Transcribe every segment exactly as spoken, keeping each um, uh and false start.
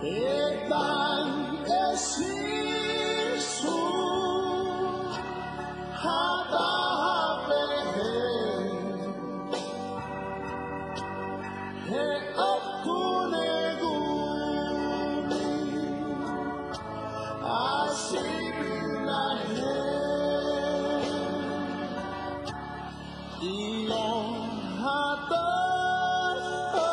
ʻE Tamai ʻe Sīsū, ha taha pē he ʻoku ne kumi ʻa sipi na he ʻi ha taha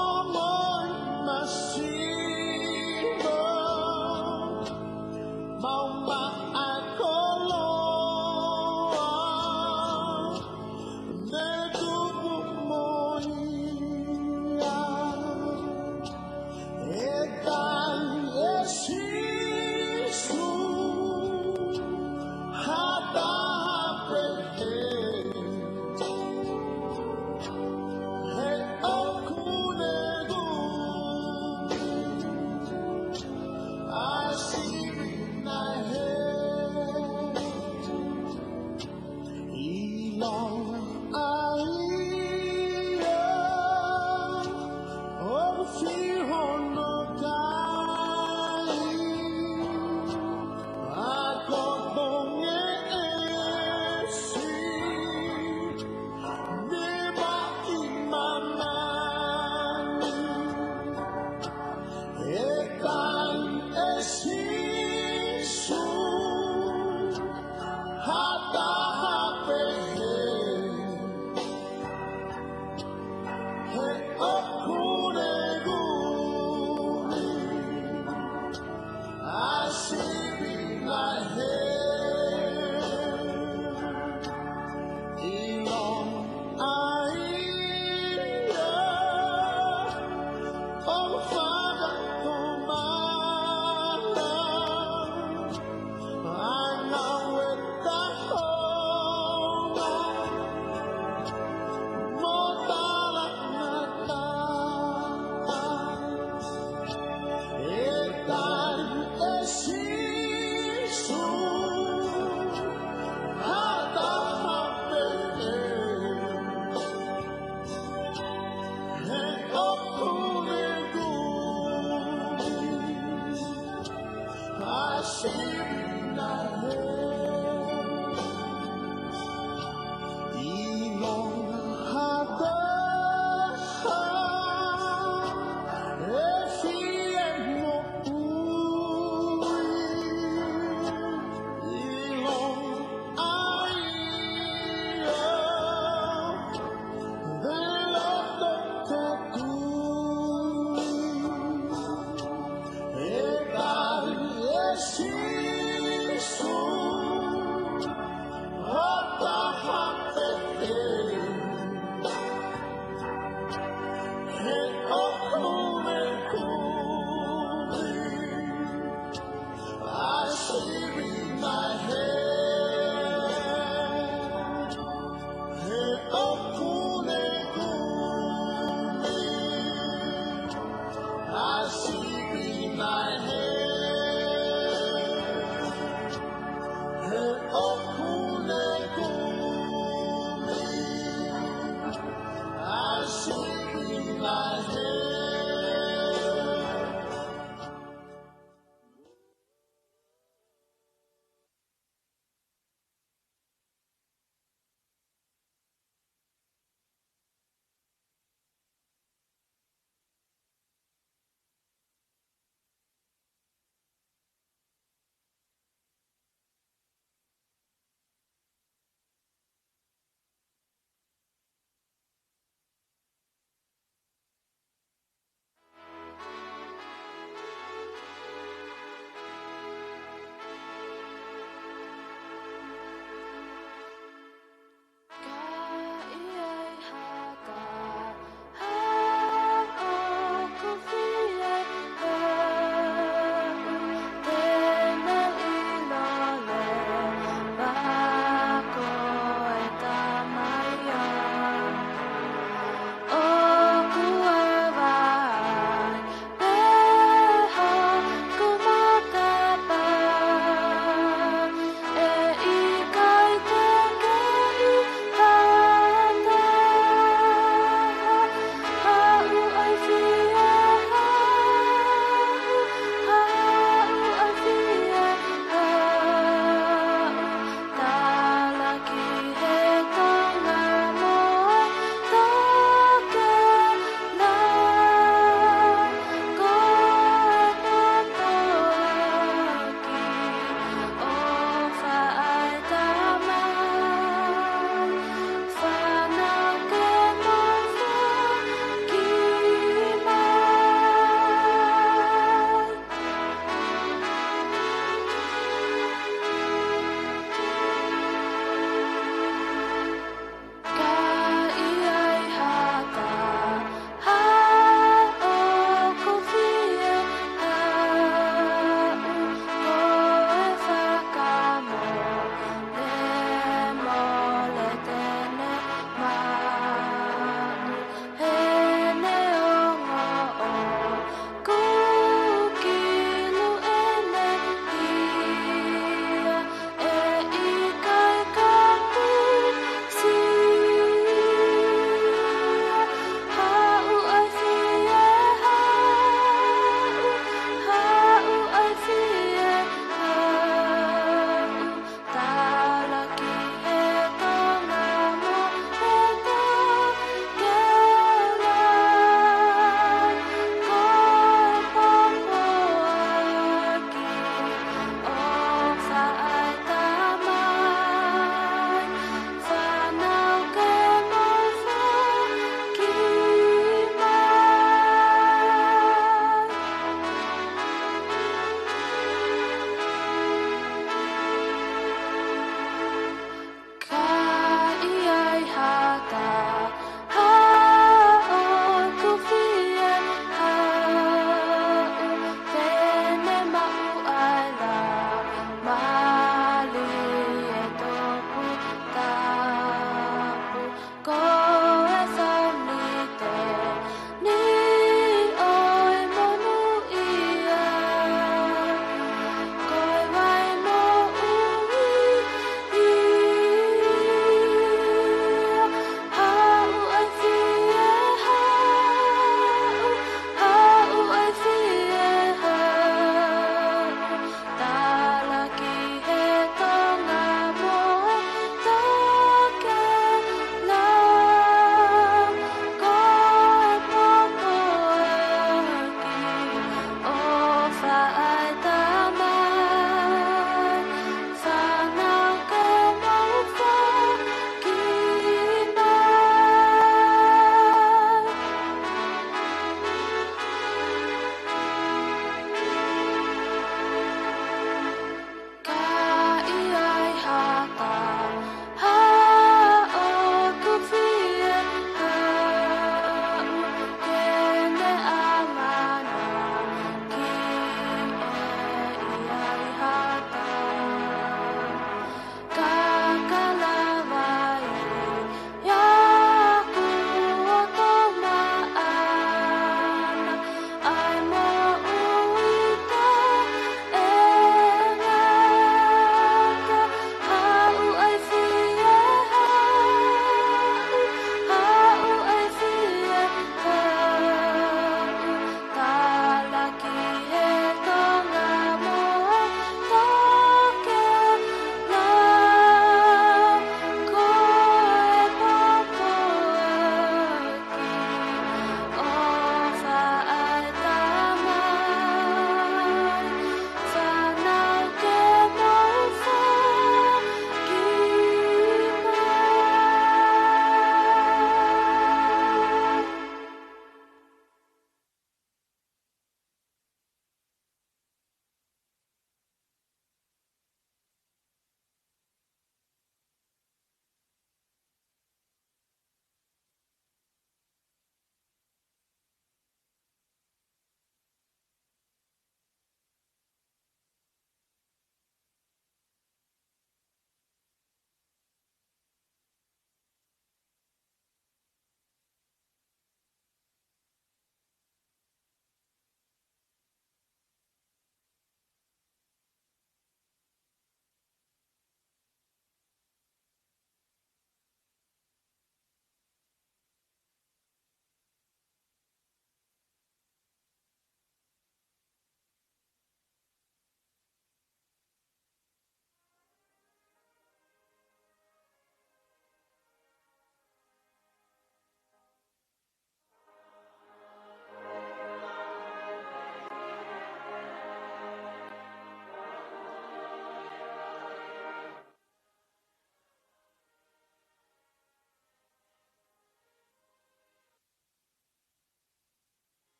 ongoʻi masiva, maʻu maʻa e koloa ne tupu mo ia. ʻE Tamai ʻe Sīsū, ha taha pē he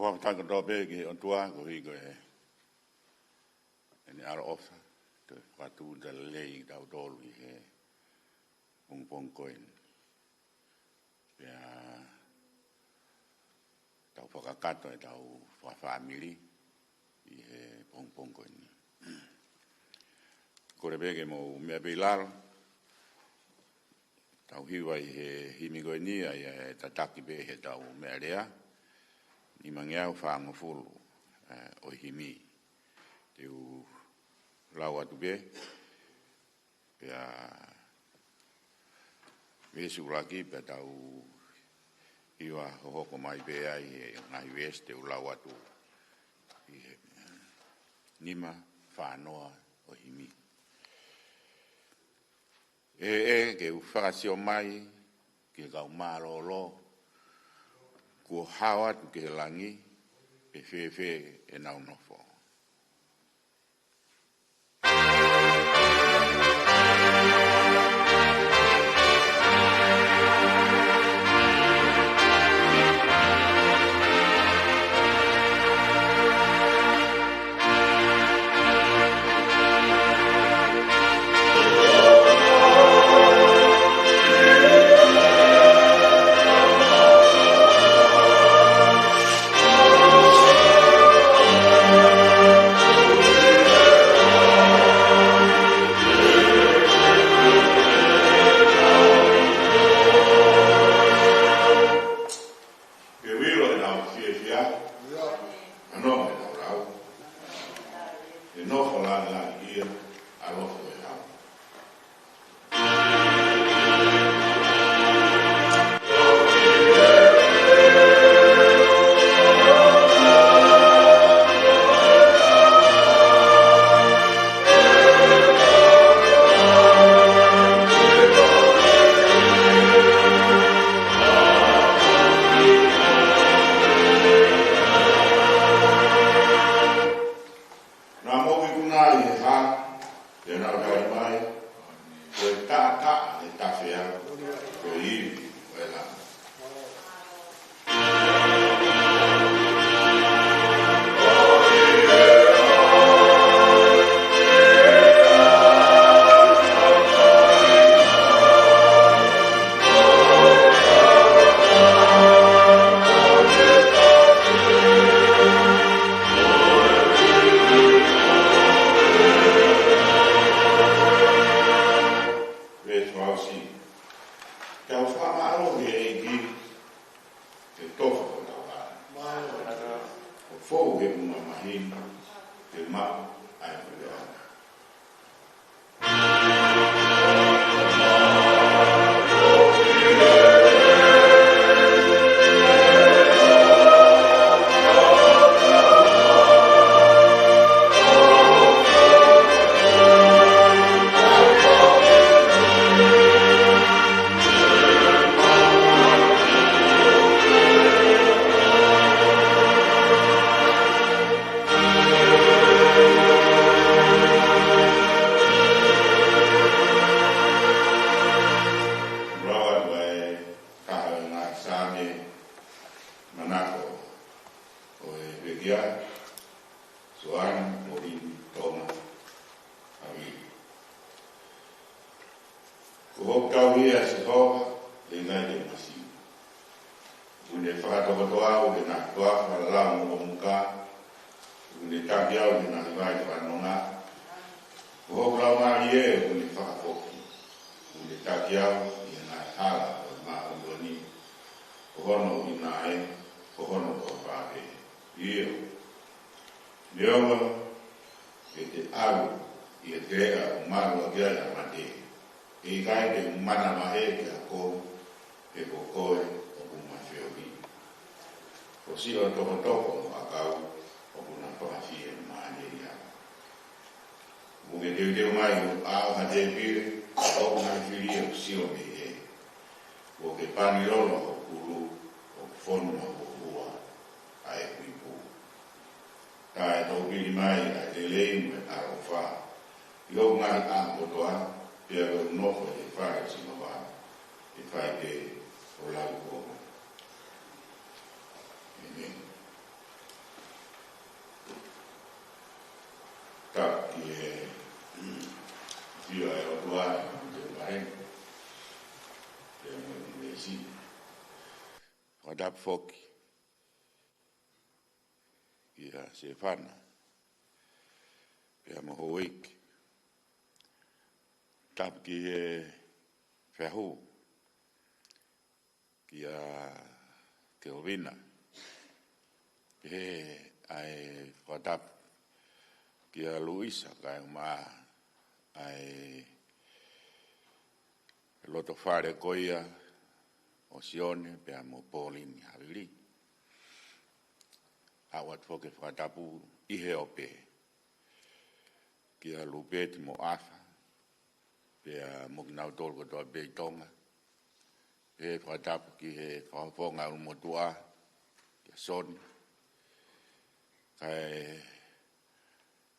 Fakafetaʻi kotoa pē ki he ʻOtua koeʻuhi ko e ʻene ʻaloʻofa, toe fakatūʻuta lelei kitautolu ʻi he pongipongi ko eni. Pea tau fakakakato ʻetau fakafāmili ʻi he pongipongi ko eni. Kole pē ke mou meʻa pē ʻi lalo, tau hiva ʻi he himi ko eni, ʻa ia ʻe tataki pē heʻetau meʻalea, nimangeau fāngofulu, ē, ʻo e himi. Te u lau atu pē, pea veesi ʻuluaki, pea tau hiva hohoko mai pē ai he ngaahi veesi te u lau atu ʻi he nima fā noa ʻo e himi. ʻE, ʻe, ke u fakasio mai ki he kau mālōlō, kuo hao atu ki he langi, pe fēfē ʻenau nofo. Ke u ʻilo ʻenau fiefia, ʻa e nonga ʻenau lau. ʻE nofo langilangiʻia, ʻaloʻofa ʻe hau. Naʻa mou ikuna ʻi he hā, pea naʻa mou tali mai, ko e taʻataʻa ʻo e tafea, ko e ivi ʻo e lami. Veesi fakaʻosi. Tau fakamālō ki he ʻEiki, he tofa hotau hala. Ko e fou he ʻū mamahi, he maʻu ʻa e puleʻanga. Lau atu ʻa e taha ʻo e ngaahi Saame, manako ʻo e pekia, Soane Molini Tonga Havili. Ko hoku tauhi ʻa Sihova, ʻe ʻikai te u masiva. ʻOku ne fakatokoto au he ngaahi toafa lau mokomuka, ʻoku ne taki au he ngaahi vai fakanonga. Ko hoku laumālie ʻoku ne fakafoki, ʻoku ne taki au ʻi he ngaahi hala ʻo e māʻoniʻoni, ko hono ʻuhinga ē, ko hono toafa pē. ʻIo, neongo ke te ʻalu ʻi he teleʻa ʻoku malu ʻaki ai ʻa mate, ʻe ʻikai te u manavahē ki ha kovi, he ko koe ʻoku ma feohi. Ko siʻo tokotoko mo ʻakau ʻoku na fakafiemālieʻi au. Mo ke teuteu mai ʻo ʻao ha tēpile, ʻoku na fili ʻo sio mei hē. Mo ke pani lolo ho kulu, ʻo fonu ma ho hua, ʻa e kuipu. Taʻetoupili mai ʻa e lelei mo e ʻaloʻofa ʻi hoku ngaahi ʻaho kotoa, pea ko ʻeku nofo ʻi he fale ʻo Sihova, ʻe fai pē ʻo lau konga. ʻĒmeni. Ki he, mm, ʻafio ʻa e ʻOtua ʻi he vahe, pea mo e ʻunivēsi. Fakatapu foki kia Sefana, pea mo houʻeiki. Tapu ki he fehu, kia Kelvina. Pehē ʻa e fakatapu kia Luisa, kae ʻumaʻā ʻa e loto fale ko ia ʻo Sione, pea mo Pauline Havili. ʻOatu foki e fakatapu ʻi he ope kia Lupeti mo ʻAfa, pea mo kinautolu kotoa pē ʻi Tonga. Pea fakatapu ki he fakafofonga ʻulumotuʻa, kia Soni. Kae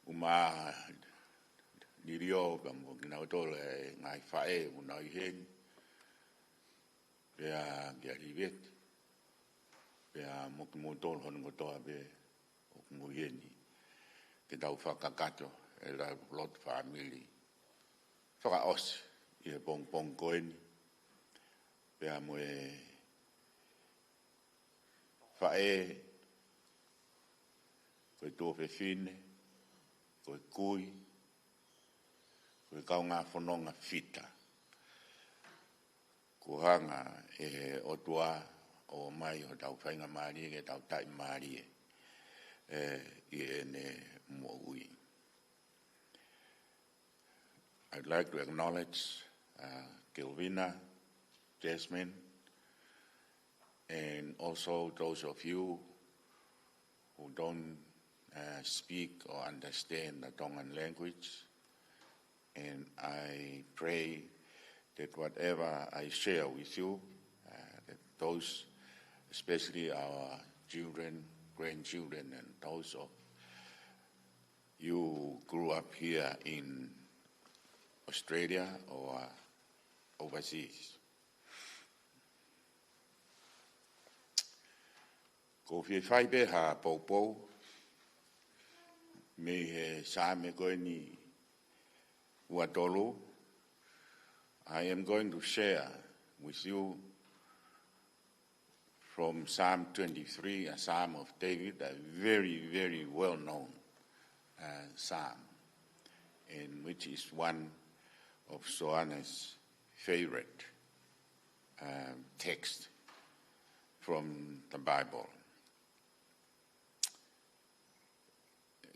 ʻumaʻā Lilio, pea mo kinautolu e ngaahi faʻē ʻoku nau ʻi heni. Pea kia Liveti. Pea mo kimoutolu hono kotoa pē ʻoku mou ʻi heni, ke tau fakakakato e lau lotu fāmili fakaʻosi ʻi he pongipongi ko eni, pea mo e faʻē, ko e tuofefine, ko e kui, ko e kaungā fononga fita. Kuo hanga ʻe he ʻOtua ʻo ʻomai hotau faingamālie ke tau taʻimālie, ē, ʻi heʻene moʻui. I'd like to acknowledge, uh, Kelvina, Jasmine, and also those of you who don't, uh, speak or understand the Tongan language. And I pray that whatever I share with you, uh, that those, especially our children, grandchildren, and those of you who grew up here in Australia or overseas. Ko u fie fai pē ha poupou mei he Saame ko eni ua tolu. I am going to share with you from Psalm twenty-three, a Psalm of David, a very, very well-known, uh, Psalm, and which is one of Soana's favorite, um, text from the Bible.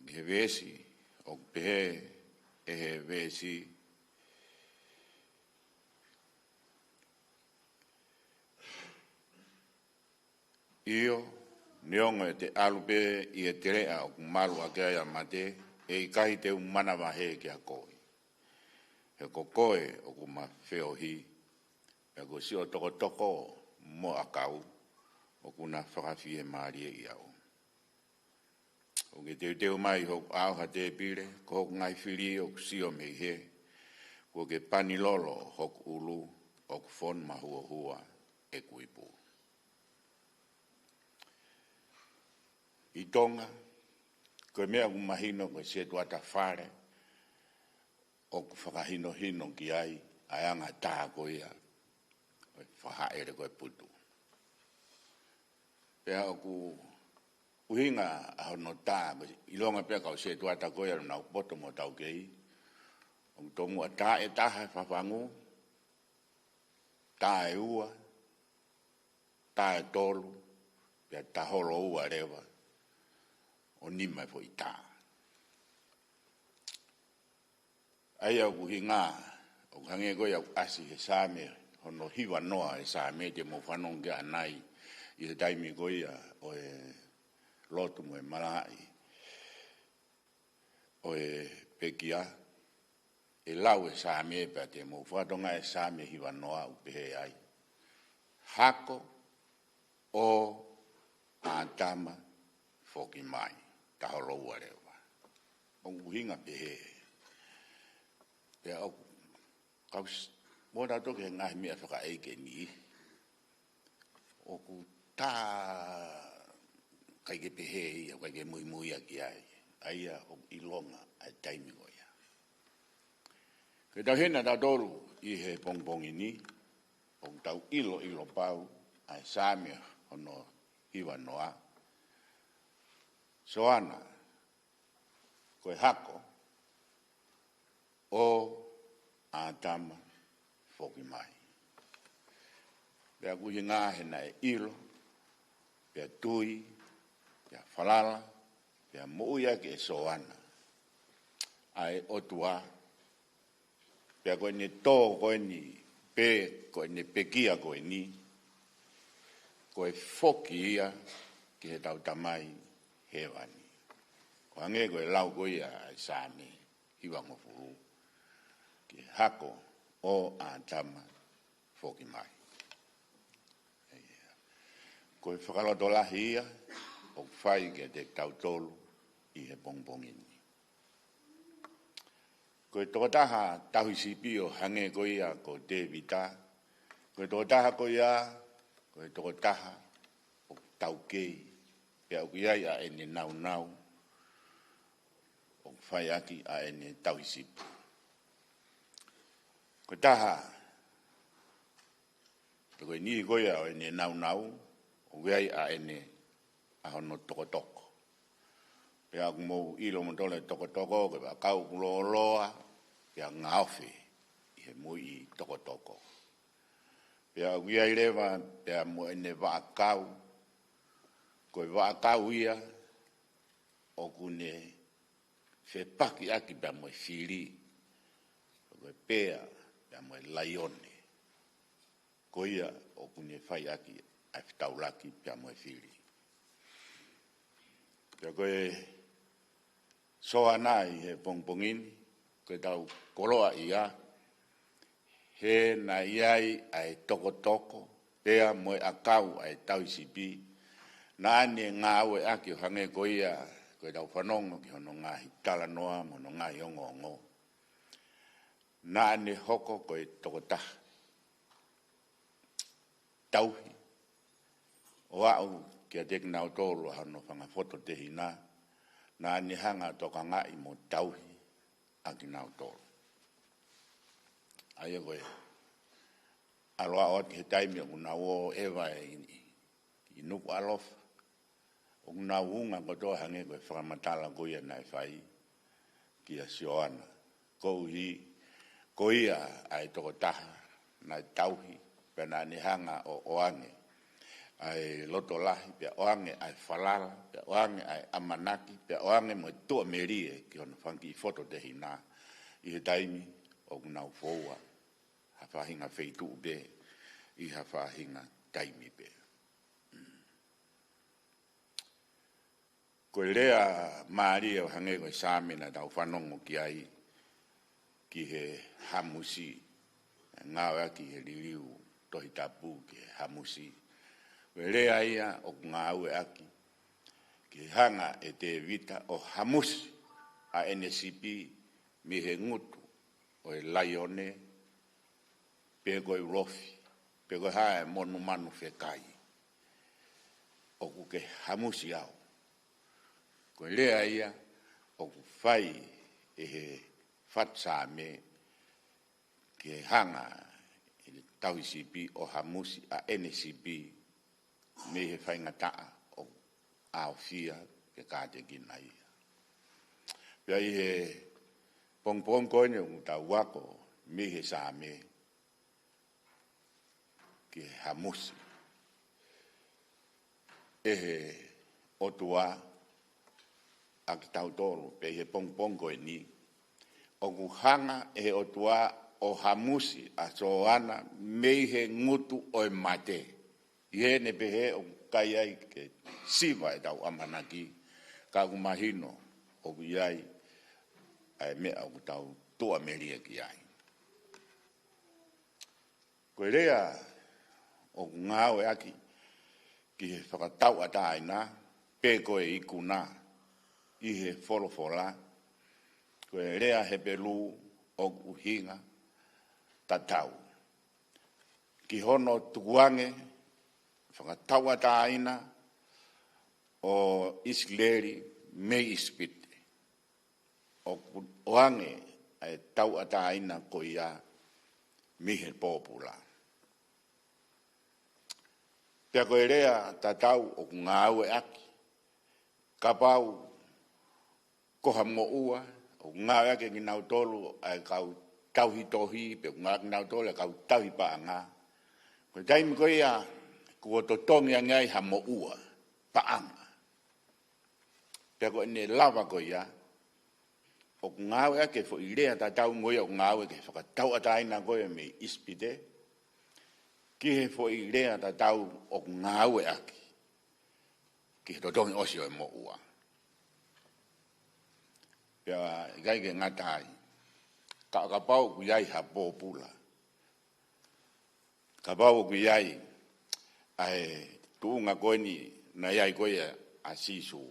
He veesi, ʻoku pehē ʻe he veesi, ʻIo, neongo ʻete ʻalu pē ʻi he teleʻa ʻoku malu ʻaki ai ʻa mate, ʻe ʻikai te u manavahē kiate koe. He ko koe ʻoku ma feohi, pea ko siʻo tokotoko mo ʻakau, ʻoku na fakafiemālieʻi au. ʻOku ke teuteu mai hoku ʻao ha tēpile, ko hoku ngaahi fili ʻoku sio mei hē, kuo ke pani lolo hoku ʻulu, ʻoku fonu mahuohua ʻeku ipu. ʻI Tonga, ko e meʻa ʻoku mahino ko e setuata fale, ʻoku fakahinohino ki ai ʻa e anga tā ko ia ʻo e fakahaʻele ko e putu. Pea ʻoku ʻuhinga ʻa hono tā, ko e ʻilonga pē ʻa e kau setuata ko ia ʻoku nau poto mo taukei, ʻoku tomuʻa tā ʻe taha e fafangu, tā ʻe ua, tā ʻe tolu, pea tā holo ua leva, ʻo nima e foʻi tā. ʻA ia ʻoku ʻuhinga, ʻoku hangē ko ia ʻoku ʻasi he Saame, hono hiva noa e Saame te mou fanongo ki ai ʻanai, ʻi he taimi ko ia ʻo e lotu mo e malaʻi ʻo e pekia, ʻe lau e Saame pea te mou fakatokangaʻi e Saame hiva noa ʻoku pehē ai. Hako ʻo ʻĀtama foki mai, tā holo ua leva. ʻOku ʻuhinga pehē. Pea ʻoku kau s-, mo tautolu ki he ngaahi meʻa fakaʻeiki ni. ʻOku tā ʻikai ke pehē ia, ʻikai ke muimui ia ki ai. ʻa ia ʻoku ʻilonga ʻa e taimi ko ia. Ke tau hina tautolu ʻi he pongipongi ni, ʻoku tau ʻiloʻilo pau ʻa e Saame hono hiva noa. Soana, ko e hako, ʻo ʻĀtama foki mai. Pea ʻoku ʻuhinga he naʻe ʻilo, pea tui, pea falala, pea moʻui ʻaki ʻe Soana ʻa e ʻOtua, pea ko ʻene tō ko eni, pe ko ʻene pekia ko eni, ko e foki ia ki heʻetau Tamai Hēvani. ʻO hangē ko e lau ko ia ʻa e Saame hivangofulu, ki he hako ʻo ʻĀtama foki mai. Ko e fakalotolahi ia ʻoku fai kiate kitautolu ʻi he pongipongi ni. Ko e tokotaha tauhi sipi ʻo hangē ko ia ko Tēvita, ko e tokotaha ko ia, ko e tokotaha ʻoku taukei, pea ʻoku ʻi ai ʻa ʻene naunau, ʻoku fai ʻaki ʻa ʻene tauhi sipi. Ko e taha, ko e niʻihi ko ia ʻo ʻene naunau, ʻoku ʻi ai ʻa ʻene, ʻa hono tokotoko. Pea ʻoku mou ʻilo moutolu e tokotoko, ko e vaʻakau ʻoku lōloa, pea ngaofe ʻi he muiʻi tokotoko. Pea ʻoku ʻi ai leva, pea mo ʻene vaʻakau, ko e vaʻakau ia ʻoku ne fepaki ʻaki pea mo e fili, ko e pea, pea mo e laione. Ko ia ʻoku ne fai ʻaki ʻa e fetaulaki pea mo e fili. Pea ko e Soana ʻi he pongipongi ni, ko ʻetau koloaʻia, he naʻe ʻi ai ʻa e tokotoko, pea mo e ʻakau ʻa e tauhi sipi, naʻa ne ngāueʻaki ʻo hangē ko ia, ko ʻetau fanongo ki hono ngaahi talanoa, mo hono ngaahi ongoongo. Naʻa ne hoko ko e tokotaha tauhi, ʻo aʻu kiate kinautolu ʻa hono fanga fototehina, naʻa ne hanga ʻo tokangaʻi mo tauhi ʻa kinautolu. ʻA ia ko e ʻalu ʻo aʻu ki he taimi ʻoku nau ō ʻeva ʻi, ʻi Nukuʻalofa, ʻoku nau unga kotoa hangē ko e fakamatala ko ia naʻe fai kia Soana. Koeʻuhi, ko ia ʻa e tokotaha naʻe tauhi, pea naʻa ne hanga ʻo ʻoange ʻa e loto lahi, pea ʻoange ʻa e falala, pea ʻoange ʻa e ʻamanaki, pea ʻoange mo e tuʻamelie ki hono fanga kiʻi fototehina ʻi he taimi ʻoku nau foua ha faʻahinga feituʻu pē, ʻi ha faʻahinga taimi pē. Ko e lea mālie ʻo hangē ko e Saame naʻa tau fanongo ki ai, ki he hamusi, ngāueʻaki he liliu Tohi Tapu ki he hamusi. Ko e lea ia ʻoku ngāueʻaki ki he hanga ʻe Tēvita ʻo hamusi ʻa ʻene sipi mei he ngutu ʻo e laione, pe ko e ulofi, pe ko e hā e monumanu fekai ʻoku ke hamusi au. Ko e lea ia ʻoku fai ʻe he fatu Saame ki he hanga ʻe he tauhi sipi ʻo hamusi ʻa ʻene sipi mei he faingataʻa ʻoku ʻaofia ke kātekina ia. Pea ʻi he pongipongi ko eni ʻoku tau ako mei he Saame ki he hamusi ʻe he ʻOtua ʻa kitautolu, pea ʻi he pongipongi ko eni, ʻoku hanga ʻe he ʻOtua ʻo hamusi ʻa Soana mei he ngutu ʻo e mate. ʻI heʻene pehē ʻoku ʻikai ai ke siva ʻetau ʻamanaki, ka ʻoku mahino ʻoku ʻi ai ʻa e meʻa ʻoku tau tuʻamelie ki ai. Ko e lea ʻoku ngāueʻaki ki he fakatauʻatāina, pe ko e ikuna ʻi he folofola, ko e lea Hepelū ʻoku ʻuhinga tatau ki hono tukuange fakatauʻatāina ʻo ʻIsileli mei ʻIsipite. ʻoku ʻoange ʻa e tauʻatāina ko ia mei he pōpula. Pea ko e lea tatau ʻoku ngāueʻaki, kapau ko ha moʻua, ʻoku ngāueʻaki ʻe kinautolu ʻa e kau tauhi tohi, pe ʻoku ngāueʻaki ʻe kinautolu ʻa e kau tauhi paʻanga. Ko e taimi ko ia kuo totongi ange ai ha moʻua, paʻanga. Pea ko ʻene lava ko ia, ʻoku ngāueʻaki e foʻi lea tatau mo ia ʻoku ngāueʻaki he fakatauʻatāina ko ia mei ʻIsipite, ki he foʻi lea tatau ʻoku ngāueʻaki ki he totongi ʻosi ʻo e moʻua. Pea ʻikai ke ngata ai, ka, kapau ʻoku ʻi ai ha pōpula, kapau ʻoku ʻi ai ʻa e tuʻunga ko eni naʻe ʻi ai ko ia ʻa Sīsū,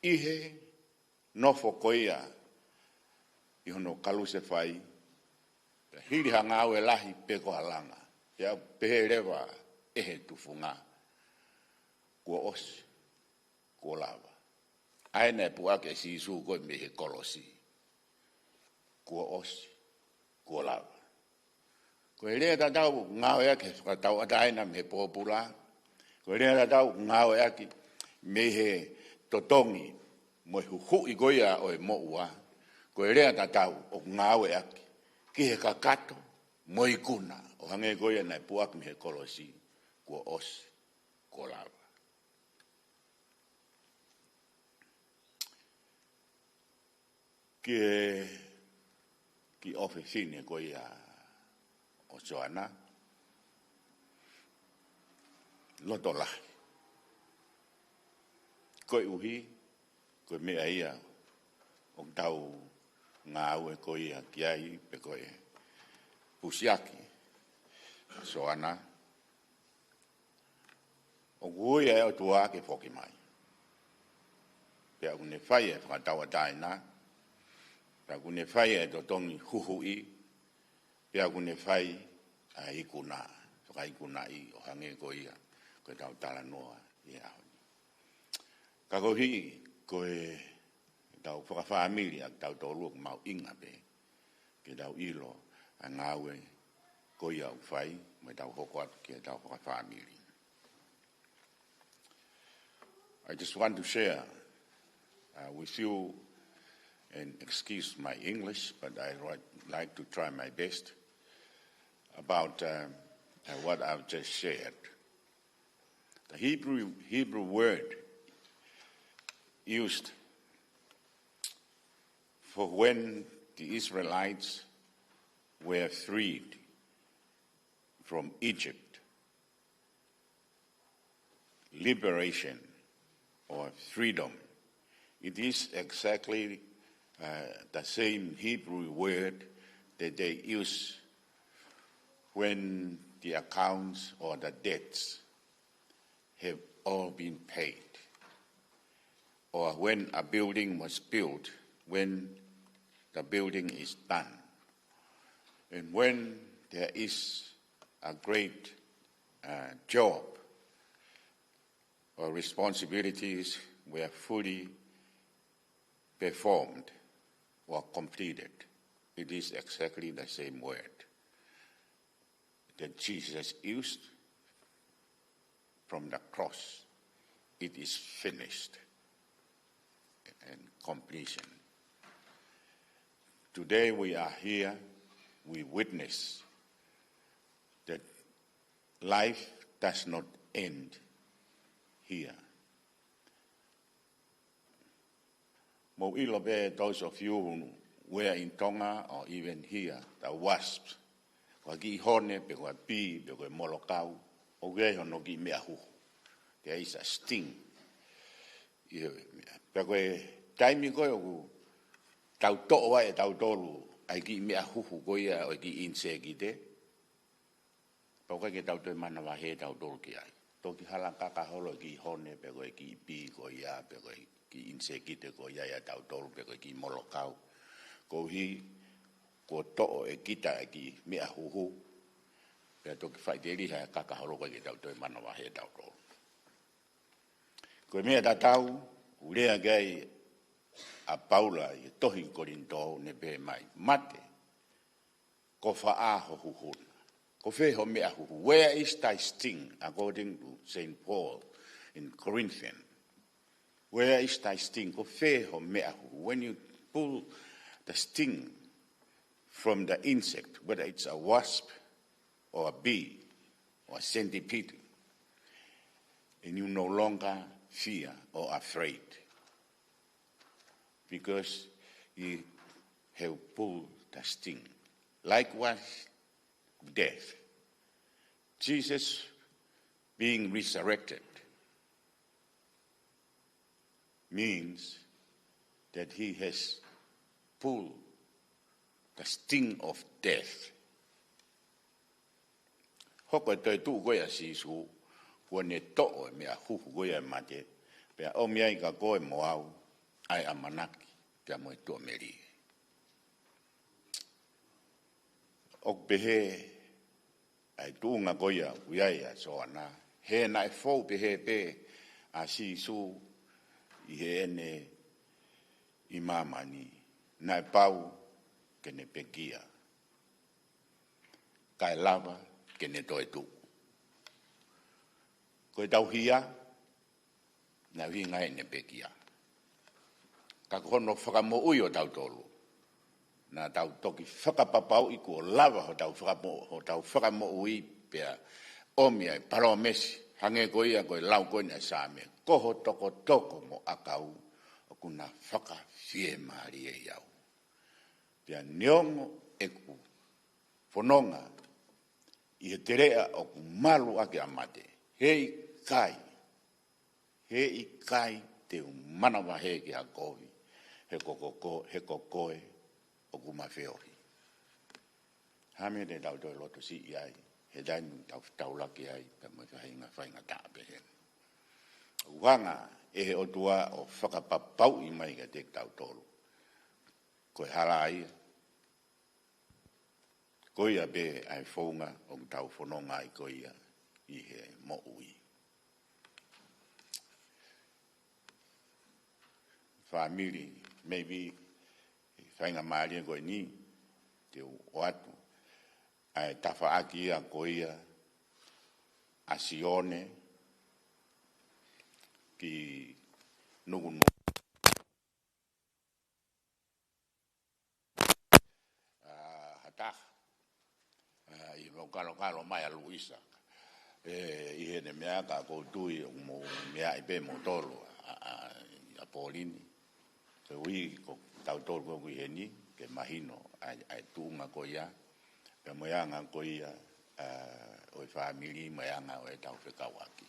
ʻi he nofo ko ia ʻi hono kalusefai, pea hili ha ngāue lahi pe ko ha langa, pea pehē leva ʻe he tufunga, kuo ʻosi, kuo lava. ʻA ē naʻe puʻaki ʻe Sīsū ko ē mei he kolosi, kuo ʻosi, kuo lava. Ko e lea tatau ʻoku ngāueʻaki he fakatauʻatāina mei he pōpula. Ko e lea tatau ʻoku ngāueʻaki mei he totongi mo e huhuʻi ko ia ʻo e moʻua. Ko e lea tatau ʻoku ngāueʻaki ki he kakato mo e ikuna, ʻo hangē ko ia naʻe puʻaki mei he kolosi, kuo ʻosi, kuo lava. Ki he kiʻi ʻofefine ko ia ʻo Soana, loto lahi. Koeʻuhi ko e meʻa ia ʻoku tau ngāue ko ia ki ai, pe ko e pusiaki ʻa Soana, ʻoku ui ʻa e ʻOtua ke foki mai. Pea ʻoku ne fai e fakatauʻatāina, pea ʻoku ne fai e totongi huhuʻi, pea ʻoku ne fai ʻa e ikuna, fakaikunaʻi, ʻo hangē ko ia ko ʻetau talanoa ʻi he ʻaho ni. Ka koeʻuhi ko ʻetau fakafāmili ʻa kitautolu, ʻoku mahuʻinga pē ke tau ʻilo ʻa e ngāue ko ia ʻoku fai, mo tau hoko atu ki heʻetau fakafāmili. I just want to share, uh, with you, and excuse my English, but I would like to try my best about, um, uh, what I've just shared. The Hebrew, Hebrew word used for when the Israelites were freed from Egypt, liberation or freedom. It is exactly, uh, the same Hebrew word that they use when the accounts or the debts have all been paid, or when a building was built, when the building is done, and when there is a great, uh, job or responsibilities were fully performed or completed. It is exactly the same word that Jesus used from the cross. It is finished. And completion. Today we are here, we witness that life does not end here. Mou ʻilo pē, those of you who were in Tonga or even here, the wasps, ko e kiʻi hone, pe ko e pī, pe ko e molokau, ʻoku ʻi ai hono kiʻi meʻa huhu. There is a sting. ʻI he meʻa. Pea ko e taimi ko ē ʻoku tau toʻo ai ʻe tautolu ʻa e kiʻi meʻa huhu ko ia ʻo e kiʻi ʻinisēkite, pau ʻikai ke tau toe manavahē tautolu ki ai. Toki hala kaka holo e kiʻi hone, pe ko e kiʻi pī ko ia, pe ko e kiʻi ʻinisēkite ko ia ʻia tautolu, pe ko e kiʻi molokau. Koeʻuhi kuo toʻo ʻe kita e kiʻi meʻa huhu, pea toki faʻiteliha e kaka holo, ʻikai ke tau toe manavahē tautolu. Ko e meʻa tatau ʻoku lea ki ai ʻa Paula ʻi he tohi Kolinitō, ne pehē mai, mate, ko fē ho huhu na? Ko fē ho meʻa huhu? Where is thy sting, according to Saint Paul in Corinthians? Where is thy sting? Ko fē ho meʻa huhu? When you pull the sting from the insect, whether it's a wasp or a bee or a centipede, and you no longer fear or afraid because you have pulled the sting. Likewise, death. Jesus being resurrected means that he has pulled the sting of death. Hoko e toetuʻu ko ia ʻa Sīsū, kuo ne toʻo e meʻa huhu ko ia ʻa e mate, pea ʻomi ai kia koe mo au ʻa e ʻamanaki pea mo e tuʻamelie. ʻOku pehē ʻa e tuʻunga ko ia ʻoku ʻi ai ʻa Soana, he naʻe fou pehē pē ʻa Sīsū ʻi heʻene ʻi māmani, naʻe pau ke ne pekia kae lava ke ne toetuʻu. Ko ʻetau hia, naʻe ʻuhinga ʻene pekia. Ka ko hono fakamoʻui ʻo tautolu, naʻa tau toki fakapapauʻi kuo lava hotau fakamo-, hotau fakamoʻui pea ʻomi ʻa e palōmesi, hangē ko ia ko e lau ko eni ʻa e Saame, ko ho tokotoko mo ʻakau ʻoku na fakafiemālieʻi au. Pea neongo ʻeku fononga ʻi he teleʻa ʻoku malu ʻaki ʻa mate, heʻikai, heʻikai te u manavahē ki ha kovi, he ko, ko, ko, he ko koe ʻoku ma feohi. Hā e meʻa te tau toe loto siʻi ai he taimi ʻoku tau fetaulaki ai pea mo e faʻahinga faingataʻa pehē ni? ʻOku hanga ʻe he ʻOtua ʻo fakapapauʻi mai kiate kitautolu ko e hala ia, ko ia pē ʻa e founga ʻoku tau fononga ai ko ia ʻi he moʻui. Fāmili, maybe, faingamālie ko eni, te u ʻoatu ʻa e tafaʻaki ia ko ia ʻa Sione ki Nukunuku. ʻA, ha taha, ʻa, ʻi he mau kalokalo mai ʻa Luisa. ʻE, ʻi heʻene meʻa ka ʻoku ou tui ʻoku mou meaʻi pē moutolu ʻa, ʻa, ʻa Polini. Koeʻuhi ko tautolu ko ē ʻoku ʻi heni, ke mahino ʻa e, ʻa e tuʻunga ko ia, pea mo e anga ko ia, ʻa, ʻo e fāmili mo e anga ʻo ʻetau fekauʻaki.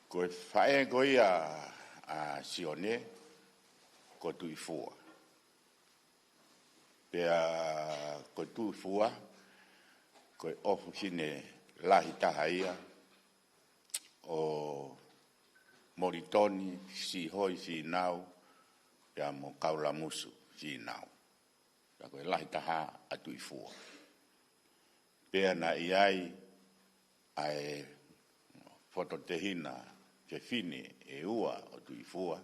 Ko e faʻē ko ia ʻa Sione, ko Tuʻifua. Pea ko Tuʻifua, ko e ʻofefine lahi taha ia ʻo Molitoni Sihoi Fīnau, pea mo Kaulamusu Fīnau. Pea ko e lahi taha ʻa Tuʻifua. Pea naʻe ʻi ai ʻa e fototehina fefine ʻe ua ʻo Tuʻifua,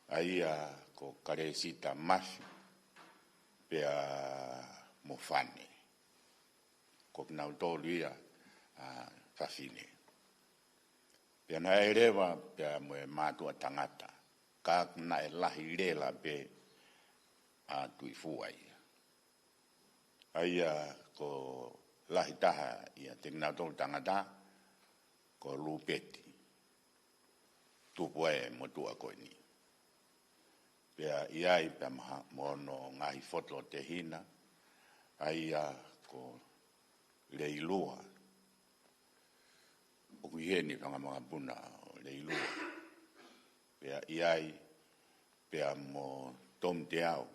ʻa ia ko Kalesita Mafi, pea mo Fane. Ko kinautolu ia ʻa e fefine. Pea naʻe leva pea mo e mātuʻa tangata, ka naʻe lahi leva pē ʻa Tuʻifua ia. ʻA ia ko e lahi taha ia ʻiate kinautolu tangata, ko Lupeti. Tupu ai e motuʻa ko eni. Pea ʻi ai pea maha mo hono ngaahi fototehina, ʻa ia ko Leilua. ʻOku ʻi heni e fanga makapuna ʻo Leilua. Pea ʻi ai pea mo Tom Teau,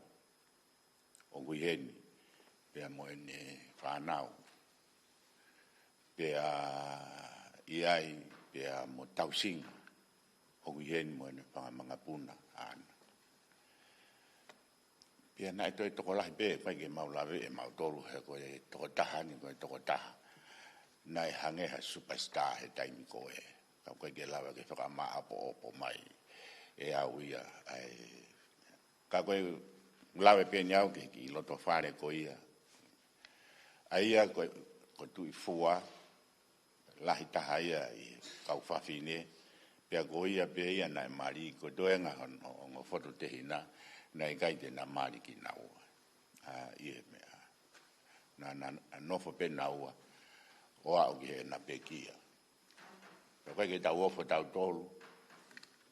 ʻoku ʻi heni pea mo ʻene fānau. Pea ʻi ai pea mo Tausinga, ʻoku ʻi heni mo ʻene fanga makapuna ʻaʻana. Pea naʻe toe tokolahi pē, ʻikai ke mau lave ʻe mautolu he ko e tokotaha ni, ko e tokotaha naʻe hangē ha superstar he taimi ko ē. Ka ʻoku ʻikai ke lava ke fakamāʻopoʻopo mai ʻe au ia, ʻa e, ka ko e lave pē eni au ki he kiʻi loto fale ko ia. ʻA ia ko, ko Tuʻifua, lahi taha ia ʻi he kau fafine, pea ko ia pē ia naʻe mali, ko e toenga hono, hono fototehina, naʻe ʻikai te na mali kinaua. ʻA, ʻi he meʻa. Na, na, na nofo pē naua, ʻo aʻu ki heʻena pekia. Pea ʻikai ke tau ofo tautolu,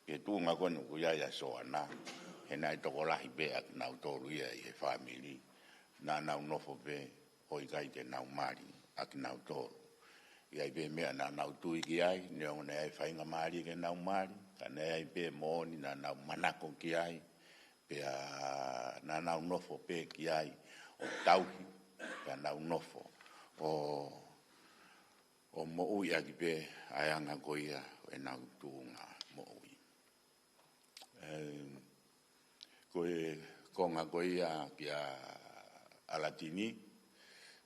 ki he tuʻunga ko eni ʻoku ʻi ai ʻa Soana, he naʻe tokolahi pē ʻa kinautolu ia ʻi he fāmili, naʻa nau nofo pē, ʻo ʻikai te nau mali ʻa kinautolu. ʻI ai pē meʻa naʻa nau tui ki ai, neongo naʻe ʻi ai faingamālie ke nau mali, ka naʻe ʻi ai pē moʻoni naʻa nau manako ki ai, pea naʻa nau nofo pē ki ai, ʻo tauhi, pea nau nofo, ʻo, ʻo moʻui ʻaki pē ʻa e anga ko ia ʻo ʻenau tuʻunga moʻui. ʻE, ko e konga ko ia kia ʻAlatini,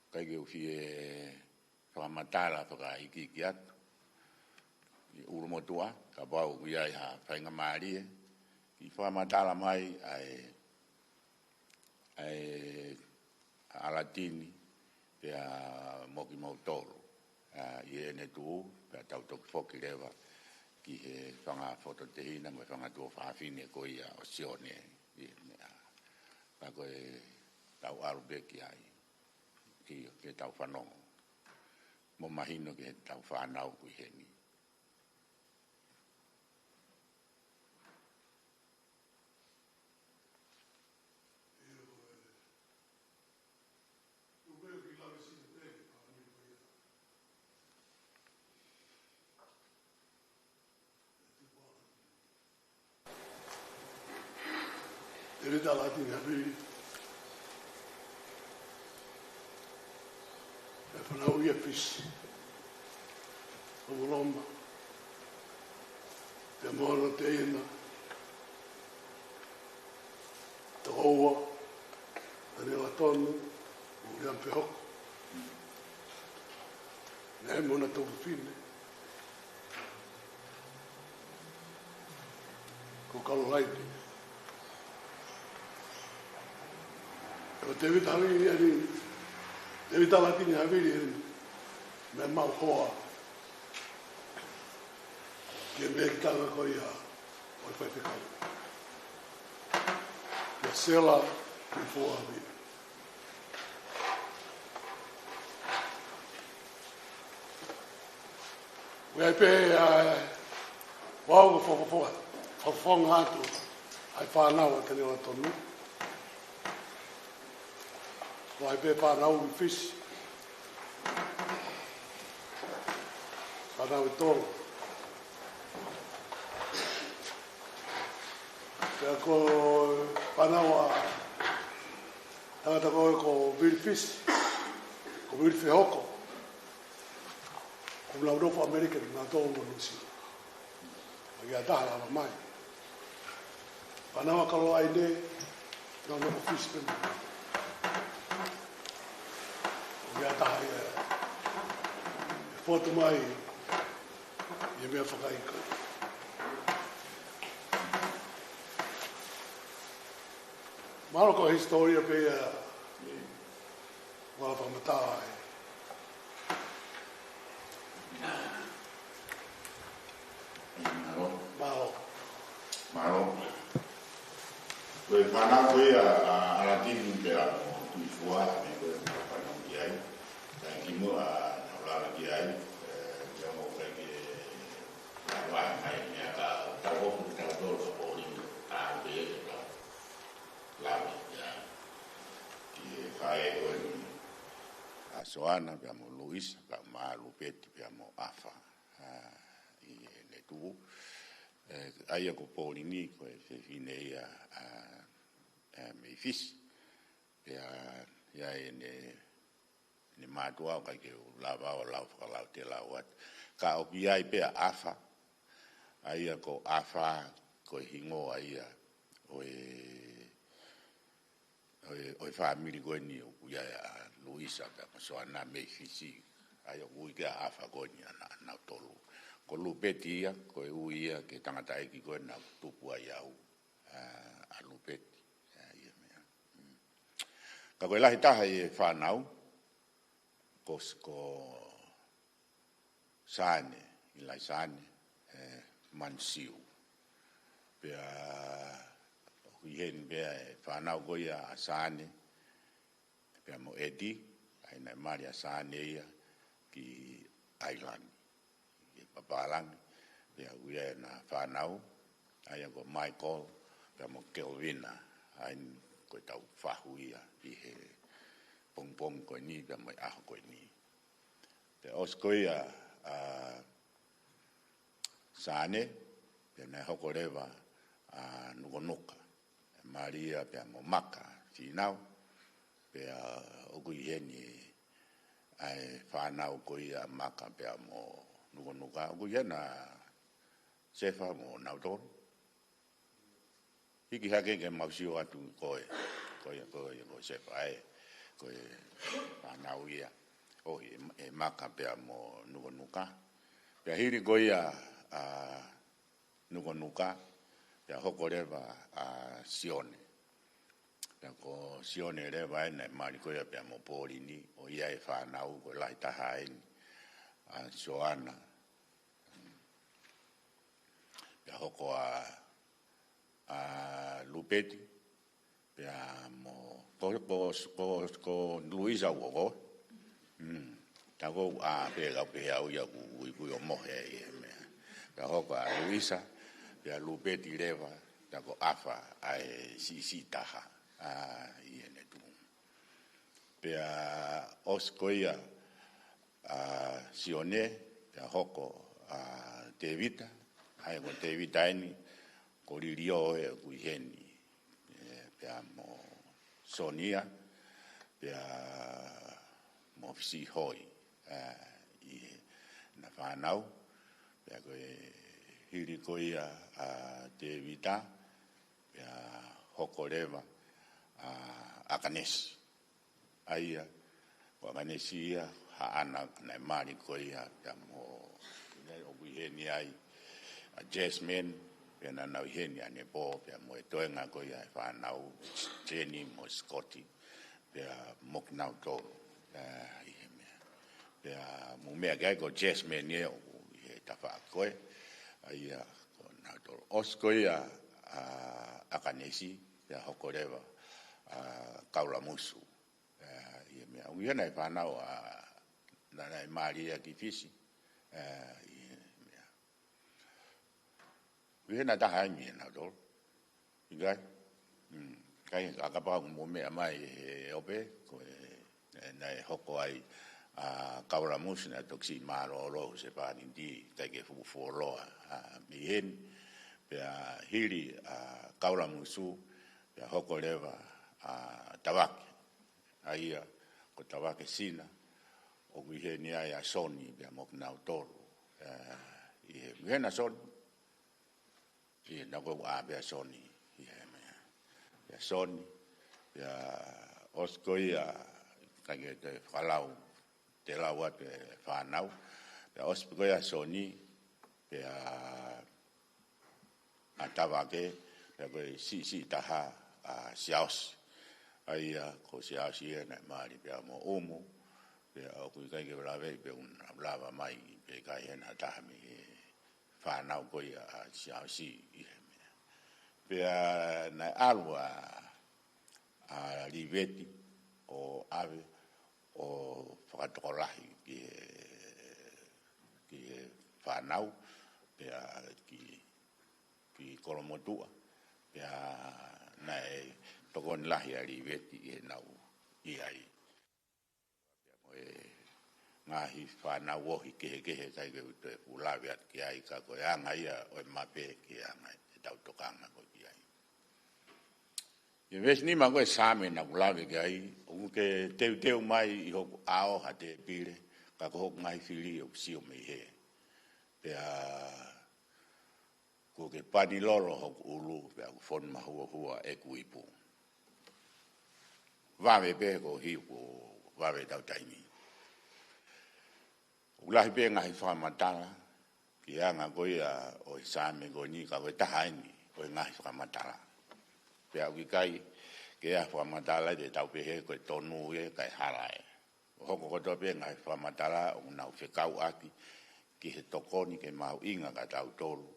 ʻikai ke u fie fakamatala fakaikiiki atu ʻi ʻUlumotuʻa, kapau ʻoku ʻi ai ha faingamālie, ke fakamatala mai ʻa e, ʻa e ʻAlatini, pea mo kimoutolu, ʻa, ʻi heʻene tuʻu, pea tau toki foki leva ki he fanga fototehina mo e fanga tuofāfine ko ia ʻo Sione, ʻi he meʻa. Ka ko e tau ʻalu pē ki ai, ʻio, ke tau fanongo mo mahino ki heʻetau fānau ʻoku ʻi heni. ʻE leta Latini Havili, ʻe fanauʻi ʻa Fisi, ʻo Moloma, pea mo hono teina, Tokoua, Taniela Tonu, mo Uliami Fehoko. Naʻe mo hona tuofāfine, ko Kalolaine. Ko Tēvita Havili eni, Tēvita Latini Havili eni, meʻa maʻu hoa ki he mehekitanga ko ia ʻo e faifekau. Kia Sela Tuʻifua Havili. ʻOku ʻi ai pē ʻa e, ʻoku ou fakafofonga, fakafofonga atu ʻa e fānau ʻa Taniela Tonu. ʻOku ʻi ai pē fānau ʻi Fisi, fānau ʻi Tonga. Pea ko e fānau ʻa e tangata ko ē ko Vili Fisi, ko Vili Fehoko, ʻoku nau nofo ʻAmelika, naʻa nau tō mo Nuʻusila. ʻA ia ʻe taha lava mai. Fānau ʻa Kalolaine, naʻa nau nofo Fisi pē mo. ʻA ia ʻe taha ia ʻe fotu mai ʻi he meʻa fakaʻikaiʻi. Mahalo ko e hisitōlia pē ia, ʻoku ou fakamatala ai. Mālō. Mālō. Mālō. Ko e fānau ko ia ʻa ʻAlatini pea mo Tuʻifua, ʻa ē ko ē naʻa ku fanongo ki ai. Kae kimuʻa naʻa ku lave ki ai, ē, pea mo ʻikai ke lava mai meʻa ka tau ʻoku tau tō ka pōlini, ka ʻoku ʻi ai ke tau lave ia ki he faʻē ko eni ʻa Soana pea mo Luisa, pea mo Lupeti pea mo ʻAfa, ʻa, ʻi heʻene tuʻu. Ē, ʻa ia ko pōlini ko e fefine ia ʻa, ʻa Mei Fisi. Pea ʻi ai ʻene, ʻene mātuʻa ʻoku ʻikai ke u lava ʻo lau fakalautelau atu. Ka ʻoku ʻi ai pē ʻa ʻAfa, ʻa ia ko ʻAfa, ko e hingoa ia ʻo e, ʻo e, ʻo e fāmili ko eni ʻoku ʻi ai ʻa Luisa pea mo Soana Mei Fisi. ʻA ia ʻoku ui ki ai ʻa ʻAfa ko eni ʻa na, nautolu. Ko Lupeti ia, ko e ui ia ki he tangataʻeiki ko ē naʻa ku tupu ai au, ʻa, ʻa Lupeti. ʻA, ia meʻa. Mm. Ka ko e lahi taha ʻi he fānau, ko, ko Sane, ʻIlai Sane, ē, Mansiu. Pea ʻoku ʻi heni pea e fānau ko ia ʻa Sane, pea mo Eti, ʻa ia naʻe mali ʻa Sane ia ki ʻAilani, ki he papālangi, pea ʻoku ʻi ai ʻena fānau, ʻa ia ko Michael, pea mo Kelvina, ʻa ia ko ʻetau fahu ia ʻi he pongipongi ko eni, pea mo e ʻaho ko eni. Pea ʻosi ko ia ʻa Sane, pea naʻe hoko leva ʻa Nukanuka, ʻe mali ia pea mo Maka Fīnau, pea ʻoku ʻi heni ʻa e fānau ko ia ʻa Maka pea mo Nukanuka, ʻoku ʻi heni ʻa Sefa mo Nautolu. Hiki hake ke mau sio atu ko e, ko e, ko e, ko e Sefa ē, ko e fānau ia. ʻOi, ʻe, ʻe Maka pea mo Nukanuka. Pea hili ko ia ʻa Nukanuka, pea hoko leva ʻa Sione. Pea ko Sione leva ē naʻe mali ko ia pea mo Pōlini, ʻo ʻi ai e fānau ko e lahi taha eni, ʻa Soana. Pea hoko ʻa, ʻa Lupeti, pea mo, ko, ko, ko, ko Luisa uoko. Mm. Ta ko a pe ka pe au ia ku, ku, ku o mohe ai e meʻa. Pea hoko ʻa Luisa, pea Lupeti leva, pea ko ʻAfa ʻa e siʻisiʻi taha, ʻa, ʻi heʻene tuʻunga. Pea ʻosi ko ia ʻa Sione, pea hoko ʻa Tevita, ʻa ia ko Tevita eni, ko Lilio ē ʻoku ʻi heni, ē, pea mo Sonia, pea mo Fisihoi, ē, ʻi heʻena fānau, pea ko e hili ko ia ʻa Tevita, pea hoko leva ʻa ʻAkanesi. ʻA ia, ko ʻAkanesi ia, haʻana naʻe mali ko ia, pea mo, ʻoku ʻi heni ai ʻa Jasmine, pea naʻa nau ʻi heni ʻanepō, pea mo e toenga ko ia e fānau, Jenny mo Scotty, pea mo kinautolu, ē, ʻi he meʻa. Pea mou meʻa ki ai ko Jasmine ia ʻoku ʻi he tafaʻaki ko ē, ʻa ia ko nautolu. ʻOsi ko ia ʻa ʻAkanesi, pea hoko leva ʻa Kaulamusu. Ē, ʻi he meʻa. ʻOku ʻi heni e fānau ʻa, naʻa, naʻe mali ia ki Fisi. Ē, ʻi he meʻa. ʻOku ʻi heni ha taha ai mei heʻenau tolo. ʻIkai? Mm. Kai, ka kapau ʻoku mou meʻa mai he ope, ko e, ē, naʻe hoko ai ʻa Kaulamusu naʻe toki siʻi mālōlō ʻi he pāniti, ʻikai ke fuʻu fuoloa, ʻa, mei heni. Pea hili ʻa Kaulamusu, pea hoko leva ʻa Tavake. ʻA ia, ko Tavake Sina, ʻoku ʻi heni ai ʻa Soni, pea mo kinautolu, ē, ʻi he, ʻi heni ʻa Soni, ʻi he naʻa ko ʻa pea Soni, ʻi he meʻa. Pea Soni, pea ʻosi ko ia, kai ke te fakalau, te lau atu e fānau, pea ʻosi ko ia ʻa Soni, pea ʻa Tavake, pea ko e siʻisiʻi taha ʻa Siaosi. ʻA ia, ko Siaosi ia naʻe mali pea mo ʻUmu, pea ʻoku ʻikai ke u lave, pea ʻoku na lava mai, pea ʻikai heni ha taha mei he fānau ko ia ʻa Siaosi ʻi he meʻa. Pea naʻe ʻalu ʻa, ʻa Liveti ʻo ʻave ʻo fakatokolahi ki he, ki he fānau, pea ki, ki Kolomotuʻa, pea naʻe tokoni lahi ʻa Liveti ʻi heʻenau ʻi ai. Pea mo e ngaahi fānau ohi kehekehe ʻikai ke u toe fuʻu lave atu ki ai ka ko e anga ia ʻo e mape ki he anga ʻetau tokanga ko ē ki ai. ʻI he veesi nima ko ē Saame naʻa ku lave ki ai, ʻoku ke teuteu mai ʻi hoku ʻao ha tēpile, ka ko hoku ngaahi fili ʻoku sio mei hē. Pea kuo ke pani lolo hoku ʻulu, pea ʻoku fonu mahuohua ʻeku ipu. Vave pē ko hiu ko vave tau taimi. ʻOku lahi pē ngaahi fakamatala, ki he anga ko ia ʻo e Saame ko eni, ka ko e taha eni ʻo e ngaahi fakamatala. Pea ʻoku ʻikai ke ʻi ai ha fakamatala te tau pehē ko e tonu ia kae hala ē. ʻOku hoko kotoa pē ngaahi fakamatala ʻoku nau fekauʻaki ki he tokoni ke mahuʻinga kia tautolu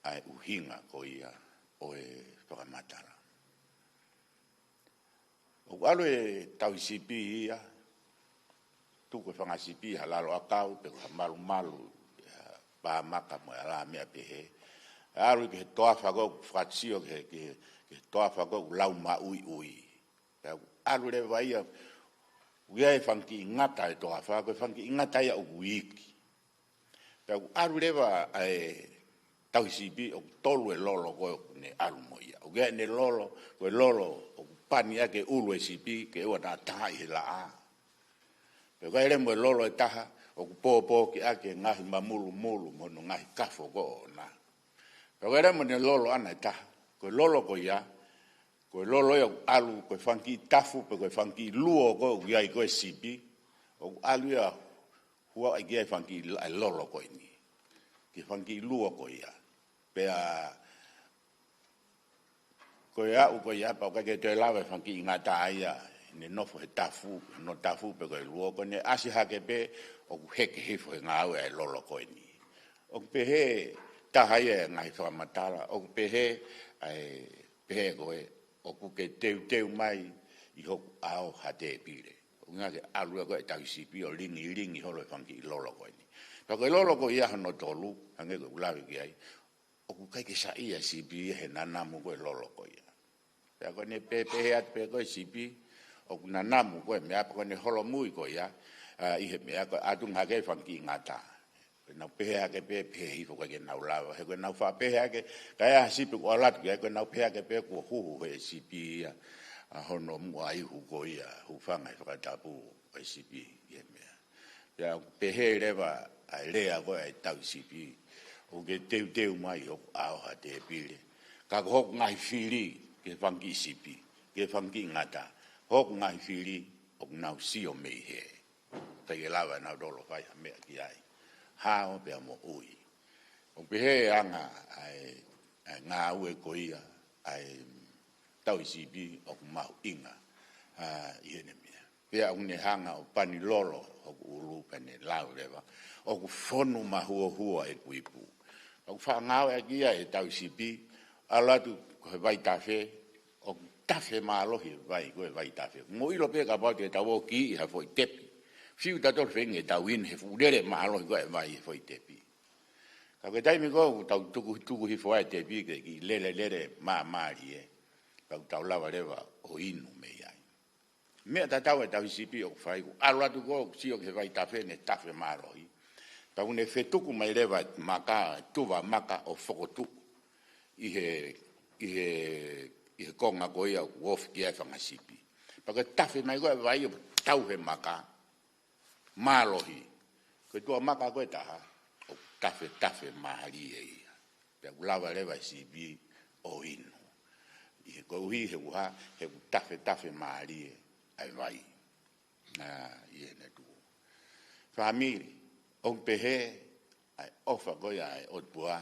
ʻa e ʻuhinga ko ia ʻo e fakamatala. ʻOku ʻalu e tauhi sipi ia, tuku e fanga sipi ha lalo ʻakau pe ko ha malumalu, ha pā maka mo e alā meʻa pehē. ʻAlu ki he toafa ko ē ʻoku fakasio ki he, ki he, ki he toafa ko ē ʻoku lau maʻuiʻui. Pea ʻalu leva ia, ʻoku ʻi ai e fanga kiʻi ngata e toafa, ko e fanga kiʻi ngata ia ʻoku iiki. Pea ʻalu leva ʻa e tauhi sipi, ʻoku tolu e lolo ko ē ʻoku ne ʻalu mo ia. ʻOku ʻi ai ʻene lolo, ko e lolo ʻoku pani ʻaki e ʻulu e sipi ke ʻoua naʻa tahaʻi he laʻā. Pea ʻoku ʻi ai leva mo e lolo ʻe taha ʻoku pōpō ki ʻaki e ngaahi mamulumulu mo hono ngaahi kafo ko ē ʻoʻona. Pea ʻoku ʻi ai leva mo ʻene lolo ʻana ʻe taha, ko e lolo ko ia, ko e lolo ia ʻoku ʻalu, ko e fanga kiʻi tafu pe ko e fanga kiʻi luo ko ē ʻoku ʻi ai ko ē sipi, ʻoku ʻalu ia ʻo huaʻi ki ai e fanga kiʻi la-, e lolo ko eni, ki he fanga kiʻi luo ko ia. Pea ko e aʻu ko ia pea ʻoku ʻikai ke toe lava e fanga kiʻi ngata ia ʻene nofo he tafu, hono tafu pe ko e luo, ko ʻene ʻasi hake pē ʻoku heke hifo he ngāue ʻa e lolo ko eni. ʻOku pehē taha ia e ngaahi fakamatala, ʻoku pehē ʻa e pehē ko ē, ʻoku ke teuteu mai ʻi hoku ʻao ha tēpile. ʻOku ʻikai ke ʻalu ia ko ē e tauhi sipi ʻo lingilingi holo e fanga kiʻi lolo ko eni. Pea ko e lolo ko ia hono tolu, hangē ko ʻeku lave ki ai, ʻoku ʻikai ke saiʻia e sipi ia he nanamu ko ē e lolo ko ia. Pea ko ʻene pehē atu pē ko ē sipi, ʻoku nanamu ko ē meʻa pea ko ʻene holomui ko ia, ʻa, ʻi he meʻa ko ē ʻatunga hake e fanga kiʻi ngata. Ko ʻenau pehē hake pē, pehē hifo ʻikai ke nau lava. He ko ʻenau faʻa pehē hake, ka ʻi ai ha sipi ʻoku ʻalu atu ki ai, ko ʻenau pehē hake pē kuo huhu he sipi ia, ʻa, hono muʻa ihu ko ia, hūfanga he fakatapu ʻo e sipi ʻi he meʻa. Pea ʻoku pehē leva ʻa e lea ko ē ʻa e tauhi sipi, ʻoku ke teuteu mai ʻi hoku ʻao ha tēpile. Ka ko hoku ngaahi fili ki he fanga kiʻi sipi, ki he fanga kiʻi ngata, hoku ngaahi fili ʻoku nau sio mei hē. ʻIkai ke lava ʻe nautolu ʻo fai ha meʻa ki ai. Hao pea moʻui. ʻOku pehē ʻa e anga ʻa e, ʻa e ngāue ko ia ʻa e tauhi sipi ʻoku mahuʻinga, ʻa, ʻi heʻene meʻa. Pea ʻoku ne hanga ʻo pani lolo hoku ʻulu pea ne lau leva, ʻoku fonu mahuohua ʻeku ipu. ʻOku faʻa ngāueʻaki ia ʻe he tauhi sipi, ʻalu atu ko e vaitafe, ʻoku tafe mālohi e vai ko ē vaitafe. Mou ʻilo pē kapau te tau ō ki ha foʻi tepi, fiu tautolu feinga ke tau inu he fuʻu lele mālohi ko ē e vai he foʻi tepi. Ka ko e taimi ko ē ʻoku tau tuku, tuku hifo ai e tepi ke kiʻi lele, lele māmālie, ka ʻoku tau lava leva ʻo inu mei ai. Meʻa tatau e tauhi sipi ʻoku fai, ʻoku ʻalu atu ko ē ʻo sio ki he vaitafe, ne tafe mālohi. Pea ʻoku ne fetuku mai leva e maka, tuva maka ʻo fokotuʻu ʻi he, ʻi he, ʻi he konga ko ia ʻoku ofi ki ai e fanga sipi. Pea ko e tafe mai ko ē e vai ʻo tau he maka mālohi. Ko e tuva maka ko ē ʻe taha, ʻoku tafetafe mālie ia. Pea ʻoku lava leva e sipi ʻo inu. ʻI he koeʻuhi he ʻoku hā, he ʻoku tafetafe mālie ʻa e vai. ʻA, ʻi heʻene tuʻu. Fāmili, ʻoku pehē ʻa e ʻofa ko ia ʻa e ʻOtua,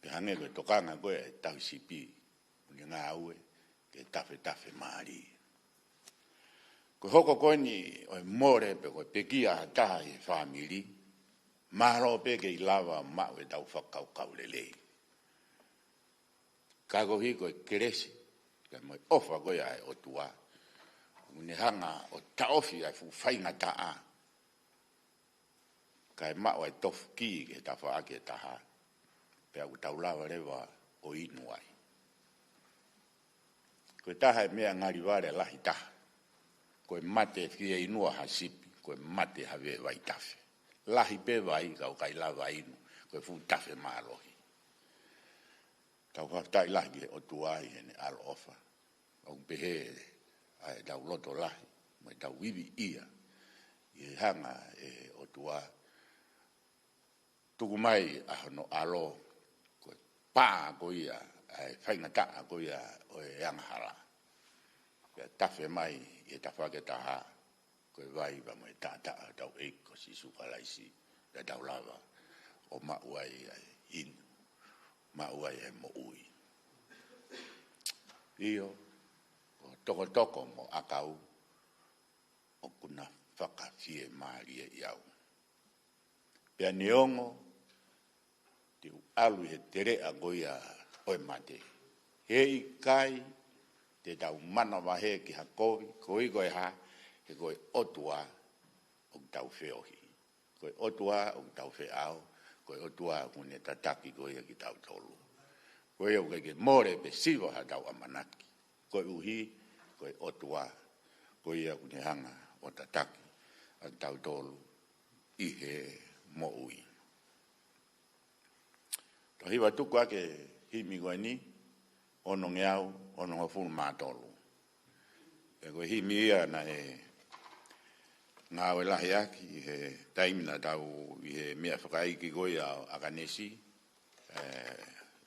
pea hangē ko e tokanga ko ē ʻa e tauhi sipi, ʻoku ne ngāue ke tafetafe mālie. Ko e hoko ko eni ʻo e mole pe ko e pekia ha taha ʻi he fāmili, mālō pē kei lava maʻu ʻetau fakakaukau lelei. Ka koeʻuhi ko e kelesi, kae mo e ʻofa ko ia ʻa e ʻOtua, ʻoku ne hanga ʻo taʻofi ʻa e fuʻu faingataʻa, kae maʻu ʻa e tofu ki he tafaʻaki ʻe taha, pea ʻoku tau lava leva ʻo inu ai. Ko e taha e meʻa ngalivale lahi taha, ko e mate fieinua ha sipi, ko e mate ha veʻe vaitafe. Lahi pē vai ka ʻoku ʻikai lava inu, ko e fuʻu tafe mālohi. Tau fakafetaʻi lahi ki he ʻOtua ʻi heʻene ʻaloʻofa. ʻOku pehē ʻa ʻetau loto lahi, mo ʻetau ivi ia, ʻi he hanga ʻe he ʻOtua tuku mai ʻa hono ʻAlo, ko e pā ko ia ʻa e faingataʻa ko ia ʻo e angahala. Pea tafe mai ʻi he tafaʻaki ʻe taha, ko e vai pea mo e taʻataʻa ʻo hotau ʻEiki ko Sīsū Kalaisi, pea tau lava ʻo maʻu ai ʻa e inu, maʻu ai ʻa e moʻui. ʻIo, ko tokotoko mo ʻakau, ʻoku na fakafiemālieʻi au. Pea neongo te u ʻalu ʻi he teleʻa ko ia ʻo e mate, heʻikai te tau manavahē ki ha kovi, koeʻuhi ko e hā? He ko e ʻOtua ʻoku tau feohi. Ko e ʻOtua ʻoku tau feʻao, ko e ʻOtua ʻoku ne tataki ko ia kitautolu. Ko ia ʻoku ʻikai ke mole pe siva haʻatau ʻamanaki. Koeʻuhi, ko e ʻOtua, ko ia ʻoku ne hanga ʻo tataki ʻa kitautolu ʻi he moʻui. Tau hiva tuku ʻa e himi ko eni, ono ngeau, ono ngofulu mā tolu. Pea ko e himi ia naʻe ngāue lahi ʻaki ʻi he taimi naʻa tau ʻi he meʻa fakaʻeiki ko ia ʻo ʻAkanesi, ē,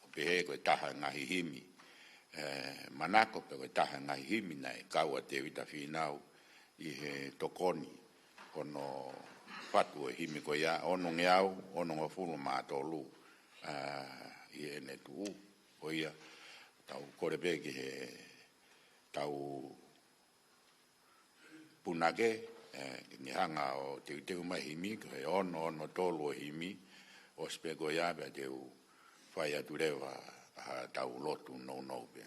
ʻo pehē ko e taha e ngaahi himi, ē, manako pe ko e taha e ngaahi himi naʻe kau ʻa Tēvita Fīnau ʻi he tokoni hono fatu e himi ko ia, ono ngeau, ono ngofulu mā tolu, ā, ʻi heʻene tuʻu. Ko ia, tau kole pē ki he tau punake, ē, ke ne hanga ʻo teuteu mai himi, ko e ono ono tolu ʻo e himi, ʻosi pē ko ia pea te u fai atu leva ha tau lotu nounou pē.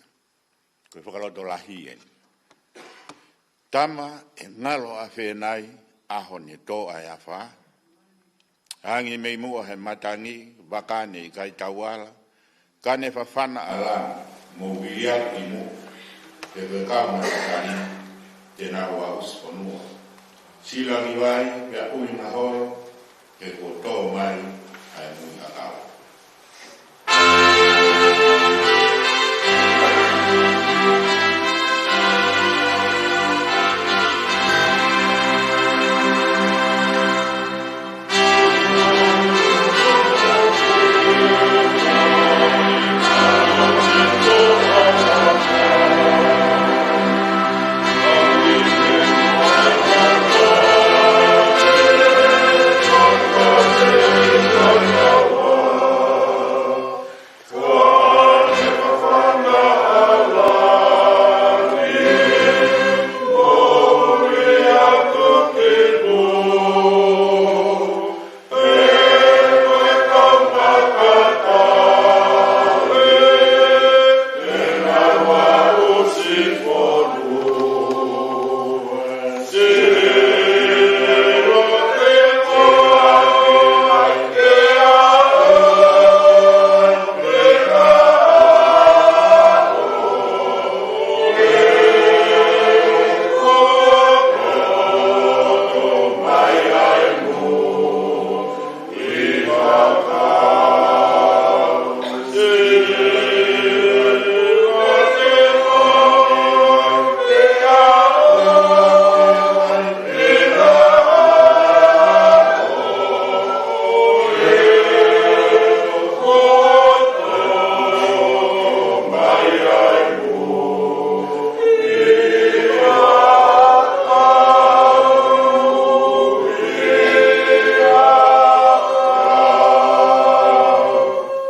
Ko e fakalotolahi eni. Tama, ʻe ngalo ʻa Fēnai, ʻaho ne tō ai ʻa e afā. Angi mei muʻa he matangi, vaka ne ʻikai tauala, ka ne fafana ʻa langi, mou vili atu ki muʻa, he ko e kau matakali te nau aʻusifonua. Silangi vai, pea ʻuhinga holo, he kuo tō mai ʻa e muiʻakau.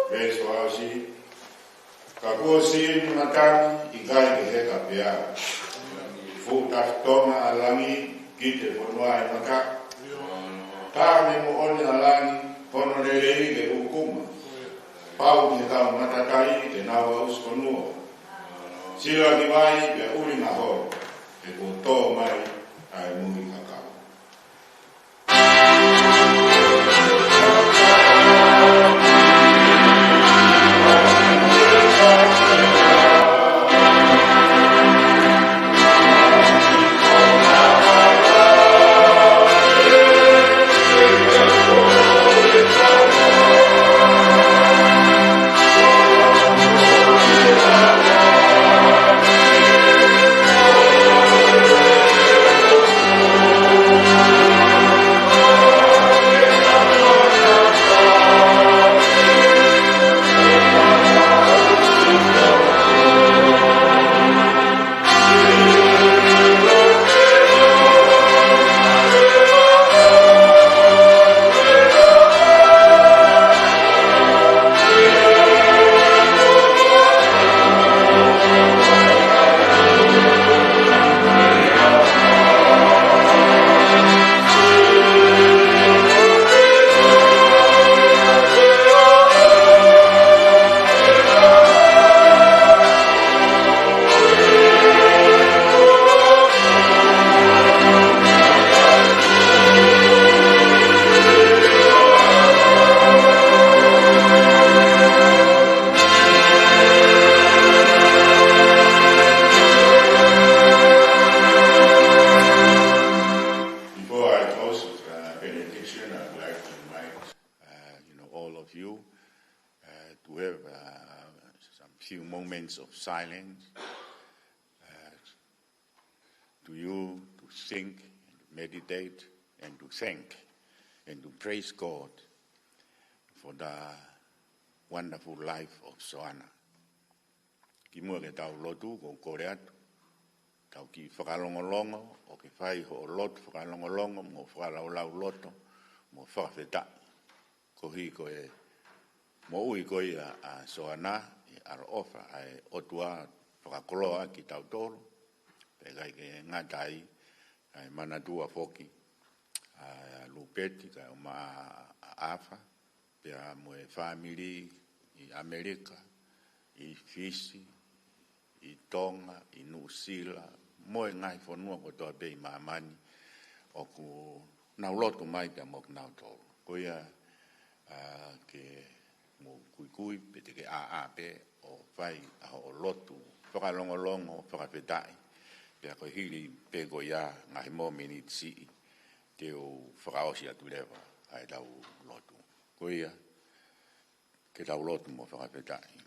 Veesi fakaʻosi. Ka kuo siʻi ʻene matangi, ʻikai ke heka pē au. Fuʻu tafitonga ʻa langi, kite fonua ʻi he maka. Taʻe moʻoni ʻa langi, hono lelei ke ʻukunga. Pau ki he kau matakali ke nau aʻusifonua. Silangi vai, pea ʻuhinga holo, he kuo tō mai ʻa e muiʻakau. you, uh, to have, uh, some few moments of silence, uh, to you to think and meditate and to thank and to praise God for the wonderful life of Soana. Kimuʻa ke tau lotu, ʻoku ou kole atu, tau kiʻi fakalongolongo, ʻo ke fai hoʻo lotu fakalongolongo, mo fakalaulauloto, mo fakafetaʻi. Koeʻuhi ko e moʻui ko ia ʻa Soana, ʻi he ʻaloʻofa ʻa e ʻOtua fakakoloa kitautolu, pea ʻikai ke ngata ai, kae manatua foki ʻa Lupeti, kae ʻumaʻā ʻa ʻAfa, pea mo e fāmili ʻi ʻAmelika, ʻi Fisi, ʻi Tonga, ʻi Nuʻusila, mo e ngaahi fonua kotoa pē ʻi māmani, ʻoku nau lotu mai pea mo kinautolu. Ko ia, ā, ke mou kuikui, pe te ke ʻāʻā pē ʻo fai ʻa hoʻo lotu fakalongolongo, fakafetaʻi, pea ko e hili pē ko ia ngaahi mōmeniti siʻi, te u fakaʻosi atu leva ʻa ʻetau lotu. Ko ia, ke tau lotu mo fakafetaʻi.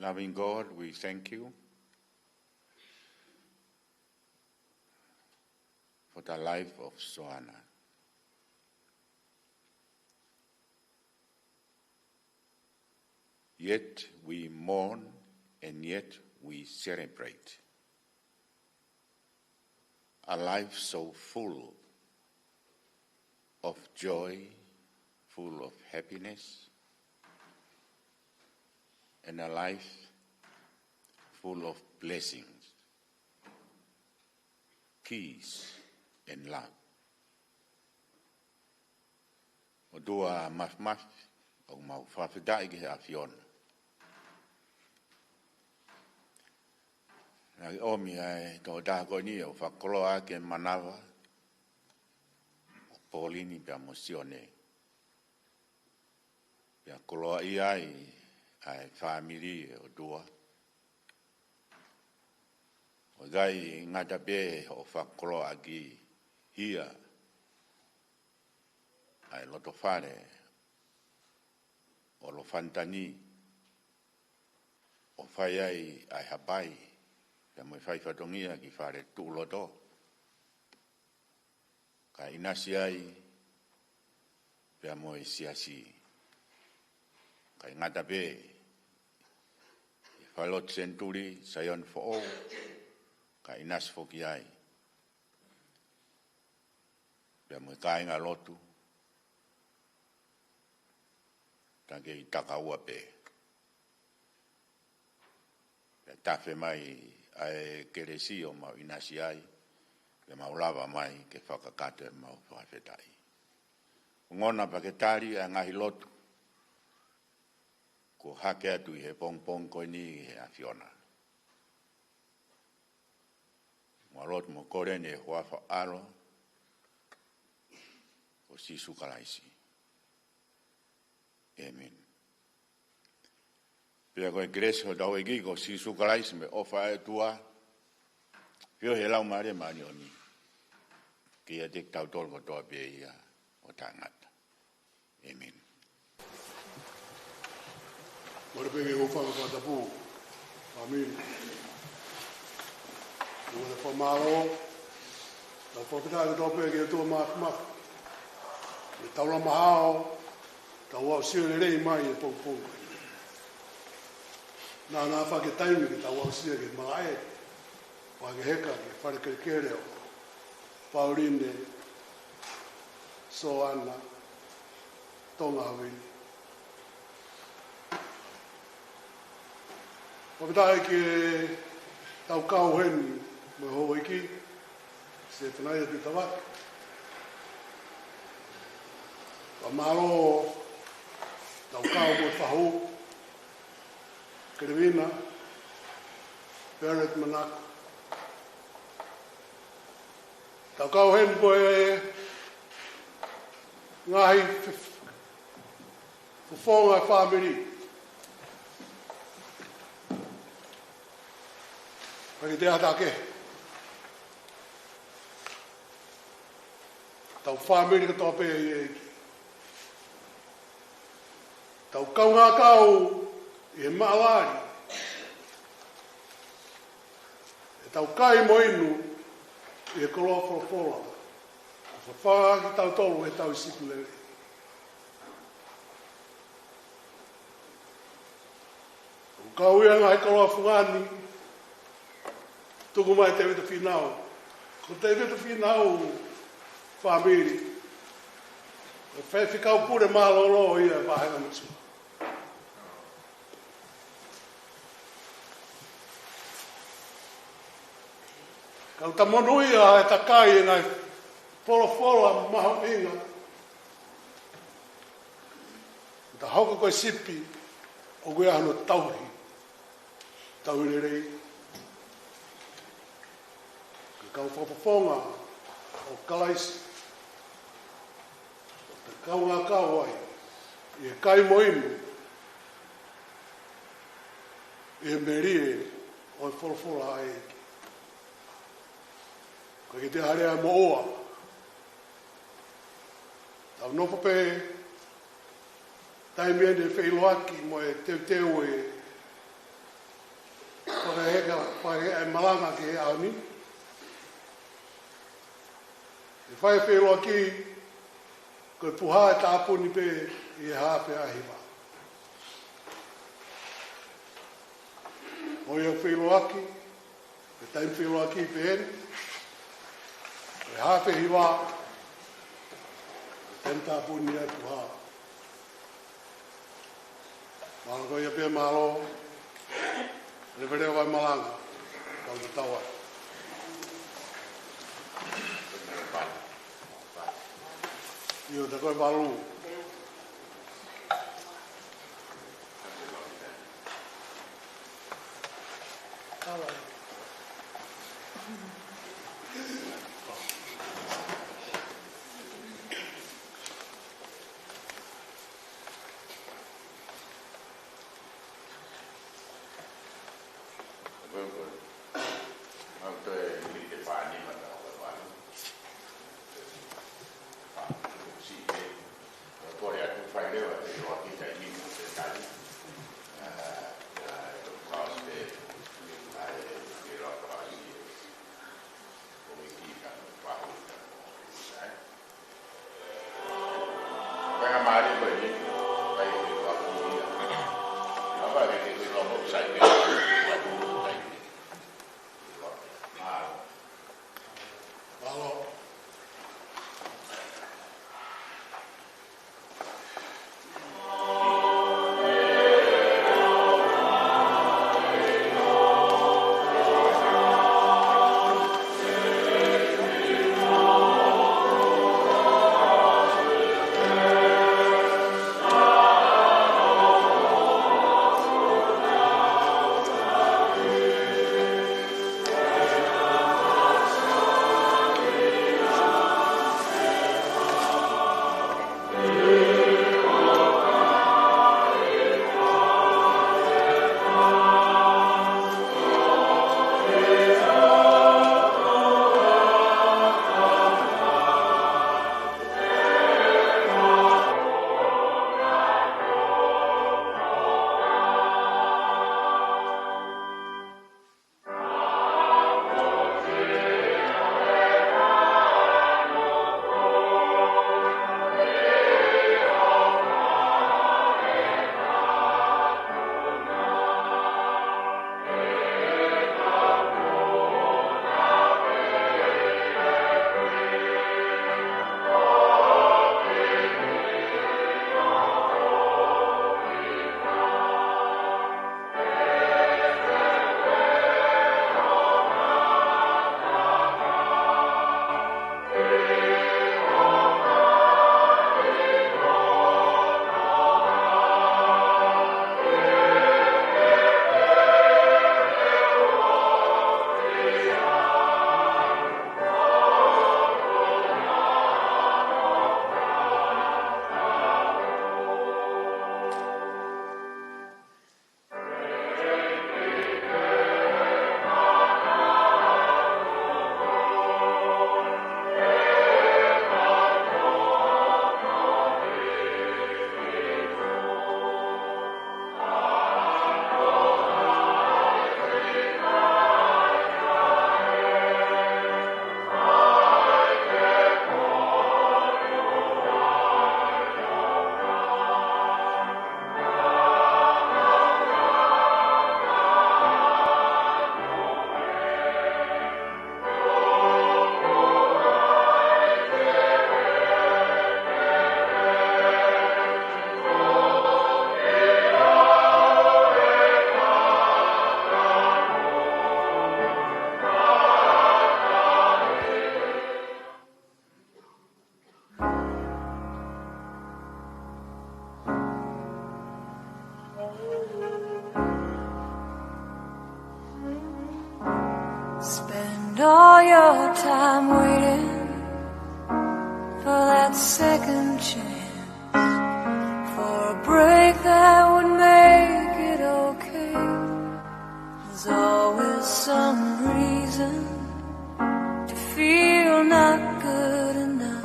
Loving God, we thank you for the life of Soana. Yet we mourn and yet we celebrate. A life so full of joy, full of happiness, and a life full of blessings, peace, and love. ʻOtua Māfimafi, ʻoku mau fakafetaʻi ki he ʻAfiona. Naʻa ke ʻomi ʻa e tokotaha ko eni ʻo fakakoloa ʻaki e manava ʻo Polini pea mo Sione. Pea koloaʻi ai ʻa e fāmili, ʻe ʻOtua. ʻO ʻikai ngata pē hoʻo fakakoloa ʻaki ia ʻa e loto fale ʻo Lofanitani, ʻo fai ai ʻa e hapai, pea mo e fai fatongia ki Fale Tuʻuloto, kae ʻinasi ai pea mo e siasi. ʻIkai ngata pē ʻi Falelotu Senituli, Saione Foʻou, kae ʻinasi foki ai pea mo e kāingalotu, tā kei takaua pē. Pea tafe mai ʻa e kelesi ʻo mau ʻinasi ai, pea mau lava mai ke fakakakato ʻemau fakafetaʻi. Ongona pea ke tali ʻa e ngaahi lotu kuo hake atu ʻi he pongipongi ko eni ʻi he ʻAfiona. Mau lotu mo kole ni ʻi he huafa ʻo ho ʻAlo ko Sīsū Kalaisi. ʻĒmeni. Pea ko e kelesi ʻa hotau ʻEiki ko Sīsū Kalaisi mo e ʻofa ʻa e ʻOtua, feohi ʻa e Laumālie Māʻoniʻoni, ke ʻiate kitautolu kotoa pē ia ʻo taʻengata. ʻĒmeni. Mole pē ke u fanga fakatapu. ʻĒmeni. ʻOku ou fakamālō, tau fakafetaʻi kotoa pē ki he ʻOtua Māfimafi. Ke tau lama hao, tau aʻusia lelei mai e pongipongi. Naʻa na fake taimi ke tau aʻusia ke malaʻe, ʻo hake heka ki he fale kelekele ʻo Pauline Soana Tongahavili. Fakafetaʻi ki heʻetau kau heni mo e houʻeiki, Sefanaia Tuʻitavake. Fakamālō ʻetau kau mo e fahu, Kelevina, Barrett Manako. Tau kau heni ko e ngaahi f-, fofonga e fāmili. Pea kiate ia ʻa e taki. Tau fāmili kotoa pē ʻi he ʻEiki. Tau kaungā kau ʻi he maʻalali. ʻE tau kai mo inu ʻi he koloa folofola. ʻO fafangaʻaki kitautolu ʻe he Tauhi Sipi Lelei. ʻOku kau ia he ngaahi koloa fungani, tuku mai Tēvita Fīnau. Ko Tēvita Fīnau fāmili, ko e faifekau pule mālōlō ia ʻo e vāhenga matua. Ka ʻoku ta monūʻia he ta kai e ngaahi folofola mahuʻinga. Ta hoko ko e sipi ʻoku ʻi ai hono tauhi, tauhi lelei. Ko e kau fakafofonga ʻo Kalaisi, ʻoku ta kaungā kau ai ʻi he kai mo inu ʻi he melie ʻo e folofola ʻa e ʻEiki. Ko e kiate ia ʻa e lea moʻua. Tau nofo pē taimi ʻeni ʻo e feʻiloaki mo e teuteu e fakaheka, fakaheka e malanga ki he ʻaho ni. ʻE fai e feʻiloaki ko e puha ʻe tāpuni pē ʻi he haafe ʻahiva. Ko ia feʻiloaki, ko e taimi feʻiloaki pē ʻeni, ko e haafe hiva, ko e taimi tāpuni ai e puha. Mālō ko ia pē, mālō. Leveleva e malanga. Kau tatau ai. ʻIo, tā ko e valu. All your time waiting for that second chance, for a break that would make it okay. There's always some reason to feel not good enough.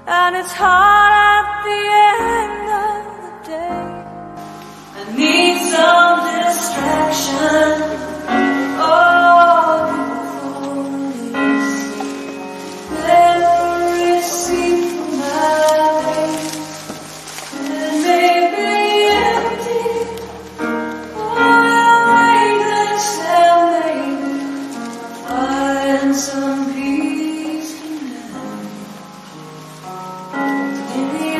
And it's hard at the end of the day. I need some distraction. Oh, beautiful, let me see my way. It may be empty, or a rain that maybe find some peace tonight. In the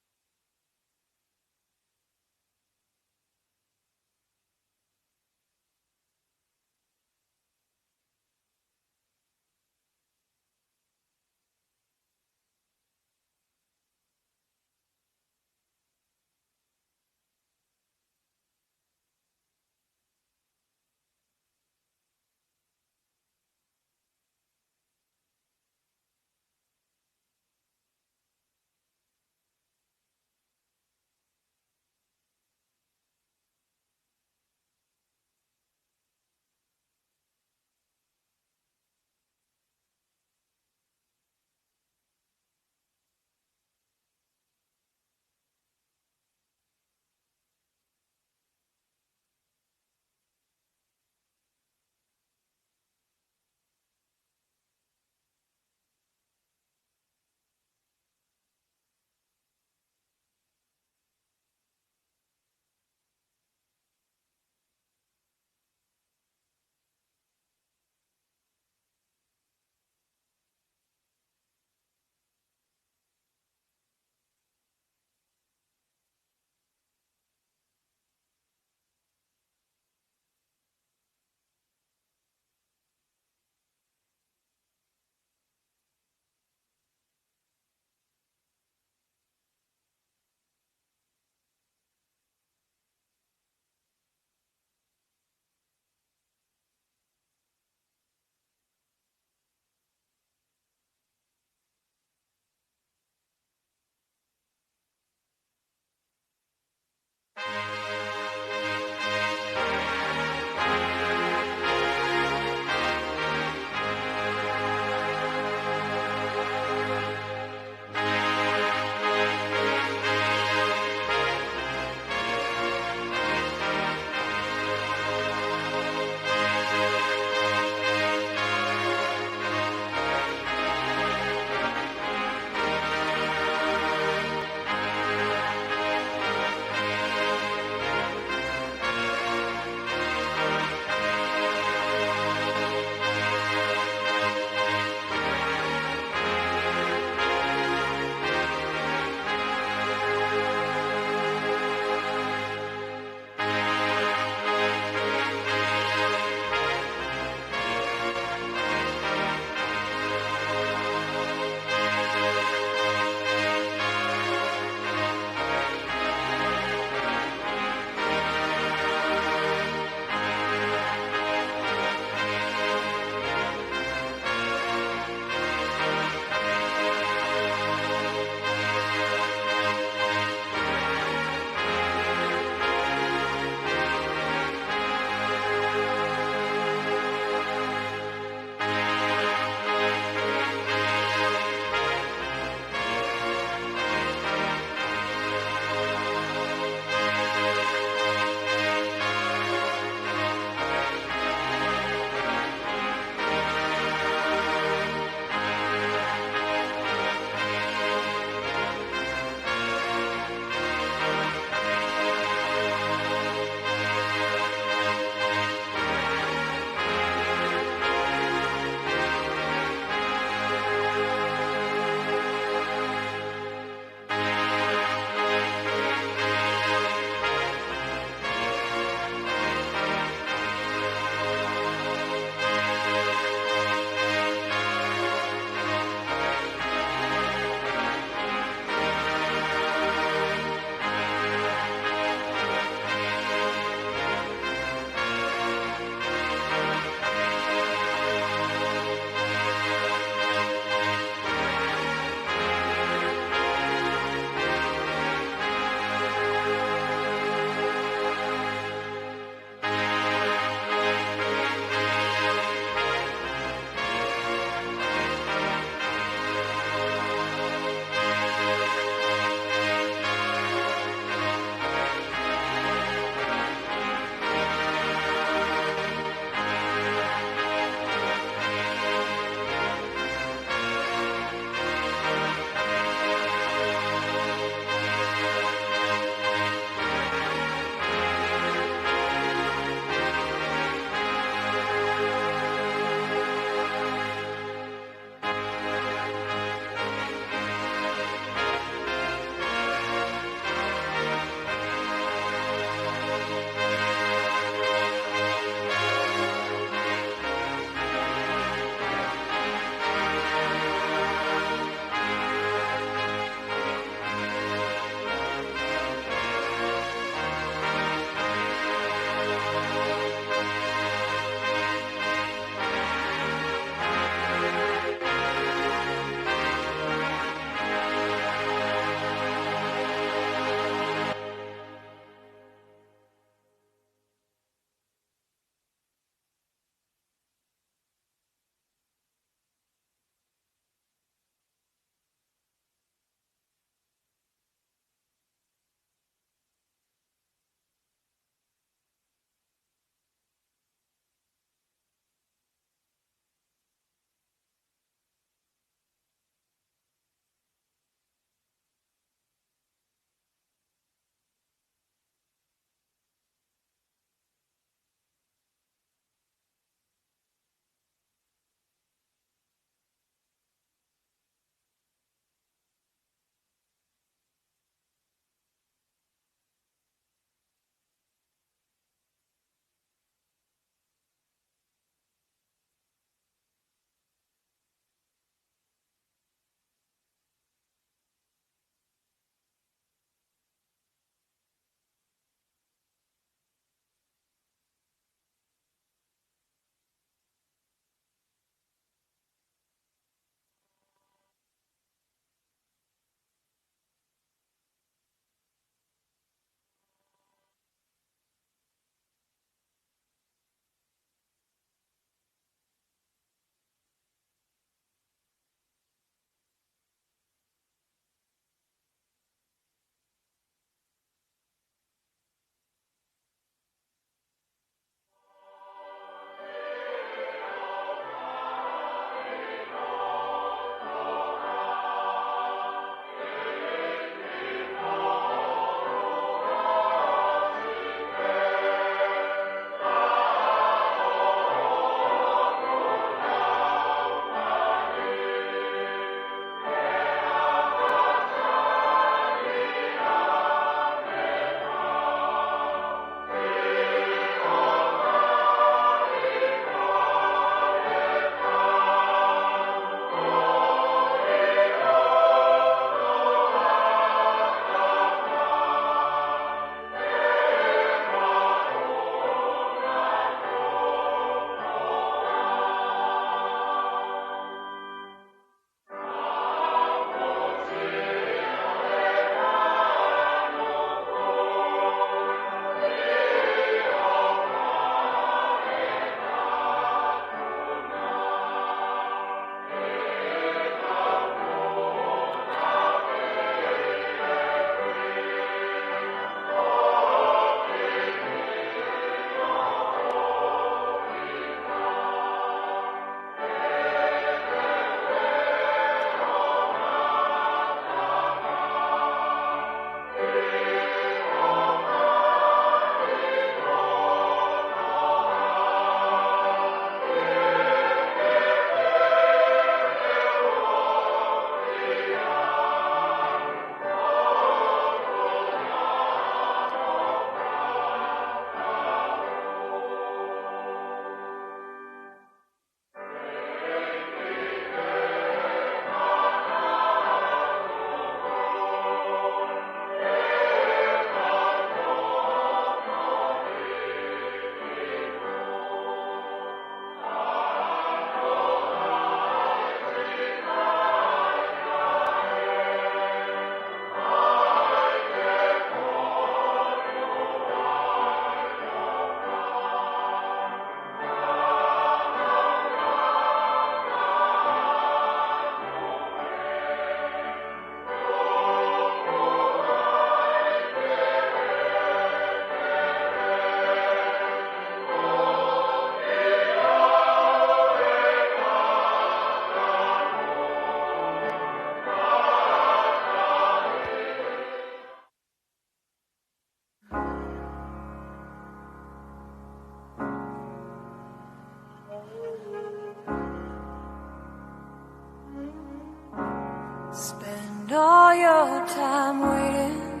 I'm waiting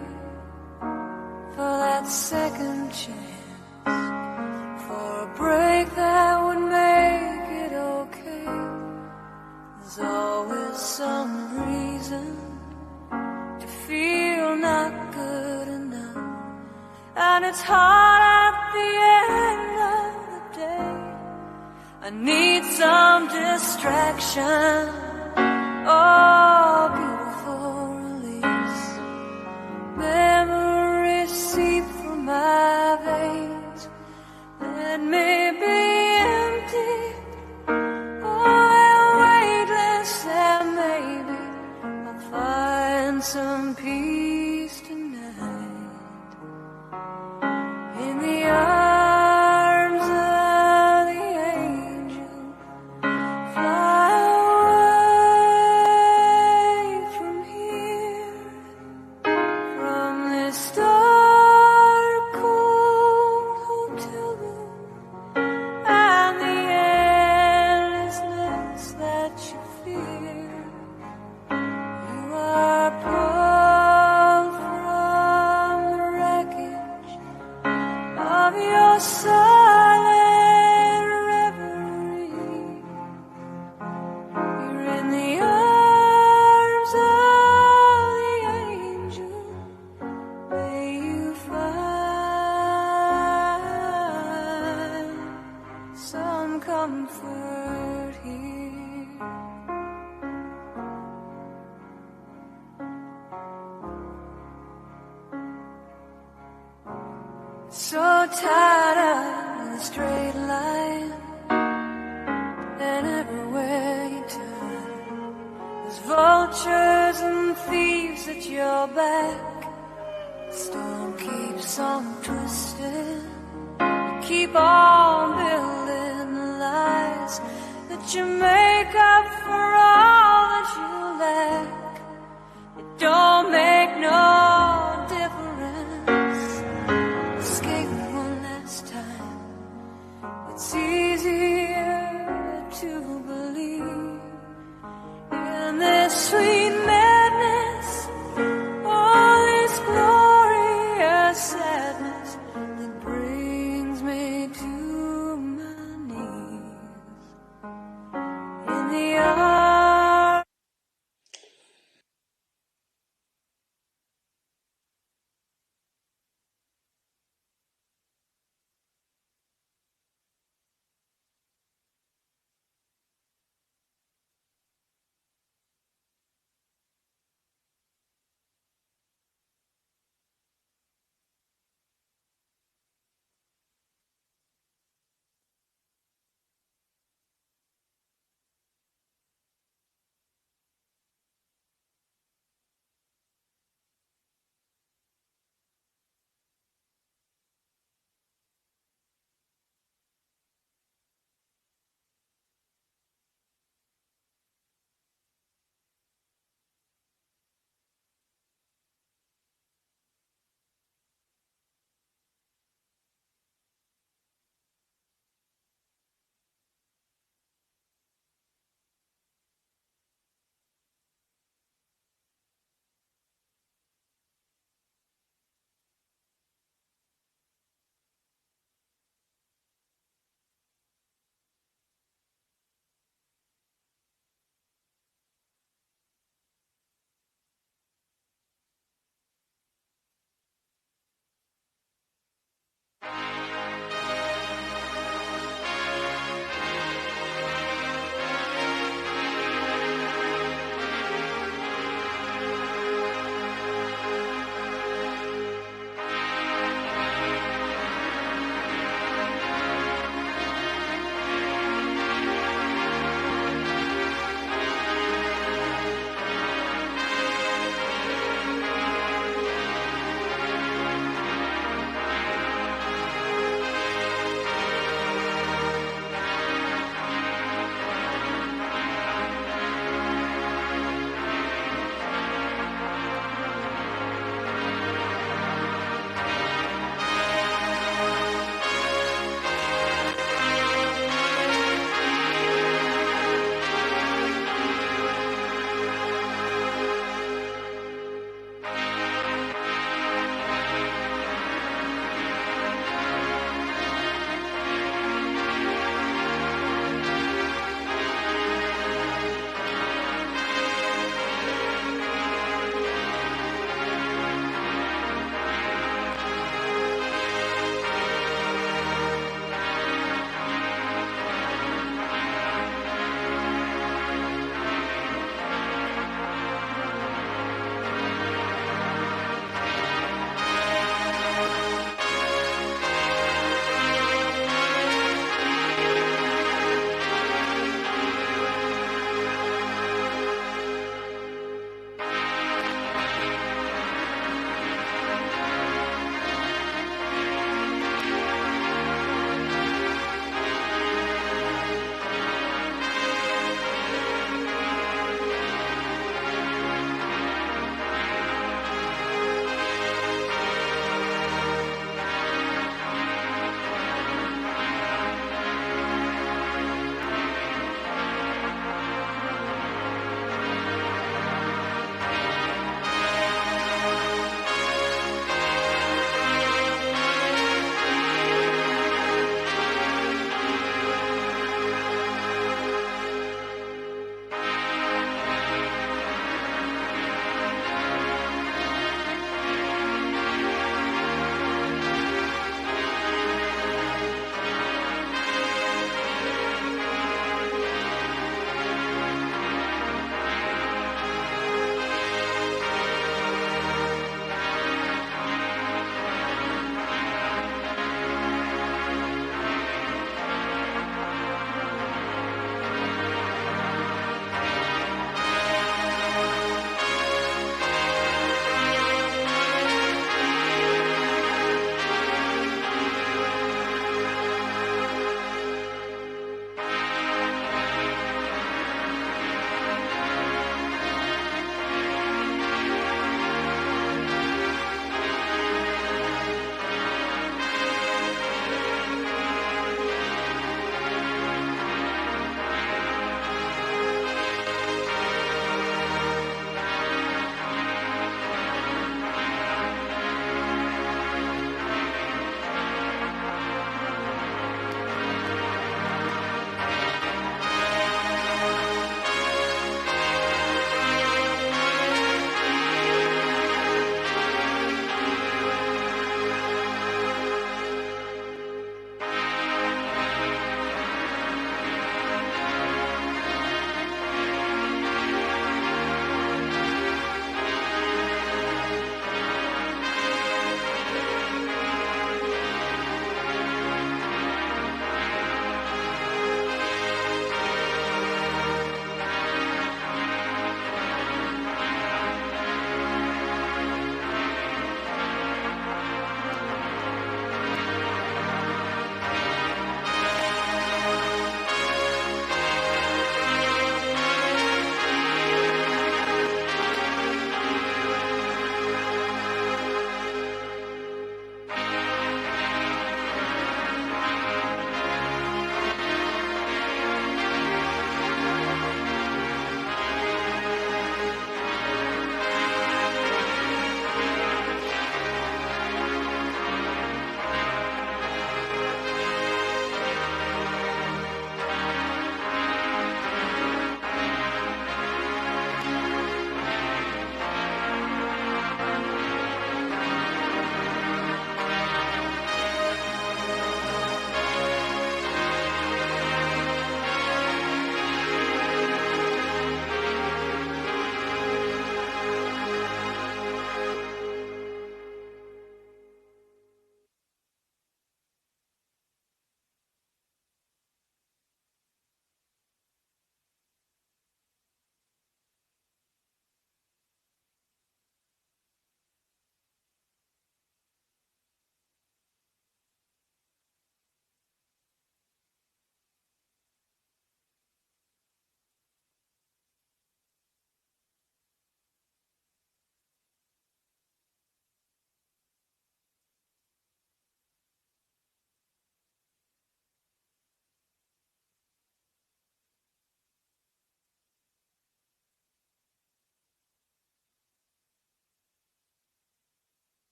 for that second chance, for a break that would make it okay. There's always some reason to feel not good enough, and it's hard at the end of the day. I need some distraction. Oh, beautiful release. Memories seep through my veins. Let me be empty. Oh, and weightless, and maybe I'll find some peace tonight. In the arms of the angel, fly away from here, from this dark, cold hotel room, and the endlessness that you fear. You are pulled from the wreckage of your silent reverie. You're in the arms of the angel. May you find some comfort here. So tired of the straight line, and everywhere you turn, there's vultures and thieves at your back. Storm keeps on twisting. You keep on building the lies that you make up for all that you lack. It don't make no difference. Escape one last time. It's easier to believe in this sweet madness, all this glorious sadness that brings me to my knees. In the arms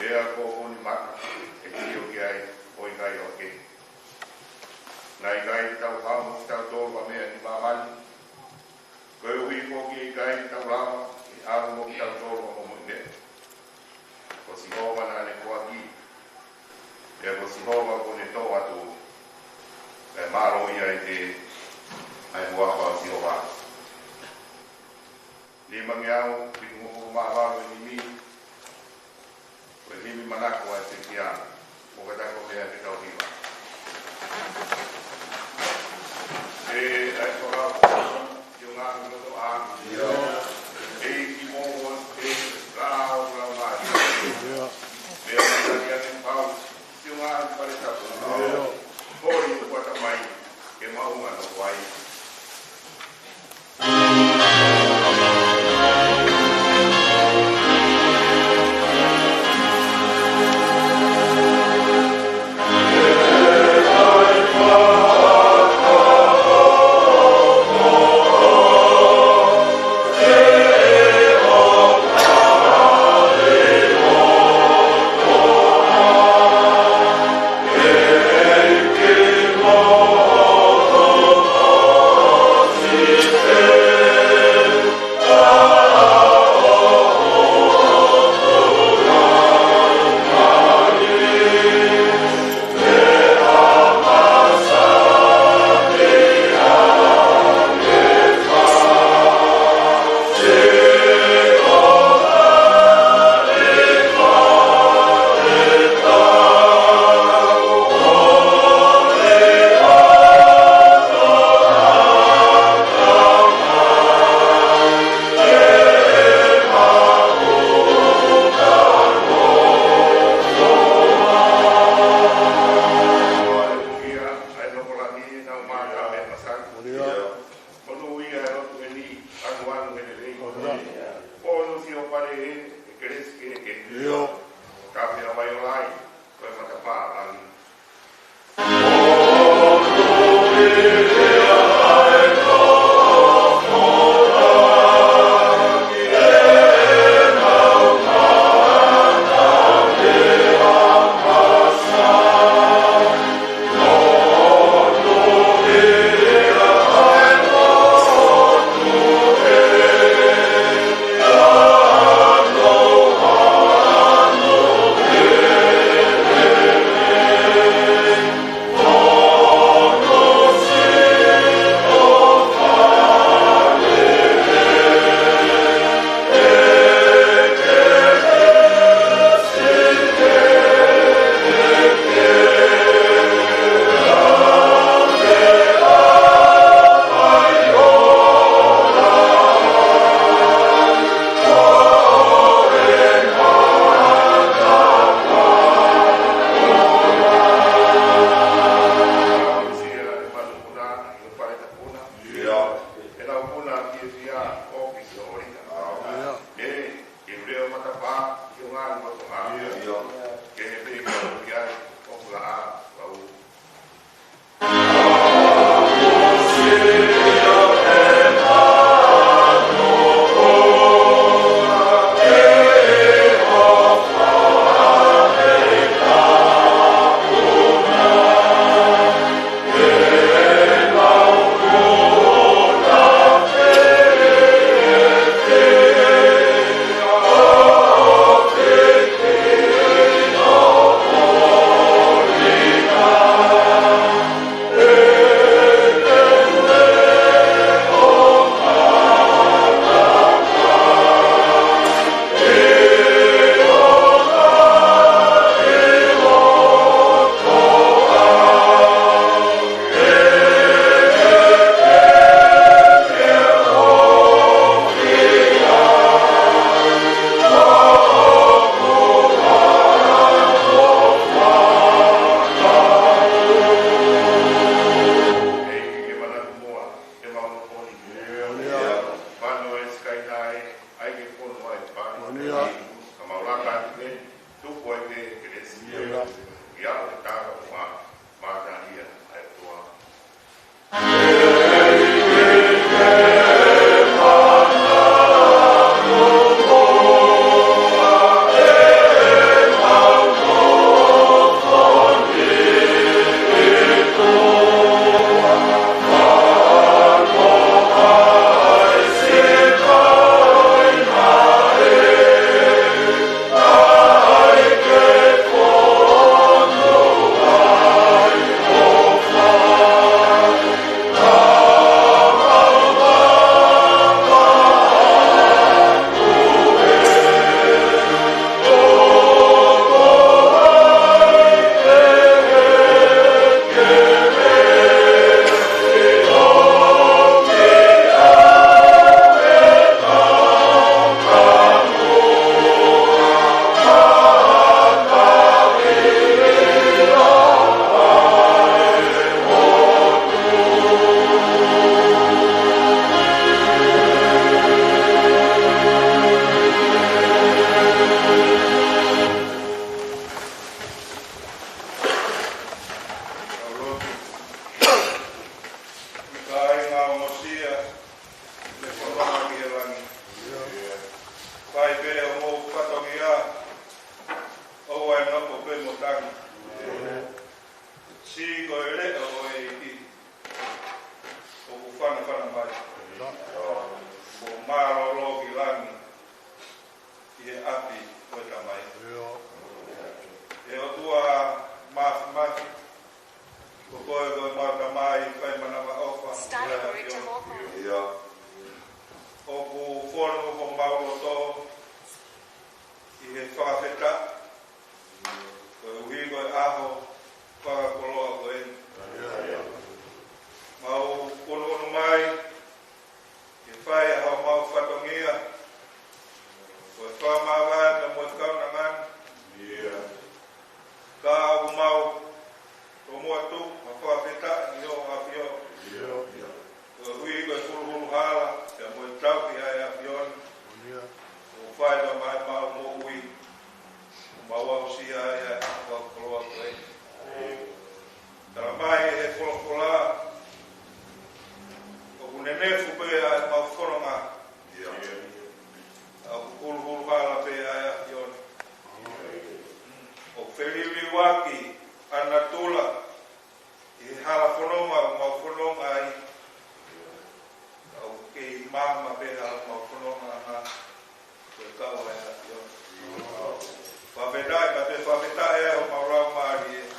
Pea ko hono mata ʻe sio ki ai ʻo ʻikai ʻohake. Naʻe ʻikai te tau haʻu mo kitautolu ʻa meʻa ʻi māmani, koeʻuhi ko e ʻikai te tau lava ke ʻalu mo kitautolu ʻa momoʻi meʻa. Ko Sihova naʻa ne foaki, pea ko Sihova kuo ne toʻo atu, pea mālō ia ʻi he ʻai muafa ʻo Sihova. Nimangeau fitungofulu mā valu e nimi, ko e nimi manako ʻa ʻEsekia, ʻo ka tau ko meʻa ke tau hiva. ʻE ʻai ko lau, ʻio ngā loto ʻa. ʻIo. ʻEiki mo ʻEiki, lau, lau mai. ʻIo. Meʻa mai ʻa e pau, ʻio ngā pale tapu. ʻIo. Hoi kuata mai, ke maʻu ngā no wai. Haleluia, ʻa e nofo langi, nau mata me masani. Haleluia. Monūʻia e lotu ʻeni, ʻalu ʻalu he lelei. Haleluia. Ono sio pale he, he kelesi kehekehe. ʻIo. Ka pea vai o lai, ko e matapā langi. Pai nofo pē mo tangi. Siʻi ko e leʻo ʻo e ʻEiki ʻoku fanafana mai. Kuo mālōlō ki langi ʻi he ʻapi ʻo e Tamai. ʻE ʻOtua Māfimafi, ko koe ko ʻemau Tamai fai manavaʻofa. ʻOku fonu homau loto ʻi he fakafetaʻi koeʻuhi ko e ʻaho fakakoloa ko eni. Mau ʻunuʻunu mai ke fai ʻa homau fatongia, ko e fakamāvae pea mo e kaunanga ni. Ka ʻoku mau tomuʻa tuku ʻa e fakafetaʻi ki hoʻo ʻAfio. Koeʻuhi ko e huluhulu hala pea mo e tauhi ʻa e ʻAfiona ʻoku fai maʻa ʻemau moʻui, ʻoku mau aʻusia ai ʻa e ʻaho fakakoloa ko eni. Tala mai ʻe he folofola ʻoku nenefu pē ʻa ʻemau fononga, ʻoku huluhulu hala pē ʻa e ʻAfiona. ʻOku feliuliuaki ʻa natula ʻi he hala fononga ʻoku mau fononga ai. Ka ʻoku kei maama pē ʻa homau fononga ʻa e kau ʻa e ʻAfiona. Fakafetaʻi, ka te fakafetaʻi ʻa homau laumālie ʻi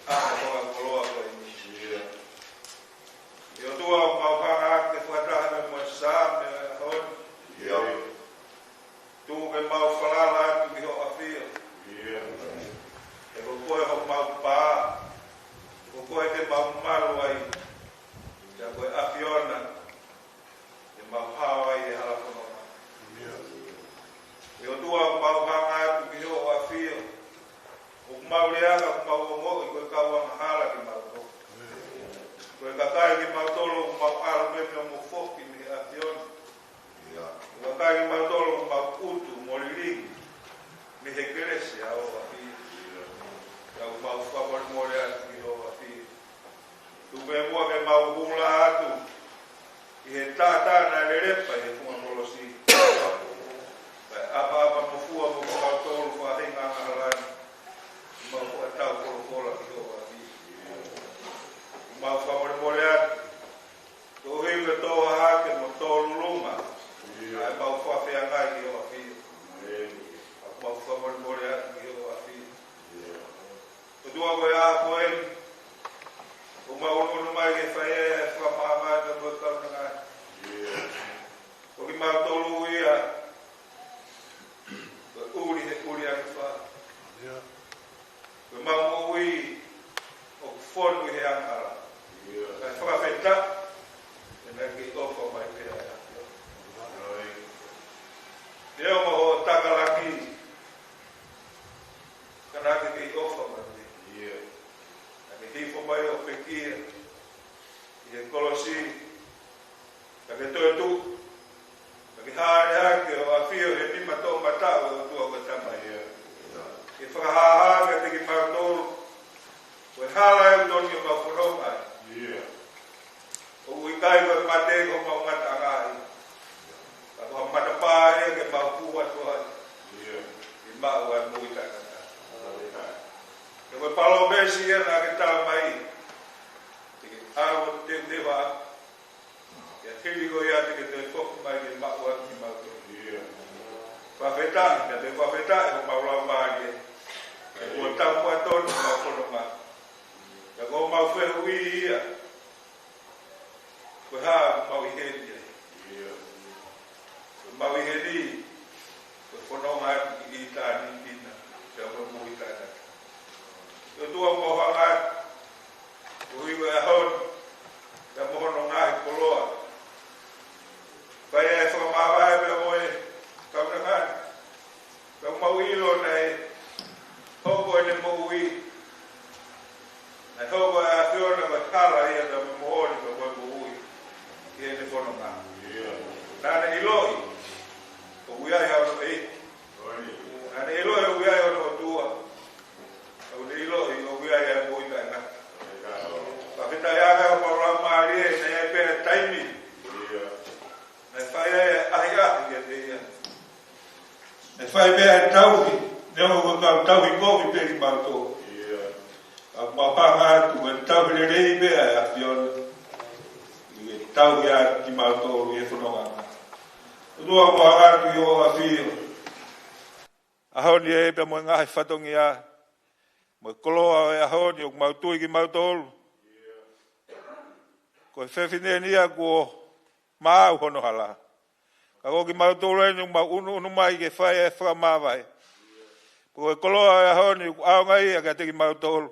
he ʻaho fakakoloa ko eni. ʻE ʻOtua, ʻoku mau hanga atu ke fakataha mo e Saame ʻo e ʻaho ni. Tuku ke mau falala atu ki hoʻo ʻAfio. He ko koe homau pā, ko koe te mau malu ai, pea ko e ʻAfiona te mau hao ai he hala fononga. ʻE ʻOtua, ʻoku mau hanga atu ki hoʻo ʻAfio, ʻoku mau lea ka ʻoku mau ongoʻi ko e kau angahala kimautolu. Ko e kakai kimautolu ʻoku mau ʻalu mei he ongo foki mei he ʻAfiona. Ko e kakai kimautolu ʻoku mau ʻutu mo lilingi mei he kelesi ʻa hoʻo ʻAfio. Ka ʻoku mau fakamolemole atu ki hoʻo ʻAfio. Tuku muʻa ke mau hula atu ʻi he taʻataʻa naʻe lelepa ʻi he funga kolosi. Kae ʻapaʻapa mo fua mo kimautolu faʻahinga angahala ni. Mau fakatau folofola ki hoʻo ʻAfio. Mau fakamolemole atu. Koeʻuhi ko e tō hahake mo tō lulunga ʻa ʻemau fakafeangai ki hoʻo ʻAfio. ʻOku mau fakamolemole atu ki hoʻo ʻAfio. ʻOtua, ko e ʻaho ko eni ʻoku mau ʻunuʻunu mai ke fai ai ʻa e fakamāvae pea mo e kaunanga ni. Ko kimautolu ia, ko e ʻuli he ʻuli ange fā. Ko ʻemau moʻui ʻoku fonu ʻi he angahala. Kae fakafetaʻi, he naʻe kei ʻofa mai pē ʻa e ʻAfio. Neongo hoʻo takalaki, ka naʻa ke kei ʻofa mai pē. Naʻa ke hifo mai ʻo pekia ʻi he kolosi, ka ke toetuʻu, ka ke hāʻele hake ʻo ʻafio he nima toʻomataʻu ʻo e ʻOtua ko e Tamai. Ke fakahāhā kiate kimautolu ko e hala ʻoku totonu ke mau fononga ai. ʻOku ʻikai ko e mate ko homau ngataʻanga ia, ka ko ha matapā ia ke mau hū atu ai ke maʻu ʻa e moʻui taʻengata. He ko e palōmesi ia naʻa ke tala mai, te ke ʻalu ʻo teuteu ʻa ia, hili ko ia te ke toe foki mai ke maʻu ʻa kimautolu. Fakafetaʻi, ka te fakafetaʻi homau laumālie, he kuo tau kuo tonu homau fononga. Ka ko homau fehuʻi ia, ko e hā ʻoku mau ʻi heni ai? Ko ʻemau ʻi heni, ko e fononga atu ki ʻitāniti na, pea mo e moʻui taʻengata. ʻE ʻOtua, ʻoku mau hanga atu koeʻuhi ko e ʻaho ni, pea mo hono ngaahi koloa. Fai ʻa e fakamāvae pea mo e kaunanga ni. Ka ʻoku mau ʻilo naʻe hoko ʻene moʻui, naʻe hoko ʻa e ʻAfiona ko e hala ia pea mo e moʻoni pea mo e moʻui ʻi heʻene fononga. Naʻa ne ʻiloʻi ʻoku ʻi ai hono ʻEiki. Naʻa ne ʻiloʻi ʻoku ʻi ai hono ʻOtua. Naʻa ne ʻiloʻi ʻoku ʻi ai ʻa e moʻui taʻengata. Fakafetaʻi ange ʻa e Laumālie, naʻe ʻi ai pē taimi naʻe fai ai ʻa e ʻahiʻahi kiate ia. Naʻe fai pē ʻa e tauhi, Neongo ko e kau tauhi kovi pē kimautolu, ka ʻoku mau hanga atu ko e tauhi lelei pē ʻa e ʻAfiona ke tauhi atu kimautolu ʻi he fononga. ʻOtua, mau hanga atu ʻi hoʻo ʻafio ʻaho ni ē pea mo e ngaahi fatongia mo e koloa ʻo e ʻaho ni ʻoku mau tui kimautolu ko e fefine ni ia kuo maau hono hala. Ka ko kimautolu eni ʻoku mau ʻunuʻunu mai ke fai e fakamāvae. Ko e koloa ʻo e ʻaho ni ʻoku ʻaonga ia kiate kimautolu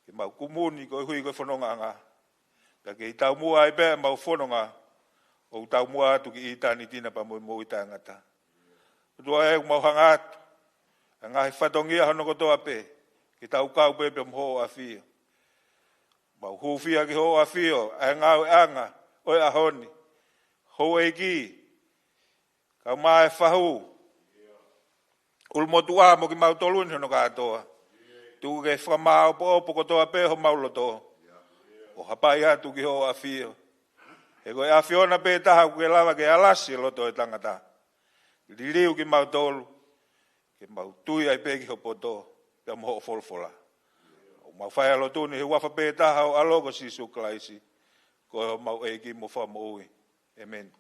ke mau kumuni koeʻuhi ko e fonongaʻanga. Pea kei taumuʻa ai pē ʻemau fononga, ʻoku taumuʻa atu ki ʻitāniti na pea mo e moʻui taʻengata. ʻOtua ē, ʻoku mau hanga atu ʻa e ngaahi fatongia hono kotoa pē ke tau kau pē pea mo hoʻo ʻafio. Mau hūfia ki hoʻo ʻafio ʻa e ngāueʻanga ʻo e ʻaho ni, houʻeiki, kae ʻumaʻā e fahu, ʻulumotuʻa mo kimautolu ni hono kātoa. Tuku ke fakamāʻopoʻopo kotoa pē homau loto ʻo hapai atu ki hoʻo ʻafio. He ko e ʻAfiona pē taha ʻoku ke lava ke alasi e loto ʻo e tangata. Liliu kimautolu ke mau tui ai pē ki ho poto pea mo hoʻo folofola. ʻOku mau fai ʻa e lotu ni he huafa pē taha ʻo ho ʻAlo ko Sīsū Kalaisi, ko homau ʻEiki mo Fakamoʻui. ʻĒmeni.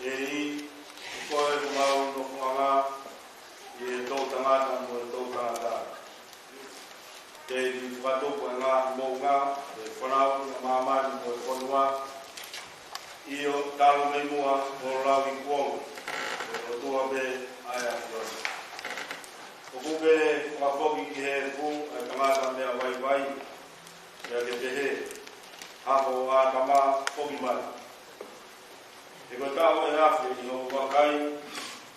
Ei, ko e mau nofoʻanga ʻi he toʻutangata mo e toʻutangata. Te u fakatupu ʻa e ngaahi moʻunga, ʻa e fānau, ʻa māmani mo e fonua. ʻIo, talu mei muʻa, ʻo lauikuonga, ʻe ʻOtua pē ʻa e ʻAfiona. ʻOku pehē, fakafoki ki he efu ʻa e tangata meʻa vaivai, pea ke pehē, hako ʻo ʻĀtama, foki mai. He ko e taʻu ʻe afe ʻi hoʻo vakai,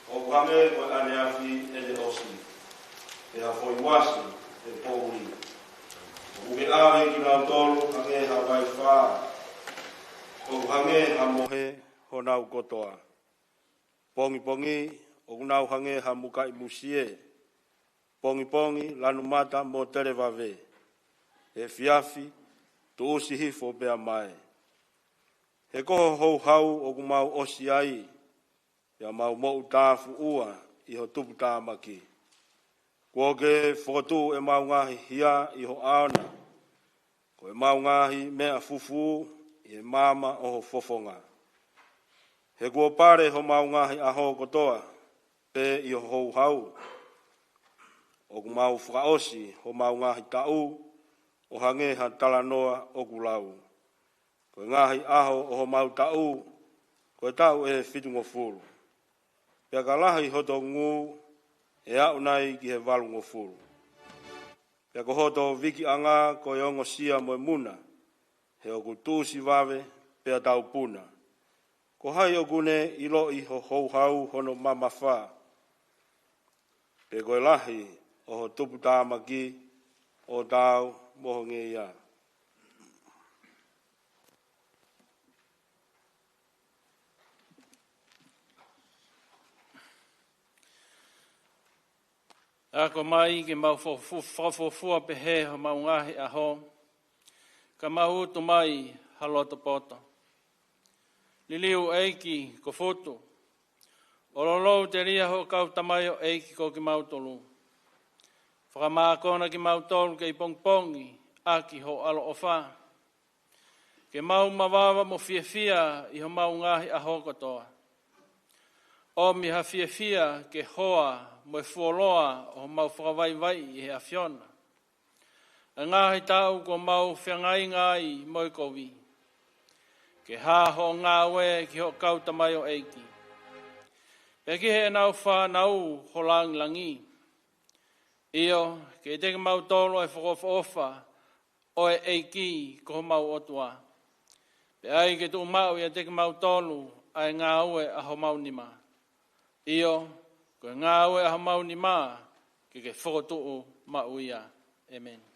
ʻoku hangē ko e ʻaneafi ʻene ʻosi, pea foʻi uasi ʻe poʻuli. ʻOku ke ʻave kinautolu hangē ha vaifā, ʻoku hangē ha mohe honau kotoa. Pongipongi, ʻoku nau hangē ha mukaʻi musie. Pongipongi, lanu mata mo televave. Efiafi, tuʻusi hifo pea mae. He ko hoʻo houhau ʻoku mau ʻosi ai, pea mau moʻutāfuʻua ʻi ho tuputāmaki. Kuo ke fokotuʻu ʻemau ngaahi hia ʻi ho ʻao na, ko ʻemau ngaahi meʻa fufū ʻi he maama ʻo ho fofonga. He kuo pale homau ngaahi ʻaho kotoa, pē ʻi ho houhau. ʻOku mau fakaʻosi homau ngaahi taʻu, ʻo hangē ha talanoa ʻoku lau. Ko e ngaahi ʻaho ʻo homau taʻu, ko e taʻu ʻe fitungofulu. Pea ka lahi hoto ngū, ʻe aʻu nai ki he valungofulu. Pea ko hoto vikiʻanga ko e ongosia mo e muna, he ʻoku tuʻusi vave pea taupuna. Ko hai ʻoku ne ʻiloʻi ho houhau hono mamafa? Pe ko e lahi ʻo ho tuputāmaki ʻo taau mo ho ngeia. Ako mai ke mau fakafu-, fakafuofua pehē homau ngaahi ʻaho, ka mau utu mai ha loto poto. Liliu ʻEiki ko Futu, ʻo lolou telia hoʻo kau tamaioʻeiki ko kimautolu. Fakamākona kimautolu kei pongipongi ʻaki ho ʻaloʻofa. Ke mau mavava mo fiefia ʻi homau ngaahi ʻaho kotoa. ʻOmi ha fiefia ke hoa mo e fuoloa ʻo homau fakavaivaiʻi ʻe he ʻAfiona. ʻA e ngaahi taʻu kuo mau feangainga ai mo e kovi. Ke hā hoʻo ngāue ki hoʻo kau tamaioʻeiki. Pea ki heʻenau fānau ho langilangi. ʻIo, ke ʻiate kimautolu ʻa e fakaʻofoʻofa ʻo e ʻEiki ko homau ʻOtua. Pea ʻai ke tuʻu maʻu ʻiate kimautolu ʻa e ngāue ʻa homau nima. ʻIo, ko e ngāue ʻa homau nima, ke ke fokotuʻu maʻu ia. ʻĒmeni.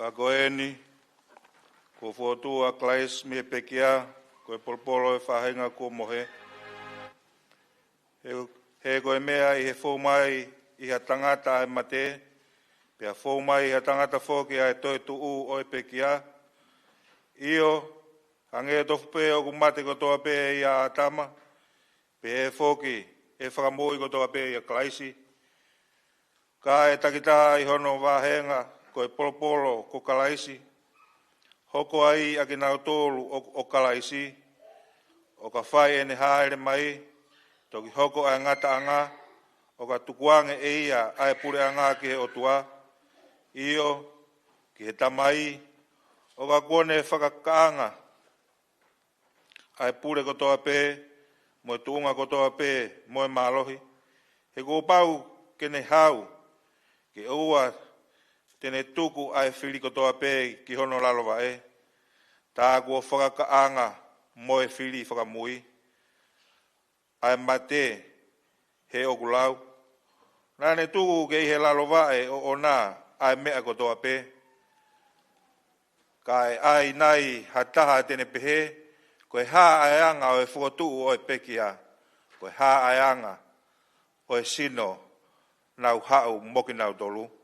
Pea ko eni, kuo fokotuʻu ʻa Kalaisi mei he pekia, ko e polopolo ʻo e faʻahinga kuo mohe. He, he ko e meʻa ʻi he fou mai ʻi ha tangata ʻa e mate, pea fou mai ʻi ha tangata foki ʻa e toetuʻu ʻo e pekia. ʻIo, hangē tofu pē ʻoku mate kotoa pē ʻia ʻĀtama, pehē foki ʻe fakamoʻui kotoa pē ʻia Kalaisi. Ka ʻe takitaha ʻi hono vāhenga ko e polopolo ko Kalaisi, hoko ai ʻa kinautolu ʻo, ʻo Kalaisi, ʻo ka fai ʻene hāʻele mai, toki hoko ʻa e ngataʻanga, ʻo ka tukuange ʻe ia ʻa e puleʻanga ki he ʻOtua, ʻio, ki he Tamai, ʻo ka kuo ne fakakakaʻanga ʻa e pule kotoa pē, mo e tuʻunga kotoa pē, mo e mālohi. He kuo pau ke ne hau, ke ʻoua te ne tuku ʻa e fili kotoa pē ki hono lalo vaʻe. Tā kuo fakakakaʻanga mo e fili fakamui ʻa e mate he ʻoku lau. Naʻa ne tuku ke ʻi he lalo vaʻe ʻoʻona ʻa e meʻa kotoa pē. Ka ʻe ʻi ai nai ha taha te ne pehē, ko e hā ʻa e anga ʻo e fokotuʻu ʻo e pekia, ko e hā ʻa e anga ʻo e sino naʻa ku haʻu mo kinautolu.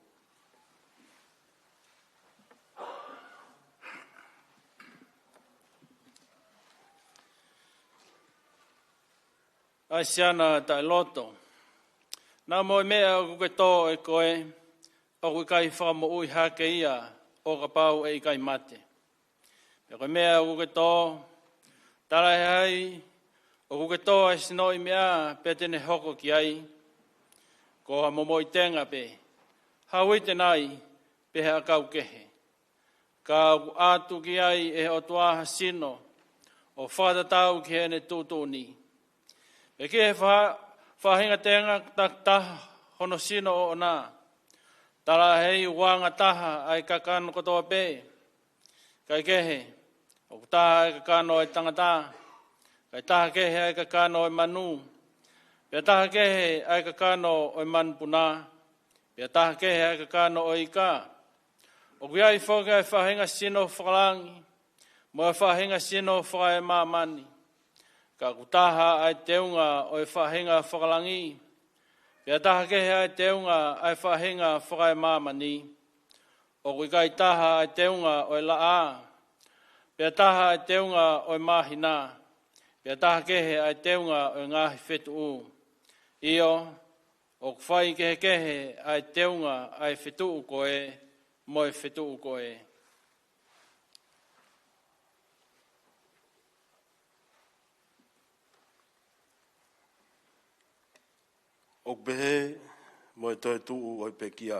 ʻA e siana taʻeloto. Naʻa mo e meʻa ʻoku ke tō ʻe koe, ʻoku ʻikai fakamoʻui hake ia ʻo kapau ʻe ʻikai mate. Pea ko e meʻa ʻoku ke tō, tala ʻe hai ʻoku ke tō ʻa e sinoʻi meʻa pea te ne hoko ki ai, ko ha momoʻi tenga pē, ha uite nai, pe ha ʻakau kehe. Ka ʻoku ʻatu ki ai ʻe he ʻOtua ha sino, ʻo fakatatau ki heʻene tuʻutuʻuni. Pea ki he fa-, faʻahinga tenga takitaha hono sino ʻoʻona, tala ʻe hai ʻoku anga taha ʻa e kakano kotoa pē. Kaekehe, ʻoku taha ʻa e kakano ʻo e tangata, kae taha kehe ʻa e kakano ʻo e manu, pea taha kehe ʻa e kakano ʻo e manupuna, pea taha kehe ʻa e kakano ʻo e ika. ʻOku ʻi ai foki ʻa e faʻahinga sino fakalangi, mo e faʻahinga sino fakaemāmani. Ka ʻoku taha ʻa e teunga ʻo e faʻahinga fakalangi, pea taha kehe ʻa e teunga ʻa e faʻahinga fakaemāmani. ʻOku ʻikai taha ʻa e teunga ʻo e laʻā, pea taha ʻa e teunga ʻo e māhina, pea taha kehe ʻa e teunga ʻo e ngaahi fetuʻu. ʻIo, ʻoku faikehekehe ʻa e teunga ʻa e fetuʻu ko ē mo e fetuʻu ko ē. ʻOku pehē mo e toetuʻu ʻo e pekia.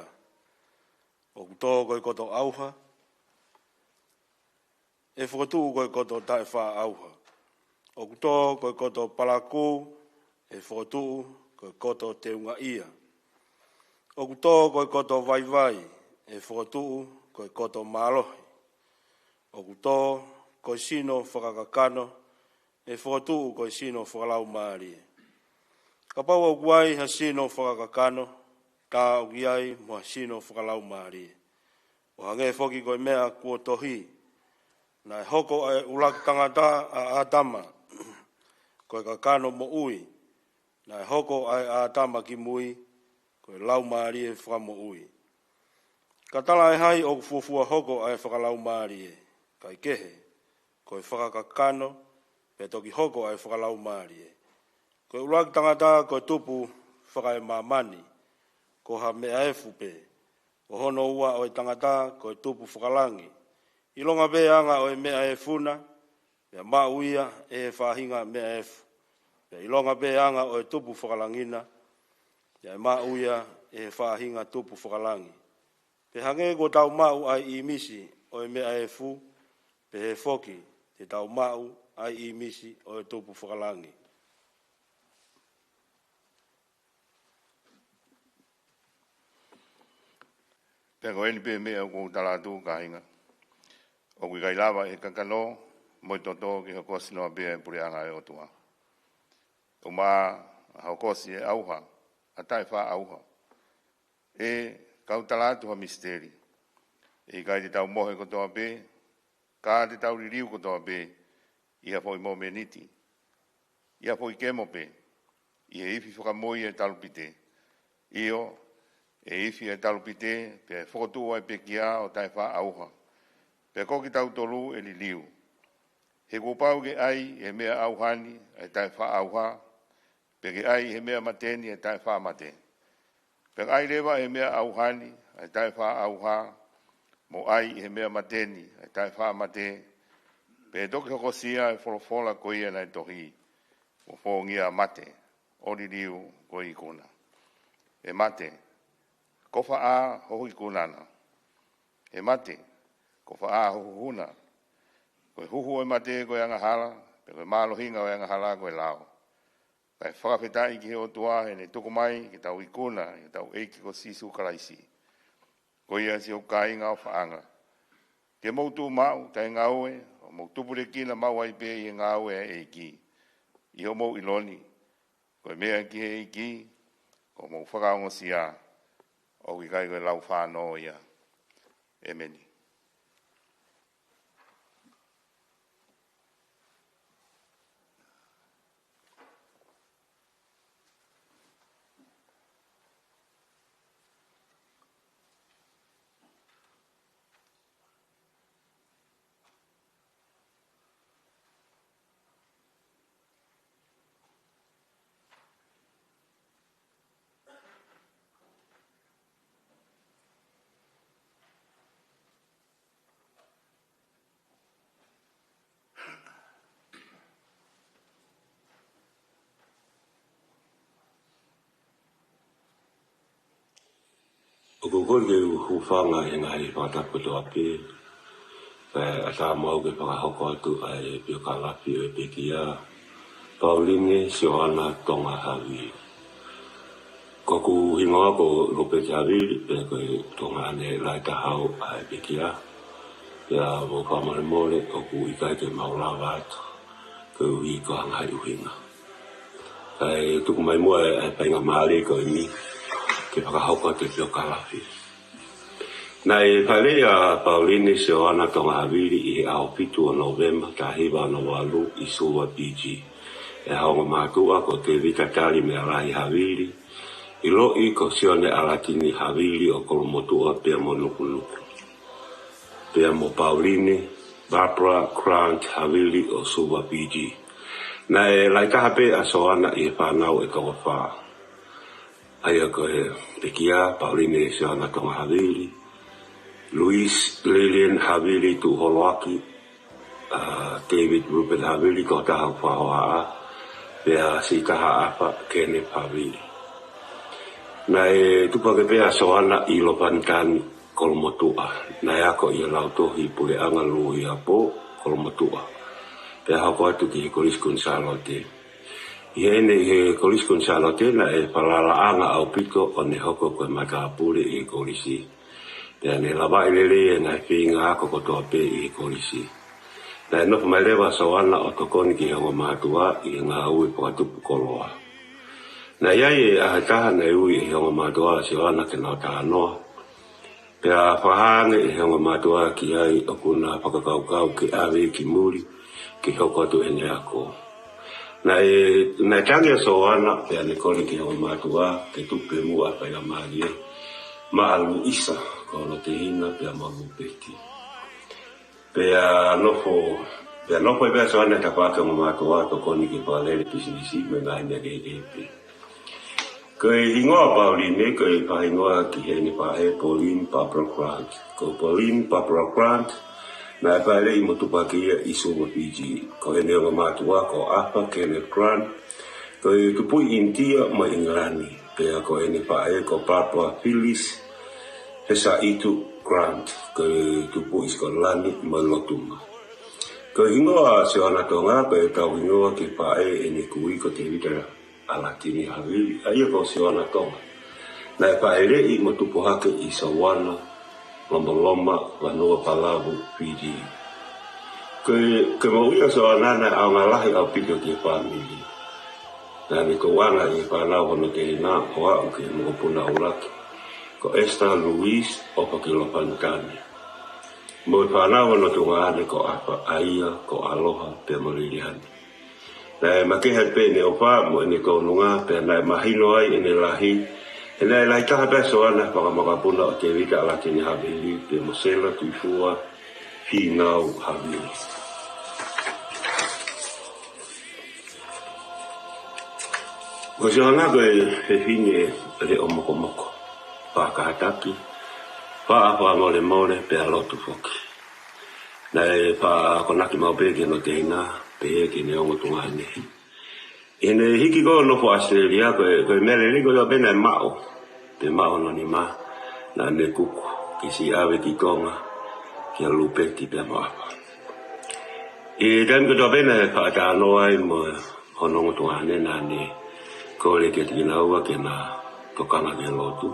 ʻOku tō ko e koto ʻauha, ʻe fokotuʻu ko e koto taʻefaʻaʻauha. ʻOku tō ko e koto palakū, ʻe fokotuʻu ko e koto teungaʻia. ʻOku tō ko e koto vaivai, ʻe fokotuʻu ko e koto mālohi. ʻOku tō ko e sino fakakakano, ʻe fokotuʻu ko e sino fakalaumālie. Kapau ʻoku ʻi ai ha sino fakakakano, tā ʻoku ʻi ai mo ha sino fakalaumālie. ʻO hangē foki ko e meʻa kuo tohi, naʻe hoko ʻa e ʻuluaki tangata ʻa ʻĀtama, ko e kakano moʻui, naʻe hoko ʻa e ʻĀtama ki mui, ko e laumālie fakamoʻui. Ka tala ʻe hai ʻoku fuofua hoko ʻa e fakalaumālie, kaekehe, ko e fakakakano, pea toki hoko ʻa e fakalaumālie. Ko e ʻuluaki tangata ko e tupu fakaemāmani, ko ha meʻa efu pē. Ko hono ua ʻo e tangata ko e tupu fakalangi. ʻIlonga pē anga ʻo e meʻa efu na, pea maʻu ia ʻe he faʻahinga meʻa efu. Pea ʻilonga pē anga ʻo e tupu fakalangi na, pea maʻu ia ʻe he faʻahinga tupu fakalangi. Pea hangē kuo tau maʻu ʻa e ʻīmisi ʻo e meʻa efu, pehē foki te tau maʻu ʻa e ʻīmisi ʻo e tupu fakalangi. Pea ko eni pē meʻa ʻoku ou tala atu, kāinga. ʻOku ʻikai lava ʻe he kakano mo e toto ke hokosi noa pē ʻa e puleʻanga ʻo e ʻOtua. ʻOku ma hokosi ʻe ʻauha, ʻa taʻefaʻaʻauha. ʻE kau tala atu ha misiteli. ʻE ʻikai te tau mohe kotoa pē, ka te tau liliu kotoa pē ʻi ha foʻi momeniti, ʻi ha foʻi kemo pē, ʻi he ifi fakamoi ʻa e talupite. ʻIo, ʻe ifi ʻa e talupite, pea ʻe fokotuʻu ʻa e pekia ʻo taʻefaʻaʻauha. Pea ko kitautolu ʻe liliu. He kuo pau ke ʻai ʻe he meʻa ʻauha ni ʻa e taʻefaʻaʻauha, pea ke ʻai ʻe he meʻa mate ni ʻa e taʻefaʻamate. Pea ʻai leva ʻe he meʻa ʻauha ni ʻa e taʻefaʻaʻauha, mo ʻai ʻe he meʻa mate ni ʻa e taʻefaʻamate, pea ʻe toki hokosia ʻa e folofola ko ia naʻe tohi, Kuo fōngia ʻa mate, ʻo liliu ko e ikuna. ʻE mate, ko fē ʻa ho ikuna na? ʻE mate, ko fē ʻa ho huhu na? Ko e huhu ʻo e mate ko e angahala, pea ko e mālohinga ʻo e angahala ko e lao. Kae fakafetaʻi ki he ʻOtua heʻene tuku mai ke tau ikuna ʻi hotau ʻEiki ko Sīsū Kalaisi. Ko ia, siʻoku kāinga ʻofaʻanga, ke mou tuʻu maʻu taʻengaue, ʻo mou tupulekina maʻu ai pē ʻi he ngāue ʻa e ʻEiki, ʻi hoʻomou ʻilo ni, ko e meʻa ki he ʻEiki ko hoʻomou fakaongosia, ʻoku ʻikai ko e lau fānau ia. ʻEmeni. ʻOku ou kole ke u hūfanga ʻi he ngaahi fakatapu kotoa pē, kae ʻatā maʻau ke fakahoko atu ʻa e piokalafi ʻo e pekia, Pauline Sioana Tonga Havili. Ko hoku hingoa ko Lupeti Havili, pea ko e tuongaʻane lahi taha au ʻa e pekia. Pea mou fakamolemole ʻoku ʻikai ke mau lava atu koeʻuhi ko e ngaahi ʻuhinga. Kae tuku mai muʻa ʻa e faingamālie ko eni ke fakahoko atu e piokalafi. Naʻe fāʻeleʻi ʻa Pauline Sioana Tonga Havili ʻi he ʻaho fitu ʻo Nōvema, taha hiva ono valu, ʻi Suva, Fiji, ʻe ha ongo mātuʻa ko Tēvita Tali Mealahi Havili, ʻiloʻi ko Sione ʻAlatini Havili ʻo Kolomotuʻa pea mo Nukunuku, pea mo Pauline Barbara Grant Havili ʻo Suva, Fiji. Naʻe lahi taha pē ʻa Sioana ʻi he fānau ʻe toko fā, ʻa ia ko e pekia, Pauline Sioana Tonga Havili, Louise Lilian Havili Tuʻuholoaki, ʻa David Rupert Havili, tokotaha ʻoku fakahohaʻa, pea siʻi taha ʻafa, Kenneth Havili. Naʻe tupu hake pē ʻa Sioana ʻi Lopanitani, Kolomotuʻa. Naʻe ako ʻi he Lautohi Puleʻanga Lūhiapo, Kolomotuʻa, pea hoko atu ki he Kolisi Kuini Sālote. ʻI heʻene ʻi he Kolisi Kuini Sālote, naʻe falalaʻanga ʻaupito ʻo ne hoko ko e matāpule ʻi he kolisi, pea ne lavaʻi lelei ʻa e ngaahi feinga ako kotoa pē ʻi he kolisi. Naʻe nofo mai leva ʻa Sioana ʻo tokoni ki he ongo mātuʻa ʻi he ngāue fakatupu koloa. Naʻe ʻi ai e ʻaho ʻe taha naʻe ui ʻe he ongo mātuʻa ʻa Sioana ke nau talanoa, pea fakahā ange ʻe he ongo mātuʻa ki ai ʻoku na fakakaukau ke ʻave ki muli ke hoko atu ʻene ako. Naʻe, naʻe tangi ʻa Sioana, pea ne kole ki he ongo mātuʻa ke tuku pē muʻa ʻa e faingamālie maʻa Luisa, ko hono tehina, pea mo Lupeti. Pea nofo, pea nofo ai pē ʻa Sioana ʻi he tafaʻaki ʻo e ongo mātuʻa, tokoni ki he fakalele pisinisi mo e ngaahi meʻa kehekehe pē. Ko e hingoa Pauline, ko e fakahingoa ki heʻene faʻē, Pauline Barbara Grant. Ko Pauline Barbara Grant, naʻe fāʻeleʻi mo tupu hake ia ʻi Suva, Fiji. Ko ʻene ongo mātuʻa ko ʻAfa Kenneth Grant, ko e tupuʻi ʻInitia mei ʻIngilani. Pea ko ʻene faʻē ko Barbara Phyllis Hesaitu Grant, ko e tupuʻi Sikolani mei Lotuma. Ko e hingoa Sioana Tonga, ko ʻetau hingoa ki he faʻē ʻene kui ko Tēvita ʻAlatini Havili, ʻa ia ko Sioana Tonga. Naʻe fāʻeleʻi mo tupu hake ʻi Savannah, Lomoloma, Vanuapalavu, Fiji. Ko e, ko e moʻui ʻa Sioana naʻe ʻaonga lahi ʻaupito ki he fāmili. Naʻa ne tokanga ʻi he fānau hono tehina ʻo aʻu ki he mokopuna ʻuluaki ko Esther Louise ʻo Pakilofanitani. mo e fānau hono tuongaʻane ko ʻAfa, ʻa ia ko ʻAloha pea mo Liliani. Naʻe makehe pē ʻene ʻofa mo ʻene tōnunga, pea naʻe mahino ai ʻene lahi, he naʻe lahi taha pē ʻa Soana he fanga makapuna ʻo Tēvita ʻAlatini Havili pea mo Sela Tuʻifua Fīnau Havili. Ko Soana ko e fefine leʻo mokomoko, faʻa kātaki, faʻa fakamolemole pea lotu foki. Naʻe faʻa akonaki maʻu pē ki hono teina, pehē ki heʻene ongo tuongaʻane. ʻI heʻene hiki ko ē ʻo nofo ʻAositelēlia, ko e, ko e meʻa lelei ko ia pē naʻe maʻu, pea maʻu hono nima, naʻa ne kuku ke siʻi ʻave ki Tonga, kia Lupeti pea mo ʻAfa. ʻI he taimi kotoa pē naʻe fakatalanoa ai mo hono ongo tuongaʻane, naʻa ne kole kiate kinaua ke na tokanga ki he lotu,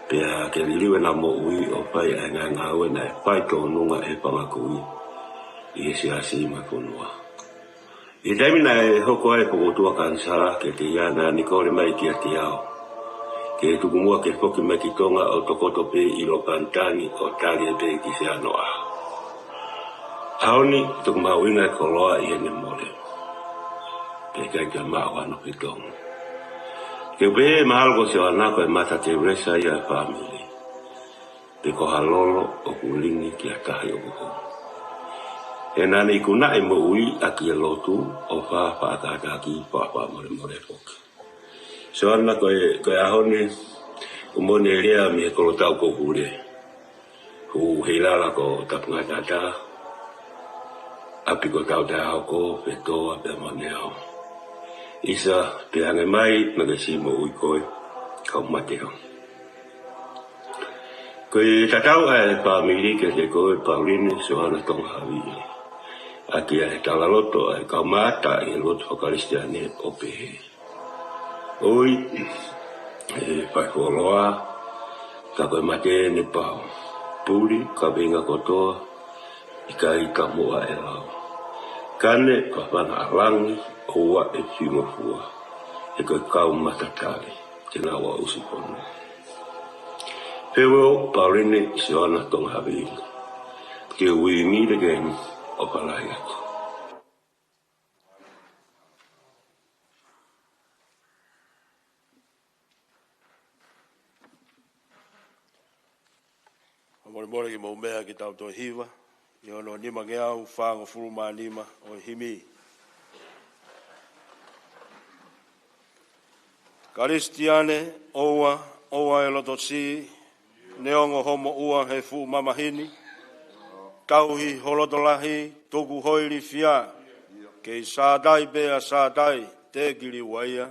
pea ke liliu ʻena moʻui ʻo fai ʻa e ngaahi ngāue naʻe fai tōnunga ʻe he fanga kui ʻi he siasi mo e fonua. ʻI he taimi naʻe hoko ai e fokotuʻu kanisala kiate ia, naʻa ne kole mai kiate au ke tuku muʻa ke foki mai ki Tonga ʻo tokoto pē ʻi Lokanitani ʻo tali pē ki Sianoa. ʻAho ni, toki mahuʻinga e koloa ʻi heʻene mole, pea ʻikai ke maʻu hano fetongi. Te u pehē mahalo ko Soana ko e Mother Teresa ia ʻa e fāmili, pe ko ha lolo ʻoku lingi ki ha tahi ʻoku hou. He naʻa ne ikunaʻi e moʻui ʻaki e lotu, ʻofa, faʻa kātaki, faʻa fakamolemole foki. Soana, ko e, ko e ʻaho ni, ʻoku mo ne lea mei he kolotau ko Pule, Huʻuheilala ko Tapungatata, ʻapi ko Tautaeaoko, Fetoa pea mo Neao. ʻIsa, pea hangē mai naʻa ke siʻi moʻui koe, kau mate hau. Ko e tatau ʻa e fāmili kiate koe Pauline Soana Tonga Havili, ʻaki ʻa e talaloto ʻa e kau maʻata ʻi he lotu faka-Kalisitiane ʻo pehē: ʻOi, ʻe fai fuoloa, ka ko e mate ʻene pau. Puli, kaveinga kotoa, ʻikai ka moʻa ʻe lau. Kane, fafanga ʻa langi, ʻoua ʻe fingofua. He ko e kau matatali te nau aʻusi fonua. Farewell, Pauline Soana Tonga Havili. Till we meet again, ʻofa lahi atu. Fakamolemole ke mou meʻa ke tau toe hiva ʻi hono nimangeau fāngofulu mā nima ʻo e himi. Kalisitiane, ʻoua, ʻoua ʻe loto siʻi, neongo homo ʻuha he fuʻu mamahi ni, tauhi ho loto lahi, tuku ho ilifia, kei Sātai pē ʻa Sātai, teʻeki liua ia.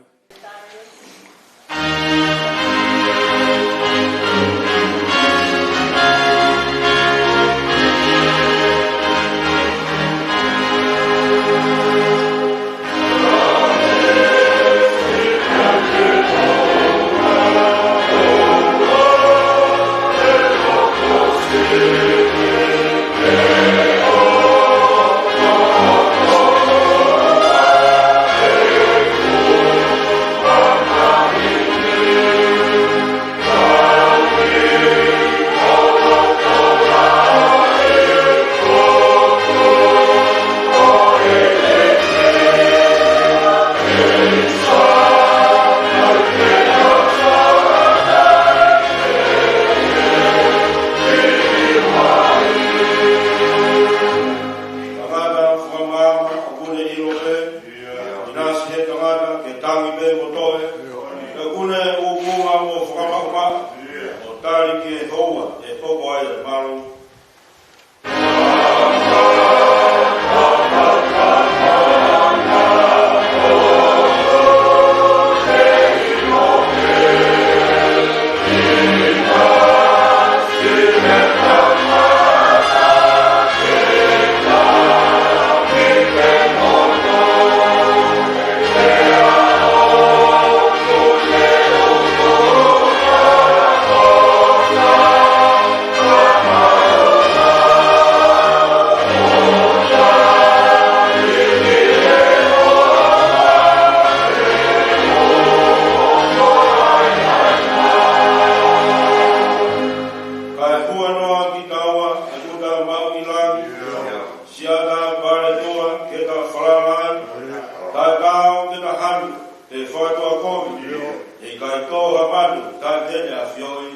Tangata fakamaama ʻoku ne ʻilo pē, ʻinasi he tangata ke tangi pē mo toe, ʻoku ne ʻuʻunga mo fakamaʻumaʻu, ʻo tali ki he houa ʻe hoko ai e malu. Noa ki taua, ʻa e kuta mau ʻi langi. Siata pale tua, ke ta falala ai. Tatau ke ta hanu, he fakatua kovi. He ʻikai tō ha manu, taʻe te ne ʻafioʻi.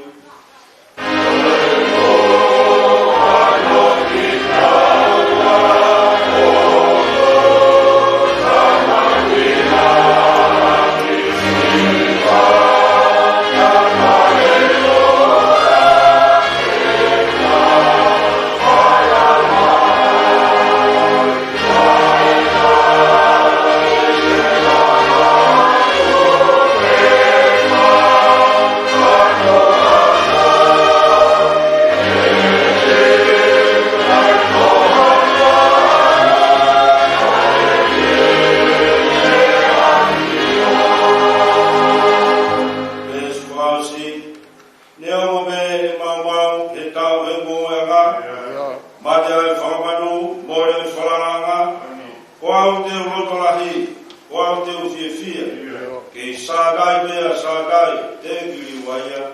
Neongo pē ʻemau maʻu he tau he moʻui ʻanga, mate ʻa e fanga manu, mole ʻa e falalaʻanga, ko au te u loto lahi, ko au te u fiefia, kei Sātai pē ʻa Sātai, te u kili ua ia.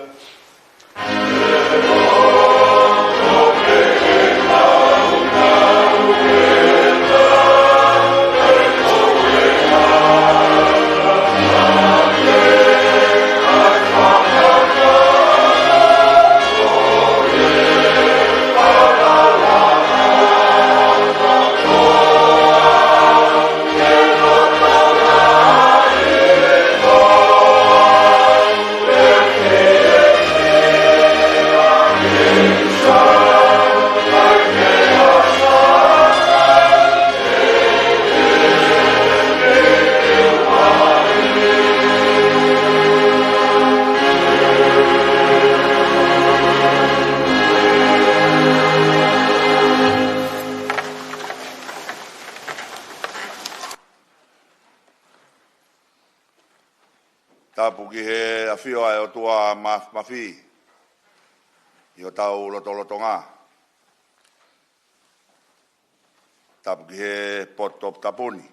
Tapu ki he ʻafio ʻa e ʻOtua Māfimafi ʻi hotau lotolotonga. Tapu ki he potu toputapu ni.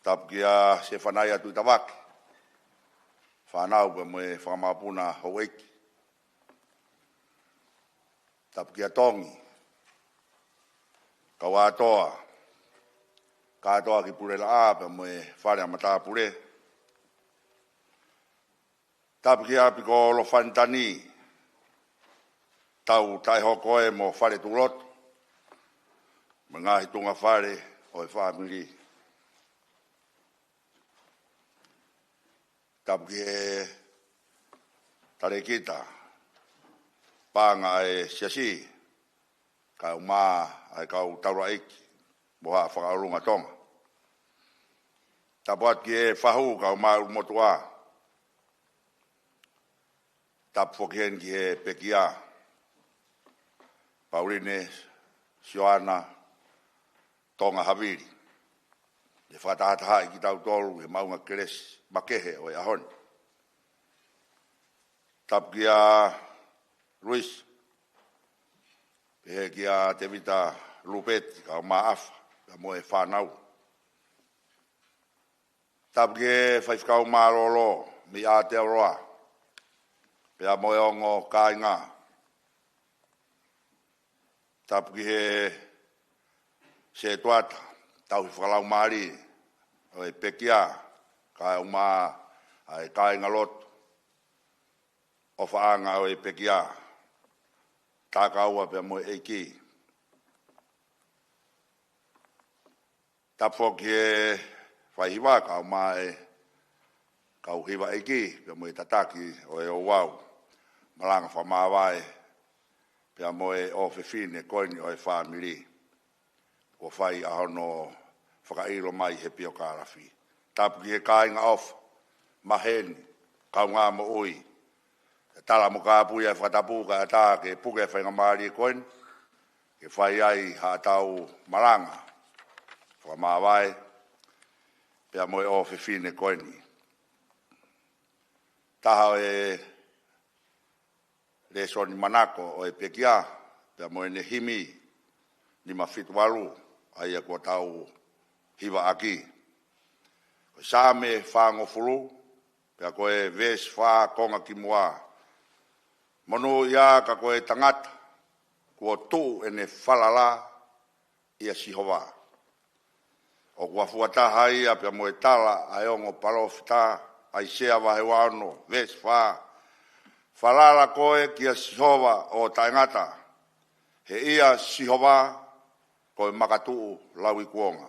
Tapu kia Sefanaia Tuʻitavake, fānau pea mo e fakamāpuna houʻeiki. Tapu kia Tongi, kau ʻa toa, kātoa ki Pulelaʻā pea mo e fale ʻa matāpule. Tapu kia ʻapi ko Lofanitani, tau taʻehoko ē mo Faletuʻuloto, mo e ngaahi tuʻunga fale ʻo e fāmili. Tapu ki he talēkita, paʻanga ʻa e siasi, kae ʻumaʻā ʻa e kau taulaʻeiki mo Haʻa Fakaʻolunga Tonga. Tapu atu ki he fahu kae ʻumaʻā e ʻulumotuʻa. Tapu foki heni ki he pekia, Pauline Sioana Tonga Havili, ʻe fakatahatahaʻi kitautolu he maʻunga kelesi makehe ʻo e ʻaho ni. Tapu kia Luis, pehē kia Tevita Lupeti, kae ʻumaʻā ʻAfa, pea mo e fānau. Tapu ki he faifekau mālōlō mei Aotearoa, pea mo e ongo kāinga. Tapu ki he setuata, tauhi fakalaumālie ʻo e pekia, kae ʻumaʻā ʻa e kāingalotu, ʻofaʻanga ʻo e pekia, takaua pea mo e ʻeiki. Tapu foki ki he faihiva kae ʻumaʻā e kau hiva ʻeiki, pea mo e tataki ʻo e ouau, malanga fakamāvae, pea mo e ʻofefine ko eni ʻo e fāmili, kuo fai ʻa hono fakaʻilo mai he piokālafi. Tapu ki he kāinga ʻofa, maheni, kaungā moʻui, ʻe tala mo kāpui ʻa e fakatapu kae ʻatā ke puke ʻa e faingamālie ko eni, ke fai ai haʻatau malanga fakamāvae, pea mo e ʻofefine ko eni. Taha ʻo e lēsoni manako ʻo e pekia, pea mo ʻene himi nima fitu valu, ʻa ia kuo tau hivaʻaki. Ko e Saame fāngofulu, pea ko e veesi fā konga ki muʻa, Monūʻia ka ko e tangata kuo tuʻu ʻene falala ʻia Sihova. ʻOku ʻafua taha ia pea mo e tala ʻa e ongo palōfita, ʻAisea vahe uaono, veesi fā: Falala koe kia Sihova ʻo taʻengata, he ʻia Sihova ko e makatuʻu lauikuonga.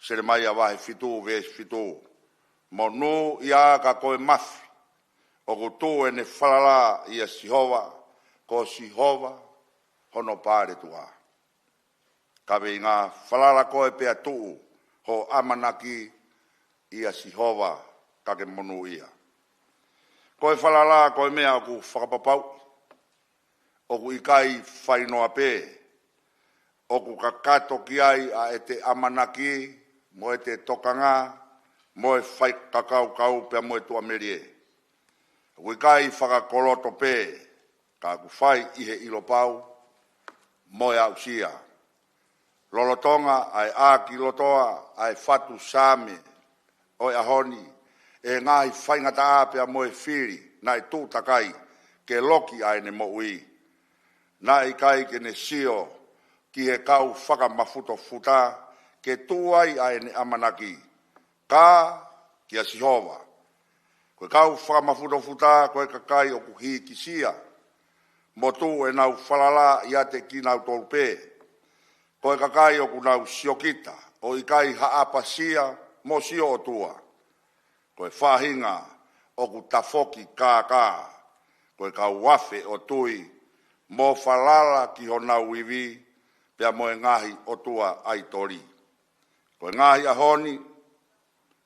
Selemaia vahe fitu, veesi fitu: Monūʻia ka ko e mafi ʻoku tuʻu ʻene falala ʻia Sihova, ko Sihova hono paletuʻa. Kaveinga: Falala koe pea tuʻu hoʻo ʻamanaki ʻia Sihova, ka ke monūʻia. Ko e falala ko e meʻa ʻoku fakapapauʻi ʻoku ʻikai fainoa pē, ʻoku kakato ki ai ʻa ʻete ʻamanaki, mo ʻete tokanga, mo e faikakaukau pea mo e tuʻamelie. ʻOku ʻikai fakakoloto pē, ka ʻoku fai ʻi he ʻilo pau mo e aʻusia. Lolotonga ʻa e ʻākilotoa ʻa e fatu Saame ʻo e ʻaho ni, ʻe ngaahi faingataʻa pea mo e fili naʻe tuʻu takai ke loki ʻa ʻene moʻui, naʻe ʻikai ke ne sio ki he kau fakamafutofuta ke tuʻu ai ʻa ʻene ʻamanaki, ka kia Sihova. Ko e kau fakamafutofuta ko e kakai ʻoku hīkisia, mo tuʻu ʻenau falala ʻiate kinautolu pē. Ko e kakai ʻoku nau siokita ʻo ʻikai ha ʻapasia mo sio ʻOtua. Ko e faʻahinga ʻoku tafoki kākā, ko e kau afe ʻo tui mo falala ki honau ivi pea mo e ngaahi ʻotua ʻaitoli. Ko e ngaahi ʻaho ni,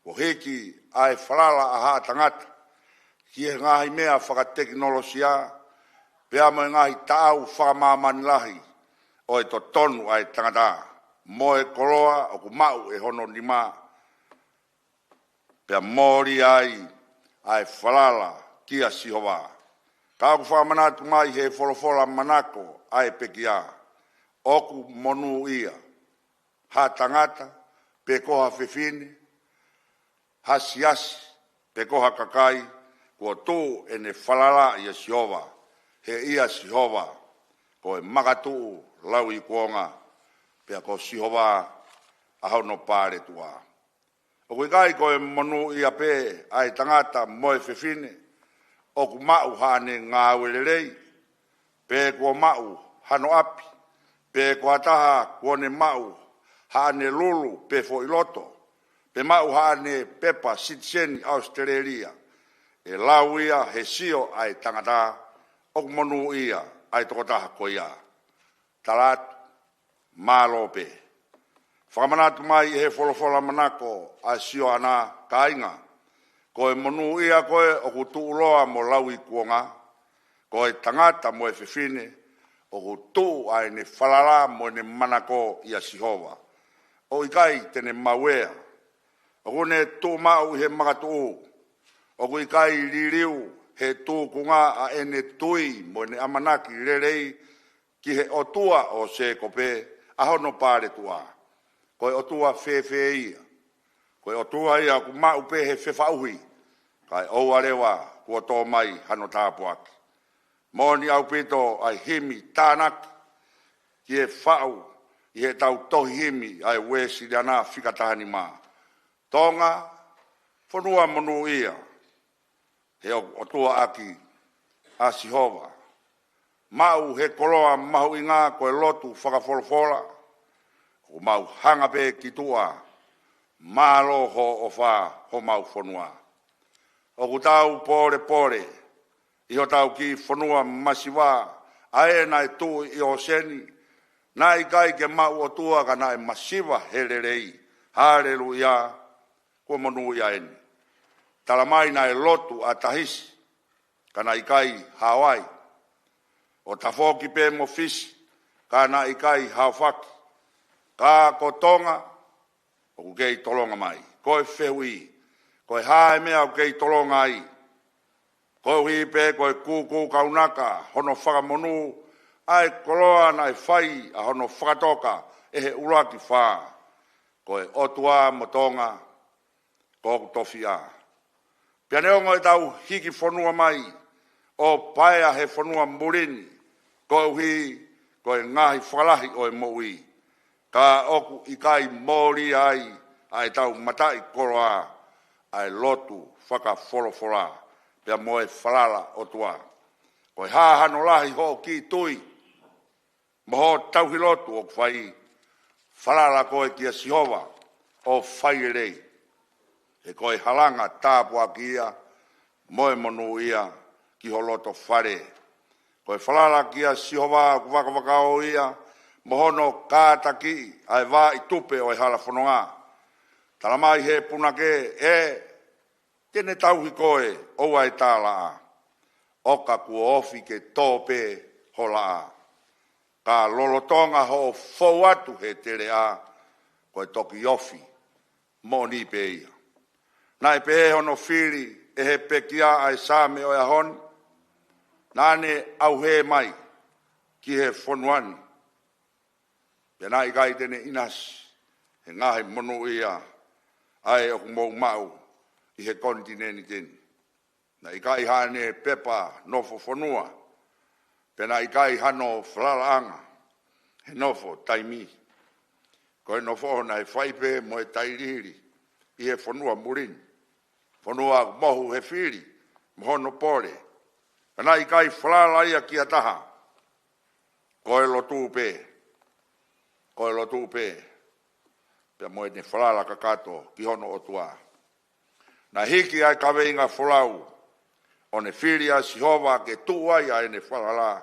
kuo hiki ʻa e falala ʻa haʻa tangata ki he ngaahi meʻa fakatekinolosia, pea mo e ngaahi taʻau fakamāmani lahi ʻo e totonu ʻa e tangata, mo e koloa ʻoku maʻu ʻe hono nima, pea mole ai ʻa e falala kia Sihova. Ka ʻoku fakamanatu mai he folofola manako ʻa e pekia, ʻoku monūʻia ha tangata, pe ko ha fefine, ha siasi, pe ko ha kakai, kuo tuʻu ʻene falala ʻia Sihova, he ʻia Sihova ko e makatuʻu lauikuonga, pea ko Sihova ʻa hono paletuʻa. ʻOku ʻikai ko e monūʻia pē ʻa e tangata mo e fefine ʻoku maʻu haʻane ngāue lelei, pe kuo maʻu hano ʻapi, pe ko ha taha kuo ne maʻu haʻane lulu pe foʻi loto, pe maʻu haʻane pepa sitiseni ʻAositelēlia. ʻE lau ia he sio ʻa e tangata ʻoku monūʻia ʻa e tokotaha ko ia. Tala atu, mālō pē. Fakamanatu mai ʻe he folofola manako ʻa Sioana, kāinga, ko e monūʻia ko ē ʻoku tuʻuloa mo lauikuonga, ko e tangata mo e fefine ʻoku tuʻu ʻa ʻene falala mo ʻene manako ʻia Sihova, ʻo ʻikai te ne mauea. ʻOku ne tuʻumaʻu ʻi he makatuʻu, ʻoku ʻikai liliu he tūkunga ʻa ʻene tui mo ʻene ʻamanaki lelei ki he ʻOtua ʻo Sēkope, ʻa hono paletuʻa. Ko e ʻOtua fēfē ia? Ko e ʻOtua ia ʻoku maʻu pē he fefaʻuhi, kae ʻoua leva kuo tō mai hano tāpuaki. Moʻoni ʻaupito ʻa e himi tānaki ki he faʻu ʻi heʻetau tohi himi ʻa e Uēsiliana fika taha nima: Tonga, fonua monūʻia, he ʻoku ʻOtua ʻaki ʻa Sihova. Maʻu he koloa mahuʻinga ko e lotu fakafolofola, ʻoku mau hanga pē ki tuʻa, mālō hoʻo ʻofa homau fonua. ʻOku tau pōlepole ʻi hotau kiʻi fonua masiva, ʻa ē naʻe tuʻu ʻi ʻōseni, naʻe ʻikai ke maʻu ʻOtua ka naʻe masiva he lelei. Haleluia. Kuo monūʻia eni. Tala mai naʻe lotu ʻa Tahisi, ka naʻe ʻikai Hauai. ʻO tafoki pē mo Fisi, ka naʻe ʻikai Haofaki. Ka ko Tonga, ʻoku kei tolonga mai. Ko e fehuʻi, ko e hā e meʻa ʻoku kei tolonga ai? Koeʻuhi pē ko e kūkū kaunaka hono fakamonū ʻa e koloa naʻe fai ʻa hono fakatoka ʻe he ʻuluaki fā. Ko e ʻOtua mo Tonga, ko hoku tofiʻa. Pea neongo ʻetau hiki fonua mai ʻo paea he fonua muli ni, koeʻuhi ko e ngaahi fakalahi ʻo e moʻui, ka ʻoku ʻikai mōlia ai ʻa ʻetau mataʻikoloa ʻa e lotu fakafolofola pea mo e falala ʻOtua. Ko e hā hano lahi hoʻo kiʻi tui mo hoʻo tauhi lotu ʻoku fai? Falala koe kia Sihova ʻo fai lelei, he ko e halanga tāpuaki ia mo e monūʻia ki ho loto fale. Ko e falala kia Sihova ʻoku vakavakau ia mo hono kātakiʻi ʻa e vāʻi tupe ʻo e hala fononga. Tala mai he punake, ʻe, te ne tauhi koe, ʻoua ʻe tālaʻa, ʻo ka kuo ofi ke tō pē ho laʻā. Ka lolotonga hoʻo fou atu he teleʻa, ko e toki ofi moʻoni pē ia. Naʻe pehē hono fili ʻe he pekia ʻa e Saame ʻo e ʻaho ni, naʻa ne ʻauhē mai ki he fonua ni, pea naʻe ʻikai te ne ʻinasi he ngaahi monūʻia ʻa ē ʻoku mou maʻu ʻi he konitinēniti ni. Naʻe ʻikai haʻane pepa nofo fonua, pea naʻe ʻikai hano falalaʻanga he nofo taimi. Ko e nofo naʻe fai pē mo e tailiili ʻi he fonua muli ni, fonua mohu he fili mo hono pole. Ka naʻe ʻikai falala ia ki ha taha, ko e lotu pē, ko e lotu pē, pea mo ʻene falala kakato ki hono ʻOtua. Naʻe hiki ʻa e kaveinga folau, ʻo ne fili ʻa Sihova ke tuʻu ai ʻa ʻene falala,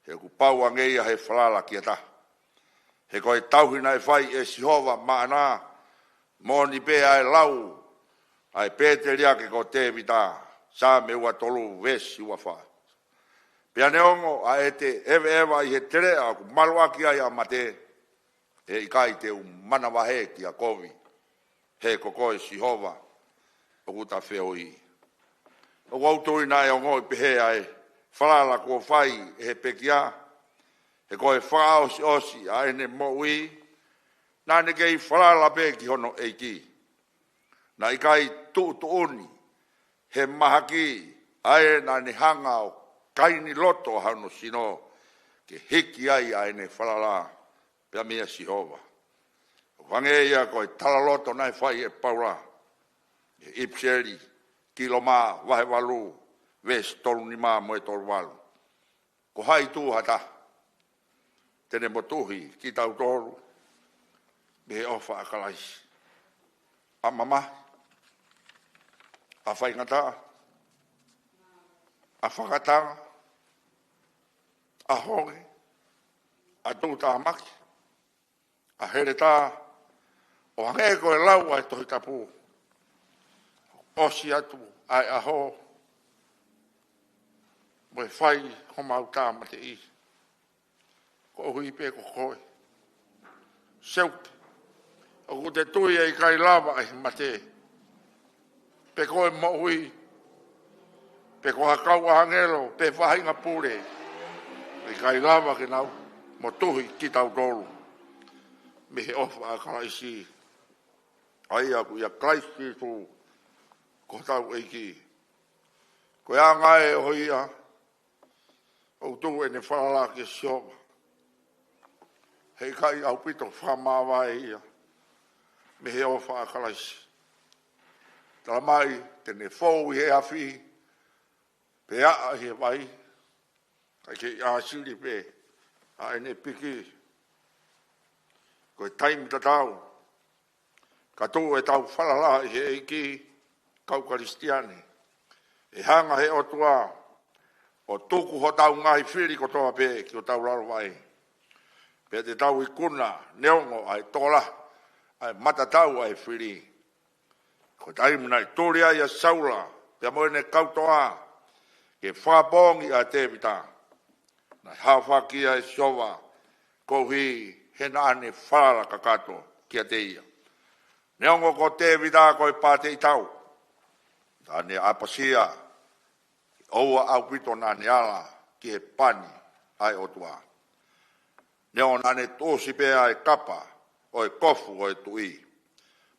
he ʻoku pau ange ia he falala ki ha taha. He ko e tauhi naʻe fai ʻe Sihova maʻana, moʻoni pē ʻa e lau ʻa e pēteliake ko Tēvita, Saame ua tolu veesi ua fā. Pea neongo ʻa ʻete ʻeveʻeva ʻi he teleʻa ʻoku maluʻaki ai ʻa mate, ʻe ʻikai te u manavahē kia kovi, he ko koe Sihova ʻoku ta feohi. ʻOku ou tui naʻe ongoʻi pehē ʻa e falala kuo fai ʻe he pekia, he ko e fakaʻosiʻosi ʻa ʻene moʻui, naʻa ne kei falala pē ki hono ʻEiki. Naʻe ʻikai tuʻutuʻuni he mahaki ʻa ē naʻa ne hanga ʻo kainiloto ʻa hono sino ke hiki ai ʻa ʻene falala pea meia Sihova. ʻOku hangē ia ko e talaloto naʻe fai ʻe Paula ʻi he ʻIpiseli ki Loma vahe valu, veesi tolu nima mo e tolu valu. Ko hai tuʻu ha taha te ne motuhi kitautolu mei he ʻofa ʻa Kalaisi? ʻA mamahi, ʻa faingataʻa, ʻa fakatanga, ʻa honge, ʻa tuʻutāmaki, ʻa heletā, ʻo hangē ko e lau ʻa e Tohi Tapu, ʻosi atu ʻa e ʻaho mo e fai homau tāmateʻi, koeʻuhi pē ko koe. Seuke, ʻoku te tui ʻe ʻikai lava ʻe he mate, pe ko e moʻui, pe ko ha kau ʻāngelo, pe faʻahinga pule, ʻe ʻikai lava ke nau motuhi kitautolu mei he ʻofa ʻa Kalaisi, ʻa ia ʻoku ʻia Kalaisi Sīsū ko hotau ʻEiki. Ko e anga ē ʻo ia ʻoku tuʻu ʻene falala kia Sihova, he ʻikai ʻaupito fakamāvae ia mei he ʻofa ʻa Kalaisi. Tala mai te ne fou ʻi he afi, pe ʻaʻa ʻi he vai, kae kei ʻāsili pē ʻa ʻene piki. Ko e taimi tatau ka tuʻu ʻetau falala ʻi he ʻEiki, kau Kalisitiane, ʻe hanga he ʻOtua ʻo tuku hotau ngaahi fili kotoa pē ki hotau lalo vaʻe. Pea te tau ikuna neongo ʻa e tokolahi ʻa e matatau ʻa e fili. Ko e taimi naʻe tuli ai ʻa Saula pea mo ʻene kau toʻa ke fakapoongi ʻa Tēvita, naʻe haofaki ia ʻe Sihova koeʻuhi he naʻa ne falala kakato kiate ia. Neongo ko Tēvita ko e pāteʻi tau, naʻa ne ʻapasia ke ʻoua ʻaupito naʻa ne ala ki he pani ʻa e ʻOtua. Neongo naʻa ne tuʻusi pē ʻa e kapa ʻo e kofu ʻo e tuʻi.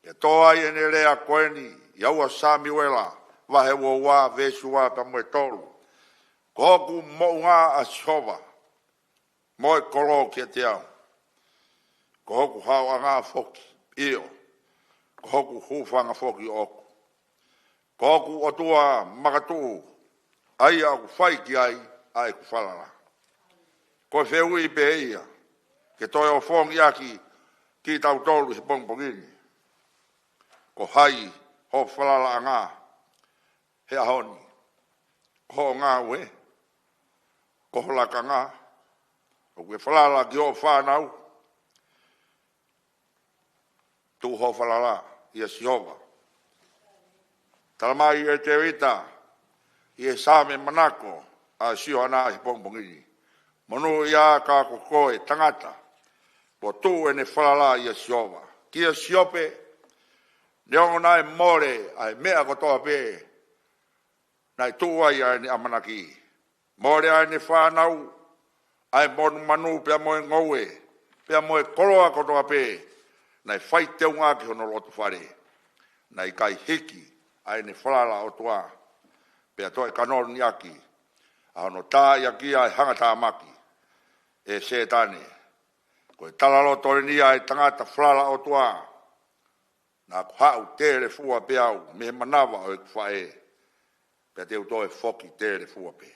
Pea tō ai ʻene lea ko eni ʻia ua Samiuela vahe ua ua veesi ua pea mo e tolu. ʻOku moʻunga ʻa Sihova mo e kolo kiate au. Ko hoku haoʻanga foki, ʻio, ko hoku hūfanga foki ʻoʻoku. Ko hoku ʻOtua makatuʻu, ʻa ia ʻoku fai ki ai ʻa ʻeku falala. Ko e fehuʻi pē ia ke toe ofongi ʻaki kitautolu he pongipongi ni. Ko hai ho falalaʻanga he ʻaho ni? Ko hoʻo ngāue? Ko ho lakanga? ʻOku ke falala ki hoʻo fānau? Tuʻu ho falala ʻia Sihova. Talamai ʻe Tēvita ʻi he Saame manako ʻa Sione he pongipongi ni: Monūʻia ka ko koe tangata, kuo tuʻu ʻene falala ʻia Sihova. Kia Siope, neongo naʻe mole ʻa e meʻa kotoa pē naʻe tuʻu ai ʻa ʻene ʻamanaki, mole ʻa ʻene fānau, ʻa e monumanu pea mo e ngoue, pea mo e koloa kotoa pē naʻe fai teunga ki hono loto fale, naʻe ʻikai hiki ʻa ʻene falala ʻOtua, pea toe kanoni ʻaki ʻa hono taaʻi ʻaki ʻa e hangatāmaki ʻe Sētane. Ko e talaloto eni ʻa e tangata falala ʻOtua: Naʻa ku haʻu telefua pē au mei he manava ʻo ʻeku faʻē, pea te u toe foki telefua pē.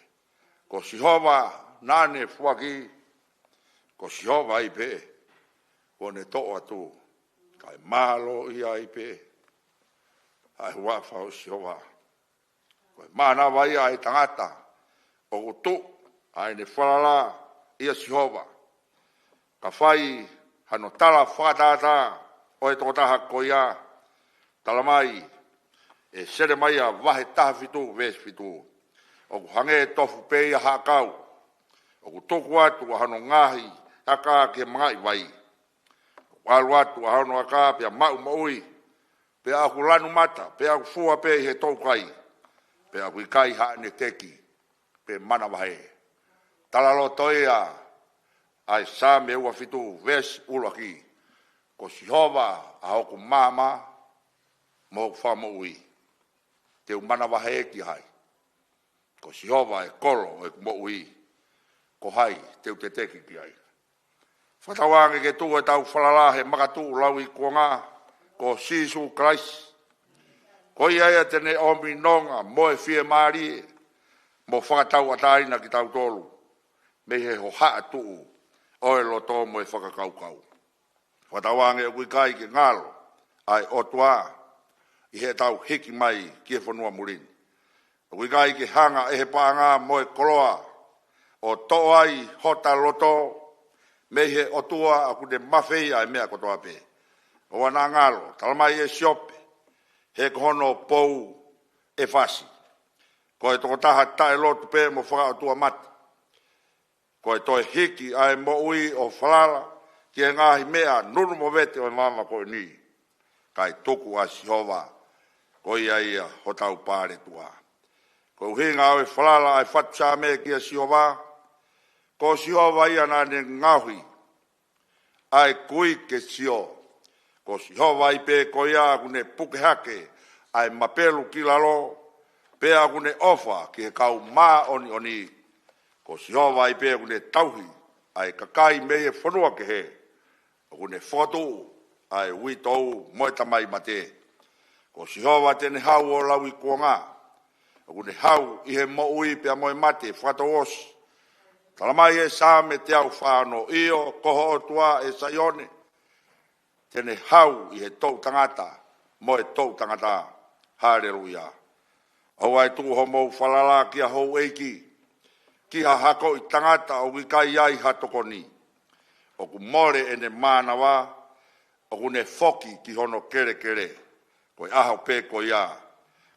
Ko Sihova naʻa ne foaki, ko Sihova ai pē kuo ne toʻo atu, kae mālō ia ai pē ʻa e huafa ʻo Sihova. Ko e mānava ia ʻa e tangata ʻoku tuʻu ʻa ʻene falala ʻia Sihova, ka fai hano tala fakatātā ʻo e tokotaha ko ia. Talamai ʻe Selemaia vahe taha fitu veesi fitu: ʻOku hangē tofu pē ia ha ʻakau, ʻoku tuku atu ʻa hono ngaahi aka ki he mangaʻi vai. ʻOku ʻalu atu ʻa hono aka pea maʻu moʻui, pea ʻoku lanu mata, pea ʻoku fua pē ʻi he toukai, pea ʻoku ʻikai haʻane teki pe manavahē. Talaloto ia ʻa e Saame ua fitu veesi ʻuluaki: Ko Sihova ʻa hoku maama mo hoku fakamoʻui, te u manavahē ki hai? Ko Sihova ʻa e kolo ʻo ʻeku moʻui, ko hai te u teteki ki ai? Fakatauange ke tuʻu ʻetau falala he makatuʻu lauikuonga, ko Sīsū Kalaisi. Ko ia ia te ne ʻomi nonga mo e fiemālie, mo fakatauʻatāina kitautolu mei he hohaʻa tuʻu ʻo e loto mo e fakakaukau. Fakatauange ʻoku ʻikai ke ngalo ʻa e ʻOtua ʻi heʻetau hiki mai ki he fonua muli ni. ʻOku ʻikai ke hanga ʻe he paʻanga mo e koloa ʻo toʻo ai hota loto mei he ʻOtua ʻoku ne mafeia ʻa e meʻa kotoa pē. ʻOua naʻa ngalo, talamai ʻe Siope, he ko hono pou ʻe fasi. Ko e tokotaha taʻelotu pē mo fakaʻotua mate. Ko e toe hiki ʻa e moʻui ʻo falala ki he ngaahi meʻa nunu mo vete ʻo e māmani ko eni, kae tuku ʻa Sihova, ko ia ia hotau paletuʻa. Ko e ʻuhinga ʻo e falala ʻa e fatu Saame kia Sihova: Ko Sihova ia naʻa ne ngaohi ʻa e kui ke sio. Ko Sihova ai pē ko ia ʻoku ne puke hake ʻa e mapelu ki lalo, pea ʻoku ne ʻofa ki he kau māʻoniʻoni. Ko Sihova ai pē ʻoku ne tauhi ʻa e kakai mei he fonua kehe, ʻoku ne fokotuʻu ʻa e uitou mo e tamai mate. Ko Sihova te ne hau ʻo lauikuonga, ʻoku ne hau ʻi he moʻui pea mo e mate fakatouʻosi. Talamai ʻe Saame teau fā ono: ʻIo, ko ho ʻOtua, ʻe Saione, te ne hau ʻi he toʻutangata mo e toʻutangata. Haleluia. ʻOua ʻe tuku homou falala ki ha houʻeiki, ki ha hakoʻi tangata ʻoku ʻikai ai ha tokoni. ʻOku mole ʻene mānava, ʻoku ne foki ki hono kelekele. Ko e ʻaho pē ko ia,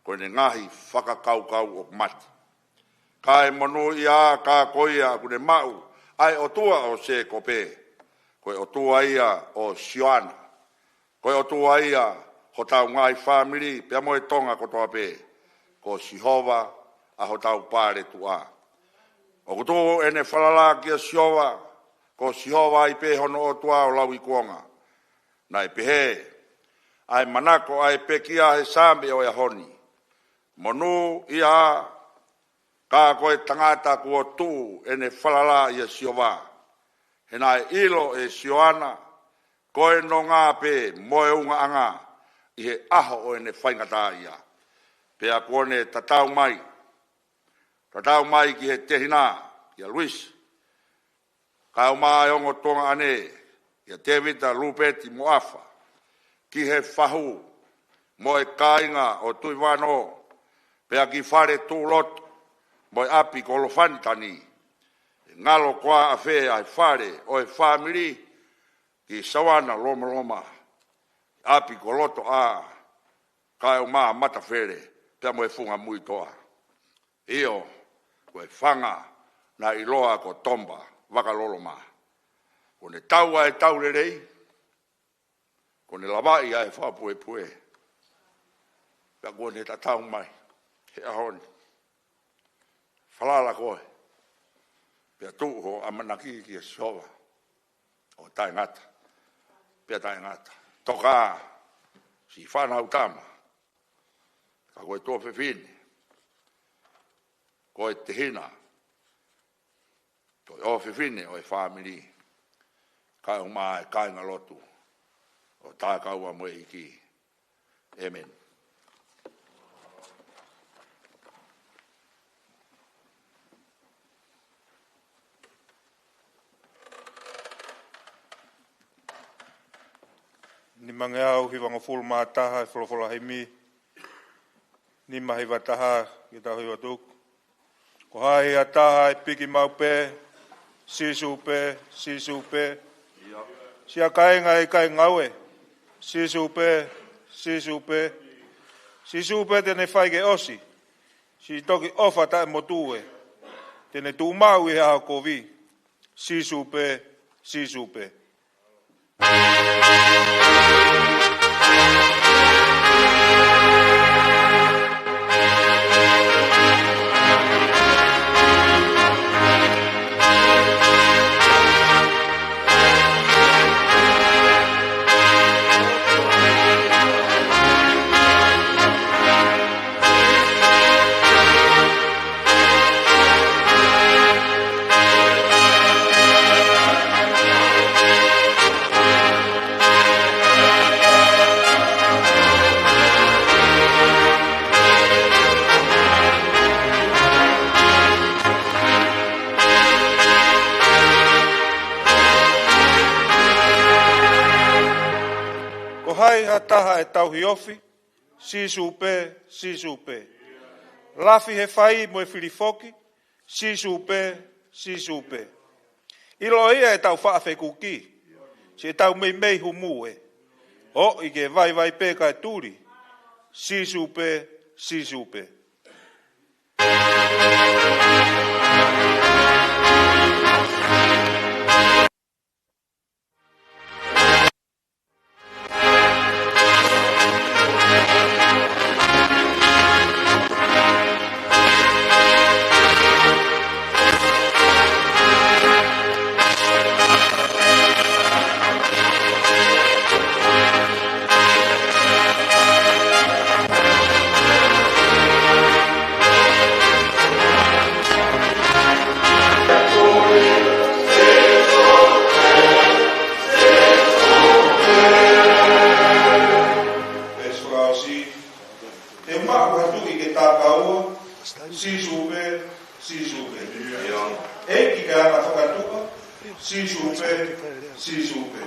ko ʻene ngaahi fakakaukau ʻoku mate. Kae monūʻia ā ka ko ia ʻoku ne maʻu ʻa e ʻOtua ʻo Sēkope. Ko e ʻOtua ia ʻo Siona. Ko e ʻOtua ia hotau ngaahi fāmili pea mo e Tonga kotoa pē. Ko Sihova ʻa hotau paletuʻa. ʻOku tuʻu ʻene falala kia Sihova, ko Sihova ai pē hono ʻOtua ʻo lauikuonga. Naʻe pehē ʻa e manako ʻa e pekia he Saame ʻo e ʻaho ni: Monūʻia ā Ka ko e tangata kuo tuʻu ʻene falala ʻia Sihova, he naʻe ʻilo ʻe Sioana ko e nonga pē mo e ungaʻanga ʻi he ʻaho ʻo ʻene faingataʻaʻia. Pea kuo ne tatau mai, tatau mai ki he tehina, kia Luisi, kaeʻumaʻā e ongo tuongaʻane, kia Tevita, Lupeti mo ʻAfa, ki he fahu mo e kāinga ʻo Tuʻivano, pea ki Fale Tuʻuloto mo e ʻapi ko Lofanitani. ʻE ngalo koā ʻafē ʻa e fale ʻo e fāmili ki Sauana Lomaloma, ʻapi ko Lotoʻā, kaeʻumaʻā Matafele pea mo e Funga Muitoa. ʻIo, ko e fanga naʻe ʻiloa ko Toma Vakaloloma. Kuo ne tau ʻa e tau lelei, kuo ne lavaʻi ʻa e fakapuepue, pea kuo ne tatau mai he ʻaho ni. Falala koe, pea tuʻu hoʻo ʻamanaki kia Sihova ʻo taʻengata pea taʻengata. Tokā siʻi fānau tama, ka ko e tuofefine, ko e tehina, ko e ʻofefine ʻo e fāmili, kaeʻumaʻā e kāingalotu ʻo tākaua mo e ʻEiki. ʻĒmeni. Nimangeau hivangofulu mā taha, e folofola himi, nima hiva taha, ke tau hiva tuku. Ko hai ha taha ʻe piki maʻu pē, Sīsū pē, Sīsū pē. Siʻa kāinga ʻikai ngaue, Sīsū pē, Sīsū pē. Sīsū pē te ne fai ke ʻosi siʻi toki ʻofa taʻemotu ē, te ne tuʻu maʻu ʻi he ʻaho kovi, Sīsū pē, Sīsū pē. Ko hai ha taha ʻe tauhi ofi, Sīsū pē, Sīsū pē. Lafi he fai mo e fili foki, Sīsū pē, Sīsū pē. ʻIlo ia ʻetau faʻa fekuki, siʻetau meimei humu ē. Hoʻi ke vaivai pē kae tuli, Sīsū pē, Sīsū pē. Te u maʻu ha tuʻi ke tākaua, Sīsū pē, Sīsū pē. ʻEiki ke anga fakatuʻa, Sīsū pē, Sīsū pē.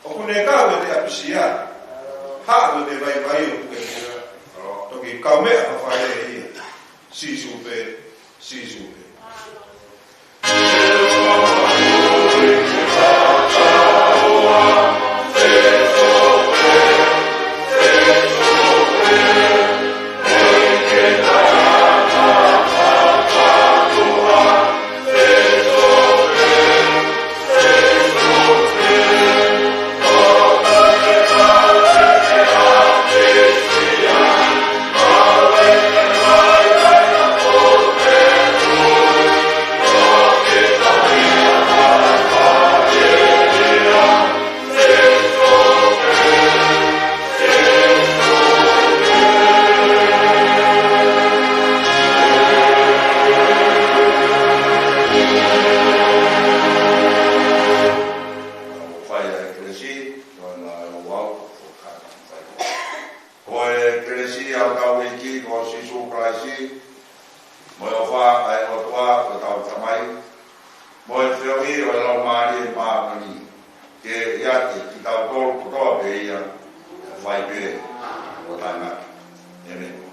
ʻOku ne kau ʻi he ʻapisia, haʻu ʻi he vaivai ʻo puke. Toki kaumeʻa mafai ʻe ia, Sīsū pē, Sīsū pē. Tamai, mo e feohi ʻo e Laumālie Māʻoniʻoni, ke ʻiate kitautolu kotoa pē ia, ʻo fai pē ʻo taʻengata. ʻĒmeni.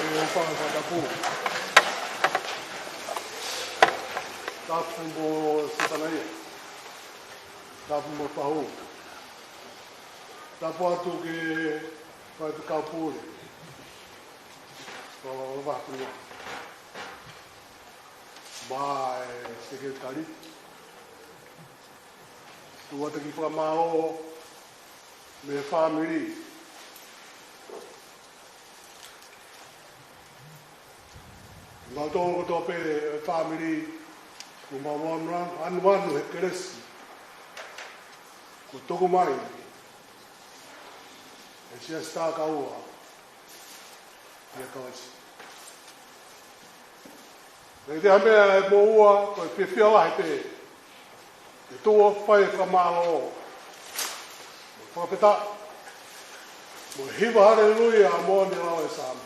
ʻE ʻofa fakatapu. Tapu mo Sitanaia. Tapu mo Pahu. Tapu atu ki he faifekau pule. Lava, lava atu mo. Mo e sekelitali. Tuʻu atu ki he fakamālō mei he fāmili. Mau tō kotoa pē e fāmili, kuo mau anu, anu, anu he kelesi kuo tuku mai ʻe he Siasi Takaua ʻia Kalaisi. Pea ʻi he meʻa ʻe moua, ko e fiefia lahi pē ke tuʻu ʻo fai e fakamālō, mo e fakafetaʻi, mo e hiva haleluia, moʻoni e lau e Saame.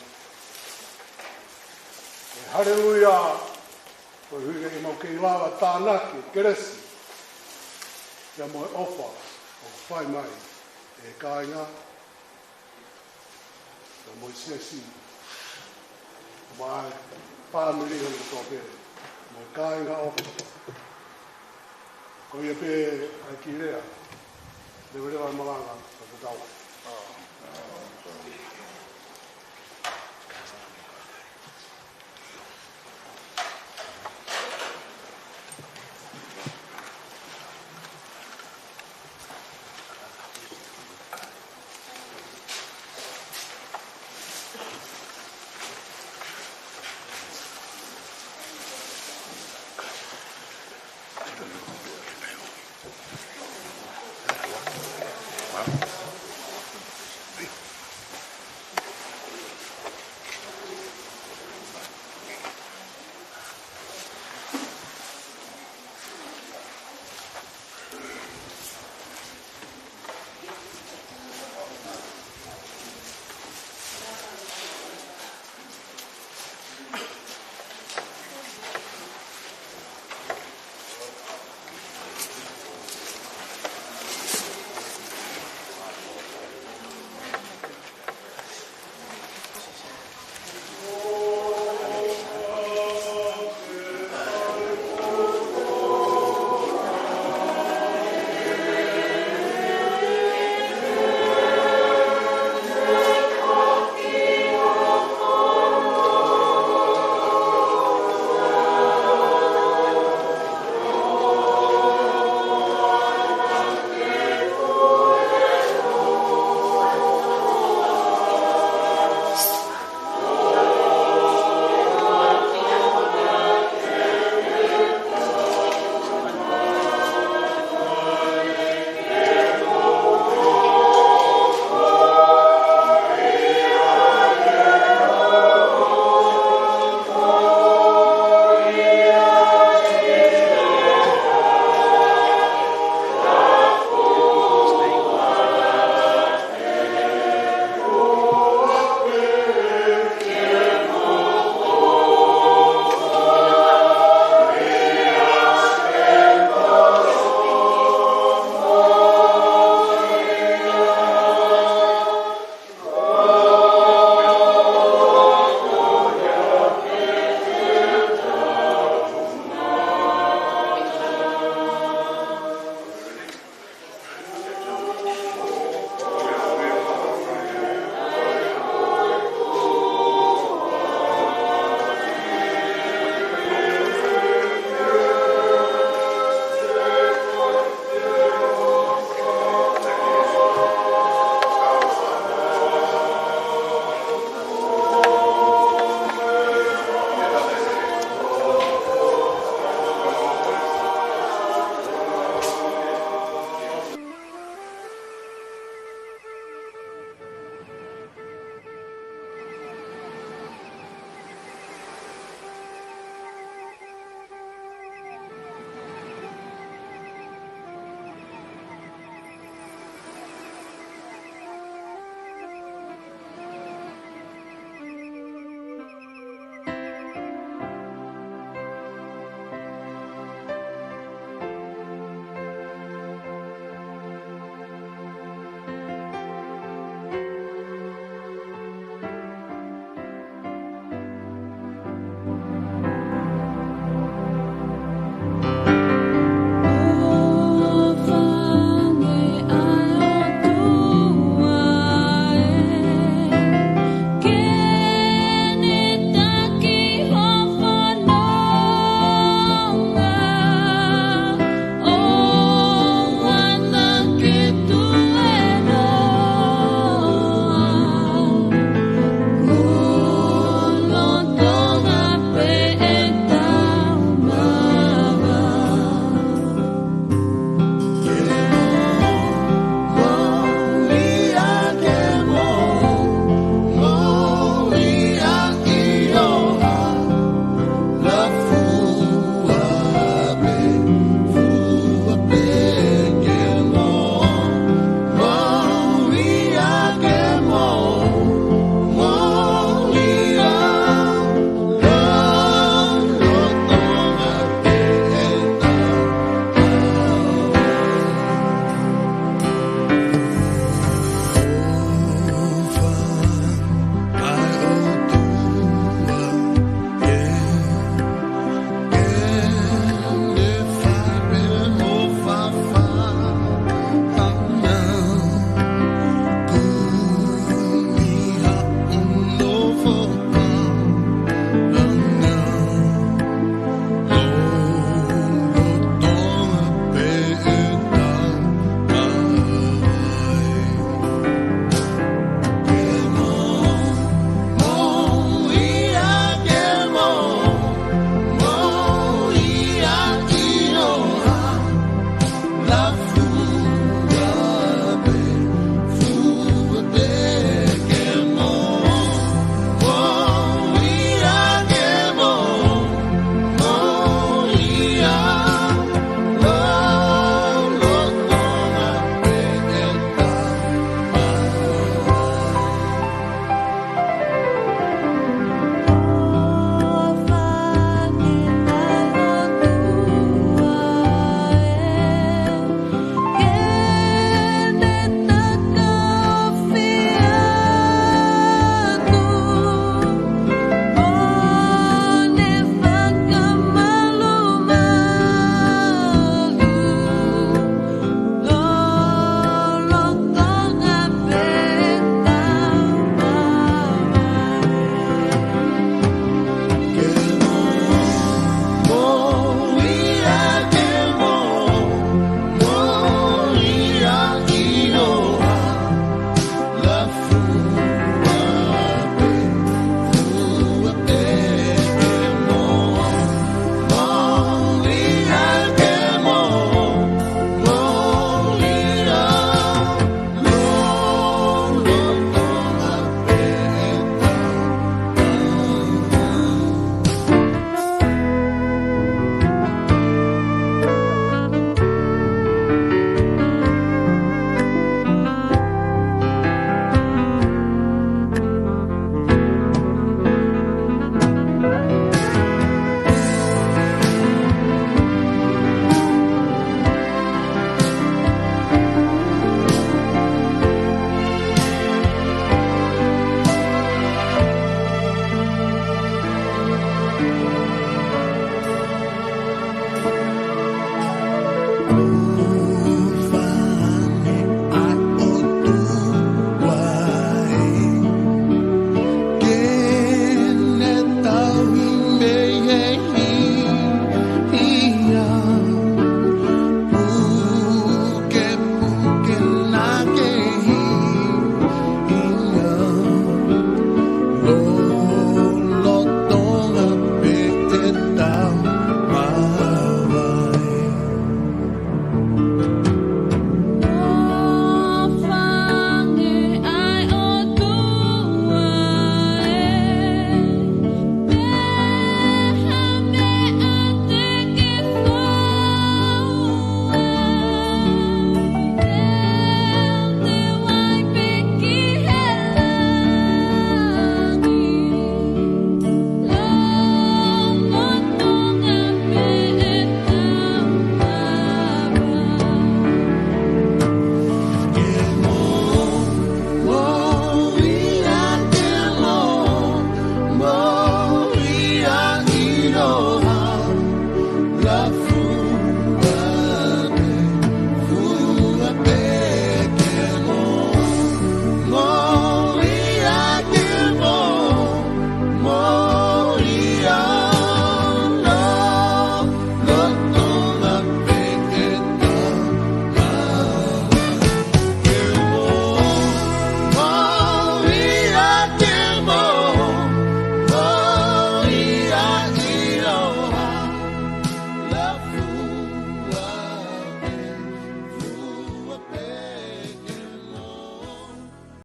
Ko e haleluia, koeʻuhi ke mau kei lava tānaki e kelesi, pea mo e ʻofa ʻoku fai mai ʻe he kāinga, pea mo e siasi, mo e fāmili hono kotoa pē, mo e kāinga ʻofa. Ko ia pē ʻa e kiʻi lea, leveleva e malanga, fakatau.